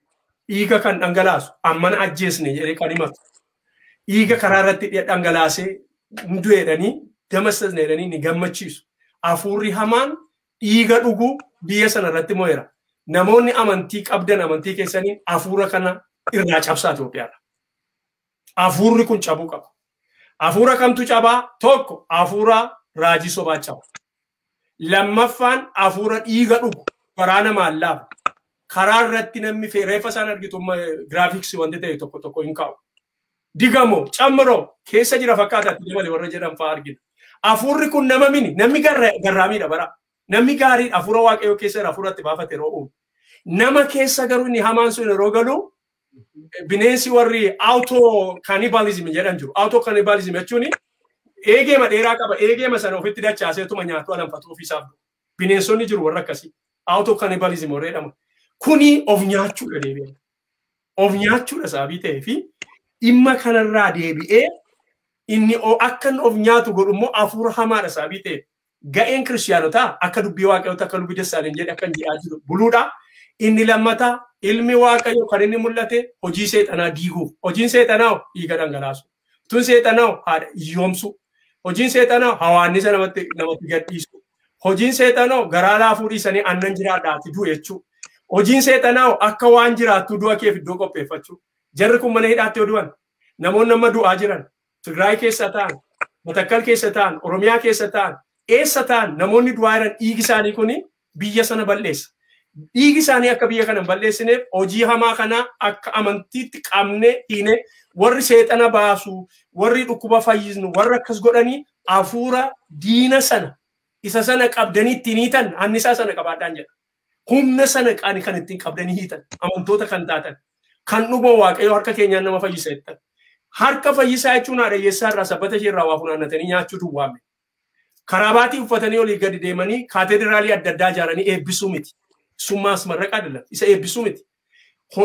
dhiiga kan dhangalaasu, ammana ajjeesne jedhee kan himatu. Dhiiga karaa irratti dhangalaasee hin du'eedhanii damassasne jedhanii ni gammachiisu. Hafuurri hamaan dhiiga dhuguu biyya sana irratti mo'eera. Namoonni amantii qabdan amantii keessanii hafuura kana irraa cabsaa Itoophiyaadha. Hafuurri kun cabuu qaba. Hafuura kamtu cabaa? Tokko hafuura raajii sobaa caba. Lammaffaan hafuura dhiiga dhugu karaa namaan laafu. Karaa irratti namni reeffa isaan argitu giraafiksii wanti ta'e tokko tokko hin kaa'u. Digamoo, cammaroo keessa jira fakkaataatti malee warra jedhan fa'aa argina. Hafuurri kun nama mini namni garraamiidha bara. Namni gaariin hafuura waaqayyoo keessa jira hafuuratti baafate yeroo uumu. Nama keessa garuu inni hamaan sun yeroo galu bineensi warri auto cannibalism jedhan jiru. Auto cannibalism jechuun eegeema dheeraa qaba. Eegeema sana ofitti dachaaseetuma nyaatu alanfatu ofiisaaf. Bineensonni jiru warra akkasii. Auto cannibalism warra jedhama. Kuni of nyaachuudha deebi'ee. Of nyaachuudha sababii ta'ee fi dhimma kanarraa deebi'ee inni akka of nyaatu godhu immoo hafuura hamaadha sababii ta'eef. Ga'een kiristiyaanotaa akka dubbii waaqayyoota akka lubi Dassaaleny jedhe akka jedhaa jiru buluudha. Inni lammataa ilmi waaqayyoo kan inni mul'ate hojii seexanaa diiguuf. Hojiin seexanaa dhiiga dhangalaasu. Tun seexanaa haadha hiyyoomsu. Hojiin seexanaa hawaannisa namatti gadhiisu. Hojiin seexanaa garaa laafuu dhiisanii aannan jiraadhaati du'u jechuudha. Hojiin seexanaa akka waan jiraattu du'a keef iddoo qopheeffachuu. Jarri kun mana hidhaatti yoo du'an namoonni amma du'aa jiran Tigraay keessa ta'an, Matakkal keessa ta'an, Oromiyaa keessa ta'an, eessa ta'an namoonni du'aa jiran dhiigi isaanii kun biyya sana balleessa. Dhiigi isaanii akka biyya kana hin balleessineef hojii hamaa kana akka amantiitti qabnee hiine warri seexana baasu, warri dhukkuba fayyisnu, warri akkas godhanii hafuura diina sana isa sana qabdanii ittiin hiitan annisaa sana qabaadhaan jedha. Humna sana kan ittiin qabdanii hiitan amantoota kan taatan kan dhuguma waaqayyo harka keenyaan nama fayyisa jettan. Harka fayyisaa jechuun haadha hiyyeessaa irraa sabbata ishee irraa waa funaannatanii nyaachuu duwwaa miti. Karabaatii uffatanii olii gadi deemanii kaatedraalii adda addaa ijaaranii eebbisuu miti. Summaas marraqa አይደለም. Isa eebbisuu miti.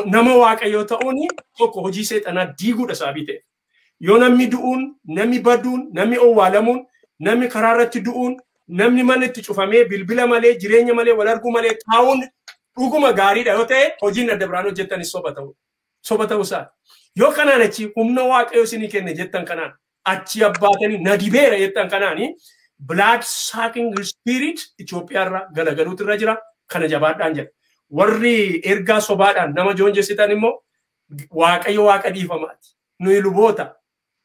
Nama Waaqayyoo ta'uun tokko hojii seexanaa diiguudha sababii ta'e. Yoo namni du'uun, namni baduun, namni owwaalamuun, namni karaa irratti du'uun, namni mana itti cufamee bilbila malee, jireenya malee, wal arguu malee taa'uun dhuguma gaariidha yoo ta'e hojiin adda biraan hojjettanis soba ta'u. Soba ta'uu isaati. Yoo kanaan achi humna Waaqayyoo isinii kenne jettan kanaan achi abbaatanii na dibeera jettan kanaani blood sucking spirit Itoophiyaarra galagaluutu irra jira. Kana jabaadhaan jedha. Warri ergaa sobaadhaan nama joonjessitan immoo Waaqayyo Waaqa dhiifamaati. Nuyi luboota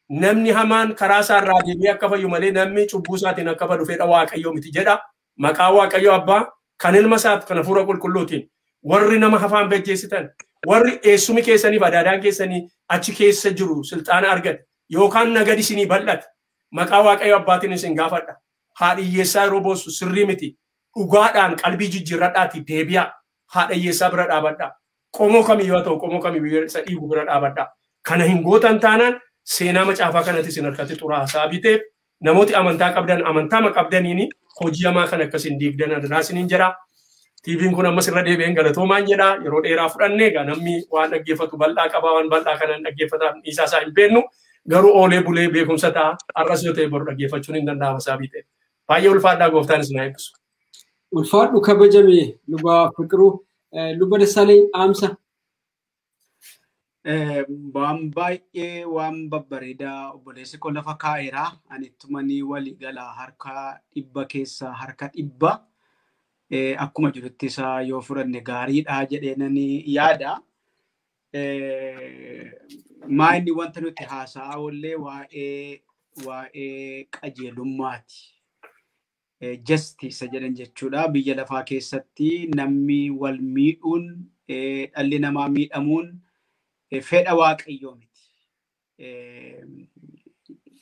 namni hamaan karaa isaarraa deebi'ee akka fayyu malee namni cubbuu isaatiin akka badu fedha Waaqayyoo miti jedha. Maqaa Waaqayyoo Abbaa kan ilma isaaf kan hafuura qulqulluutiin warri nama hafaan bejjeessitan warri eessumi keessaniif adaadaan keessanii achi keessa jiru silxaana argate yookaan nagadi isinii bal'ate maqaa Waaqayyo Abbaatiin isin gaafadha. Haadha hiyyeessaa yeroo boossu sirrii miti. Dhugaadhaan qalbii jijjiirradhaati deebi'aa. Haadha hiyyeessaa bira dhaabadhaa. Qomoo kamiyyuu haa ta'u qomoo kamiyyuu isa dhiigu bira dhaabadhaa. Kana hin gootan taanaan seenaa macaafaa kanatti isin harkatti xuraa'a sababii ta'eef namooti amantaa qabdan amantaa qabdaniini hojii hamaa kan akkasin diigdan adaraa isiniin jedha. TV'n kun ammas irra deebi'een galatoomaan jedha. Yeroo dheeraa fudhannee egaa namni waan dhaggeeffatu bal'aa qaba waan bal'aa kanan dhaggeeffata dhiisaa isaa hin beeknu garuu oolee bulee beekumsa ta'a. Har'as yoo ta'e boru dhaggeeffachuun hin danda'ama sababii ta'eef. Baay'ee ulfaadhaa gooftaan isin haa eebbisu. Ulfaadhu kabajame luba Fiqiruu, luba Dassaaleny dhaamsa. Waan baay'ee waan babbareedaa obboleessi koo lafa kaa'eera. Ani ittumanii walii gala harka 100 keessaa harka 100 akkuma jirutti isaa yoo fudhanne gaariidha jedhee nani yaada. Maa inni wanta nuti haasa'aa oollee waa'ee qajeelummaati. Justice jedhan jechuudha. Biyya lafaa keessatti namni wal miidhuun dhalli namaa miidhamuun fedha Waaqayyoo miti.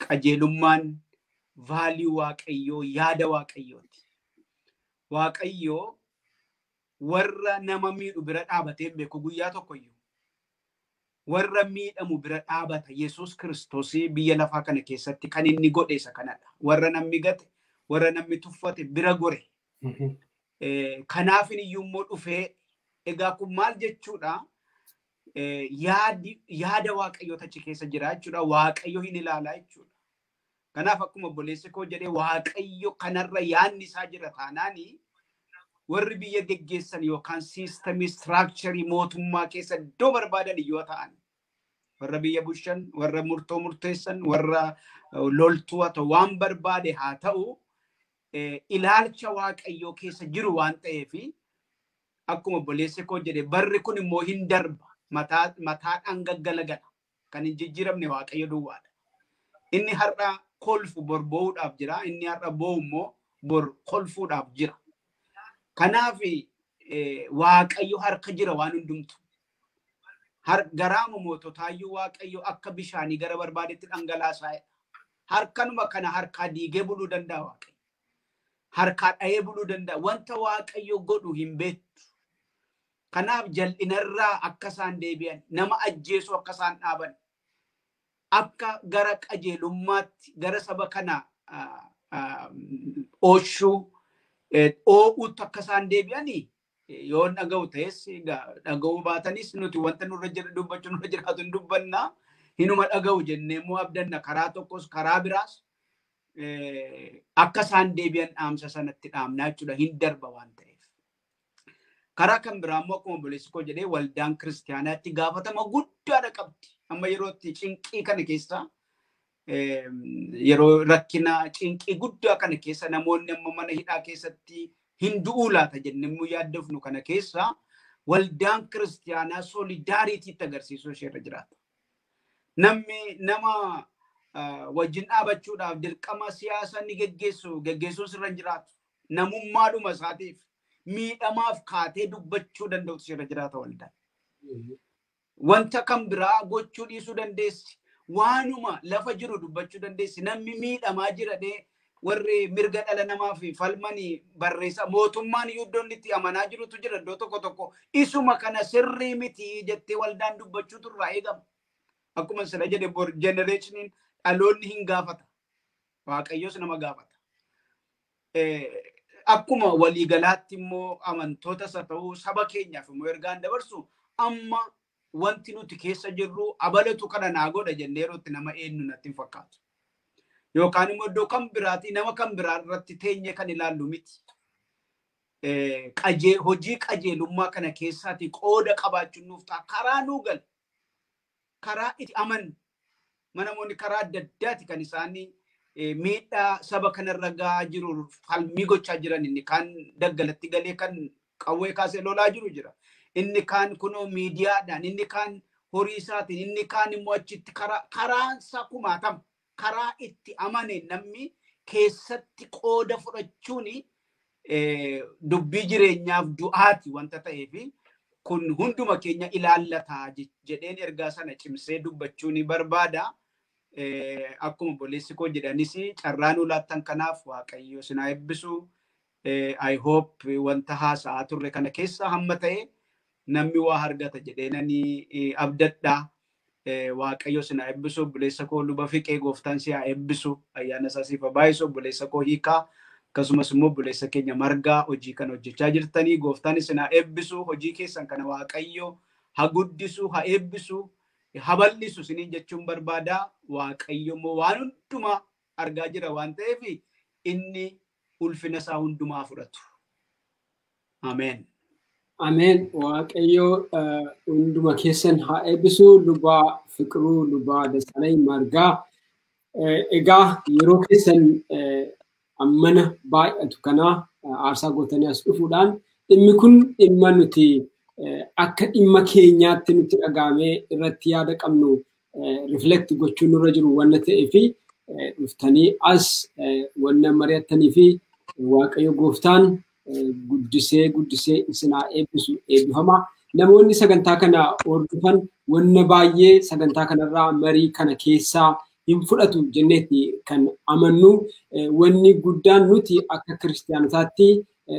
Qajeelummaan vaaliyuu Waaqayyoo yaada Waaqayyooti. Waaqayyoo warra nama miidhu bira dhaabatee beeku guyyaa tokkoyyuu. Warra miidhamu bira dhaabata. Yesuus Kiristoos biyya lafaa kana keessatti kan inni godhe isa kanadha. Warra namni gate, warra namni tuffate bira gore. Kanaaf iyyuu immoo dhufee egaa kun maal jechuudha? Yaada Waaqayyoo achi keessa jira jechuudha. Waaqayyo hin ilaalaa jechuudha. Kanaaf akkuma obboleessi koo jedhee Waaqayyo kanarra yaadni isaa jira taanaani warri biyya geggeessan yookaan siistamii istiraakcharii mootummaa keessa iddoo barbaadan yoo ta'an warra biyya bulchan, warra murtoo murteessan, warra loltuu haa ta'u waan barbaade haa ta'u ilaalcha Waaqayyoo keessa jiru waan ta'eef akkuma obboleessi koo jedhe barri kun immoo hin darba. Mataadhaan gaggalagala kan hin jijjiiramne Waaqayyo duwwaadha. Inni har'a kolfu bor boo'uudhaaf jira. Inni har'a boo'u immoo bor kolfuudhaaf jira. Kanaaf Waaqayyo harka jira waan hundumtu. Garaama moototaayyuu Waaqayyo akka bishaanii gara barbaadetti dhangalaasaa. Harkanuma kana harkaa diigee buluu danda'a Waaqayyo. Harkaa dhahee buluu danda'a. Wanta Waaqayyo godhu hin beektu. Kanaaf jal'inarraa akka isaan deebi'an, nama ajjeesuu akka isaan dhaaban, akka gara qajeelummaatti gara saba kana ooshuu oo'uutti akka isaan deebi'anii yoo dhaga'u ta'es dhaga'uu baatanis nuti wanta nurra jira dubbachuu nurra jiraatu hin dubbanna. Hinuma dhaga'u jennee immoo abdanna karaa tokkos karaa biraas akka isaan deebi'an dhaamsa sanatti dhaamnaa jechuudha. Hin darba waan ta'eef. Karaa kan biraa immoo akkuma obboleessi koo jedhee waldaan kiristaanaatti gaafatama guddaadha qabdi. Amma yeroo itti cinqii kana keessa yeroo rakkina cinqii guddaa kana keessa namoonni amma mana hidhaa keessatti hin du'uu laata jennee immoo yaaddofnu kana keessa waldaan kiristaanaa solidaariitiitti agarsiisuu isheerra jiraata. Namni nama wajjin dhaabachuudhaaf dirqama siyaasa ni geggeessuun sirra hin jiraatu. Namummaadhuma isaatiif miidhamaaf kaatee dubbachuu danda'utu sirra jiraata waldaan. Wanta kan biraa gochuu dhiisuu dandeessi. Waanuma lafa jiru dubbachuu dandeessi. Namni miidhamaa jira dee warri mirga dhala namaa fi falmanii barreessa mootummaan iyyuu iddoon itti amanaa jirutu jira iddoo tokko tokko. Isuma kana sirrii miti jettee waldaan dubbachuutu irraa eegama. Akkuma sila jedhe bor generationiin dhaloonni hin gaafata. Waaqayyos nama gaafata. Akkuma waliigalaatti immoo amantootas haa ta'u saba keenyaaf immoo ergaan dabarsu amma wanti nuti keessa jirru abalatu kana naa godha jennee yerootti nama eenyu natti hin fakkaatu. Yookaan immoo iddoo kan biraatii nama kan biraa irratti teenye kan ilaallu miti. Hojii qajeelummaa kana keessaati qooda qabaachuun nuuf ta'a. Karaa nuu gala. Karaa itti amannu. Namoonni karaa adda addaati kan isaanii miidhaa saba kanarra gahaa jiru falmii gochaa jiran inni kaan daggalatti galee kan qawwee kaasee lolaa jiru jira. Inni kaan kunoo miidiyaadhaan, inni kaan horii isaatiin, inni kaan immoo achitti karaan isaa kumaatama. Karaa itti amane namni keessatti qooda fudhachuun dubbii jireenyaaf du'aati wanta ta'eef kun hunduma keenya ilaallataa jedheen ergaa sana cimsee dubbachuu ni barbaada. Akkuma obboleessi koo jedhanis carraa nu laattan kanaaf Waaqayyo isin haa eebbisu. I hope wanta haasa'aa turre kana keessa hamma ta'e namni waa argata jedheenanii abdadha. Waaqayyo isin haa eebbisu. Obboleessa koo Luba Fiqee gooftaan si haa eebbisu. Ayyaana isaa siif haa baay'isu. Obboleessa koo Hiikaa akkasumas immoo obboleessa keenya Margaa hojii kana hojjechaa jirtanii gooftaan isin haa eebbisu. Hojii keessan kana Waaqayyo haa guddisu, haa eebbisu, haa bal'isu isiniin jechuun barbaada. Waaqayyo immoo waan hundumaa argaa jira waan ta'eef inni ulfina isaa hundumaa fudhatu. Ameen. Ameen. Waaqayyo hunduma keessan haa eebbisu. Lubaa Fiqiruu, Lubaa Dassaalany Margaa. Egaa yeroo keessan ammana baay'atu kana aarsaa gootanii as dhufuudhaan dhimmi kun dhimma nuti akka dhimma keenyaatti nutti dhagahamee irratti yaada qabnu riflekt gochuun nurra jiru wanna ta'ee fi dhuftanii as wanna mari'attanii fi Waaqayyo gooftaan guddisee guddisee isin haa eebbisu eebbifama. Namoonni sagantaa kana hordofan wanna baay'ee sagantaa kanarraa marii kana keessaa hin fudhatu jenneeti kan amannu. Wanni guddaan nuti akka kiristaanotaatti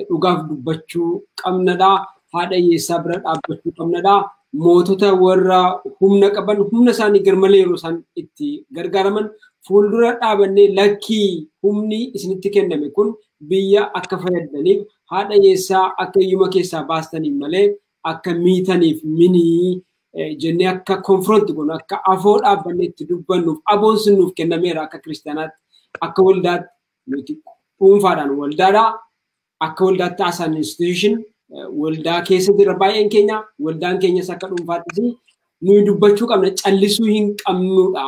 dhugaaf dubbachuu qabnadha. Haadha hiyyeessaa bira dhaabbachuu qabnadha. Mootota warra humna qaban humna isaanii garmalee yeroo isaan itti gargaaraman fuuldura dhaabannee lakkii humni isinitti kenname kun biyya akka fayyadaniif haadha hiyyeessaa akka hiyyuma keessaa baastaniif malee akka miitaniif minii jennee akka konfronti goonu akka afoo dhaabbannee itti dubbannuuf aboon sun nuuf kennameera akka kiristaanaatti akka waldaatti nuti dhuunfaadhaan waldaadhaa akka waldaatti as an institution waldaa keessa jira baay'een keenya waldaan keenyas akka dhuunfaattis nuyi dubbachuu qabna callisuu hin qabnudha.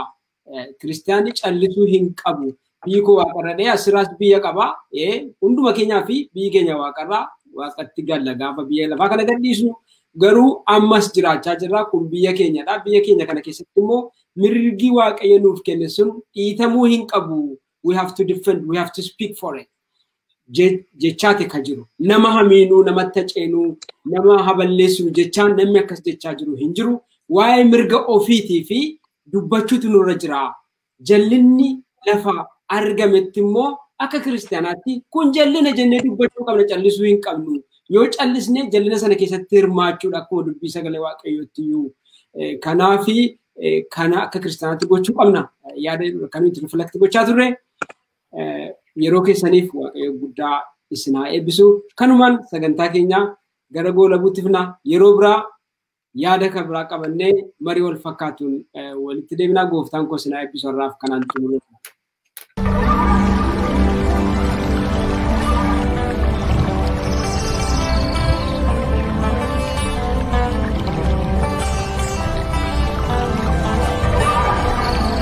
Kiristaanni callisuu hin qabu. Biyyi koo waaqarra dhee asirraas biyya qaba. Hunduma keenyaa fi biyyi keenya waaqarraa waaqatti galla gaafa biyya lafaa kana gadhiisnu garuu ammas jiraachaa jirra kun biyya keenyadha. Biyya keenya kana keessatti immoo mirgi Waaqayyo nuuf kenne sun dhiitamuu hin qabu. We have to defend, we have to speak for it. Jechaate ka jiru. Nama hamiinuu, namatti haceenuu, nama haballeessuu jechaan namni akkas jechaa jiru hin jiru. Waa'ee mirga ofiitii fi dubbachuutu nurra jira. Jallinni lafa argametti immoo akka kiristaanaatti kun jallina jennee dubbachuu qabna callisuu hin qabnu. Yoo callisne jallina sana keessatti hirmaachuudha akkuma dubbii sagalee Waaqayyootti iyyuu. Kanaafi kana akka kiristaanaatti gochuu qabna. Yaada kan nuti riflekti gochaa turre. Yeroo keessaniif Waaqayyo guddaa isin haa eebbisu. Kanumaan sagantaa keenya gara goolabuutti fina. Yeroo biraa yaada kan biraa qabannee marii wal fakkaatuun walitti deebinaa. Gooftaan koo isin haa eebbisu har'aaf kanaan xumurre.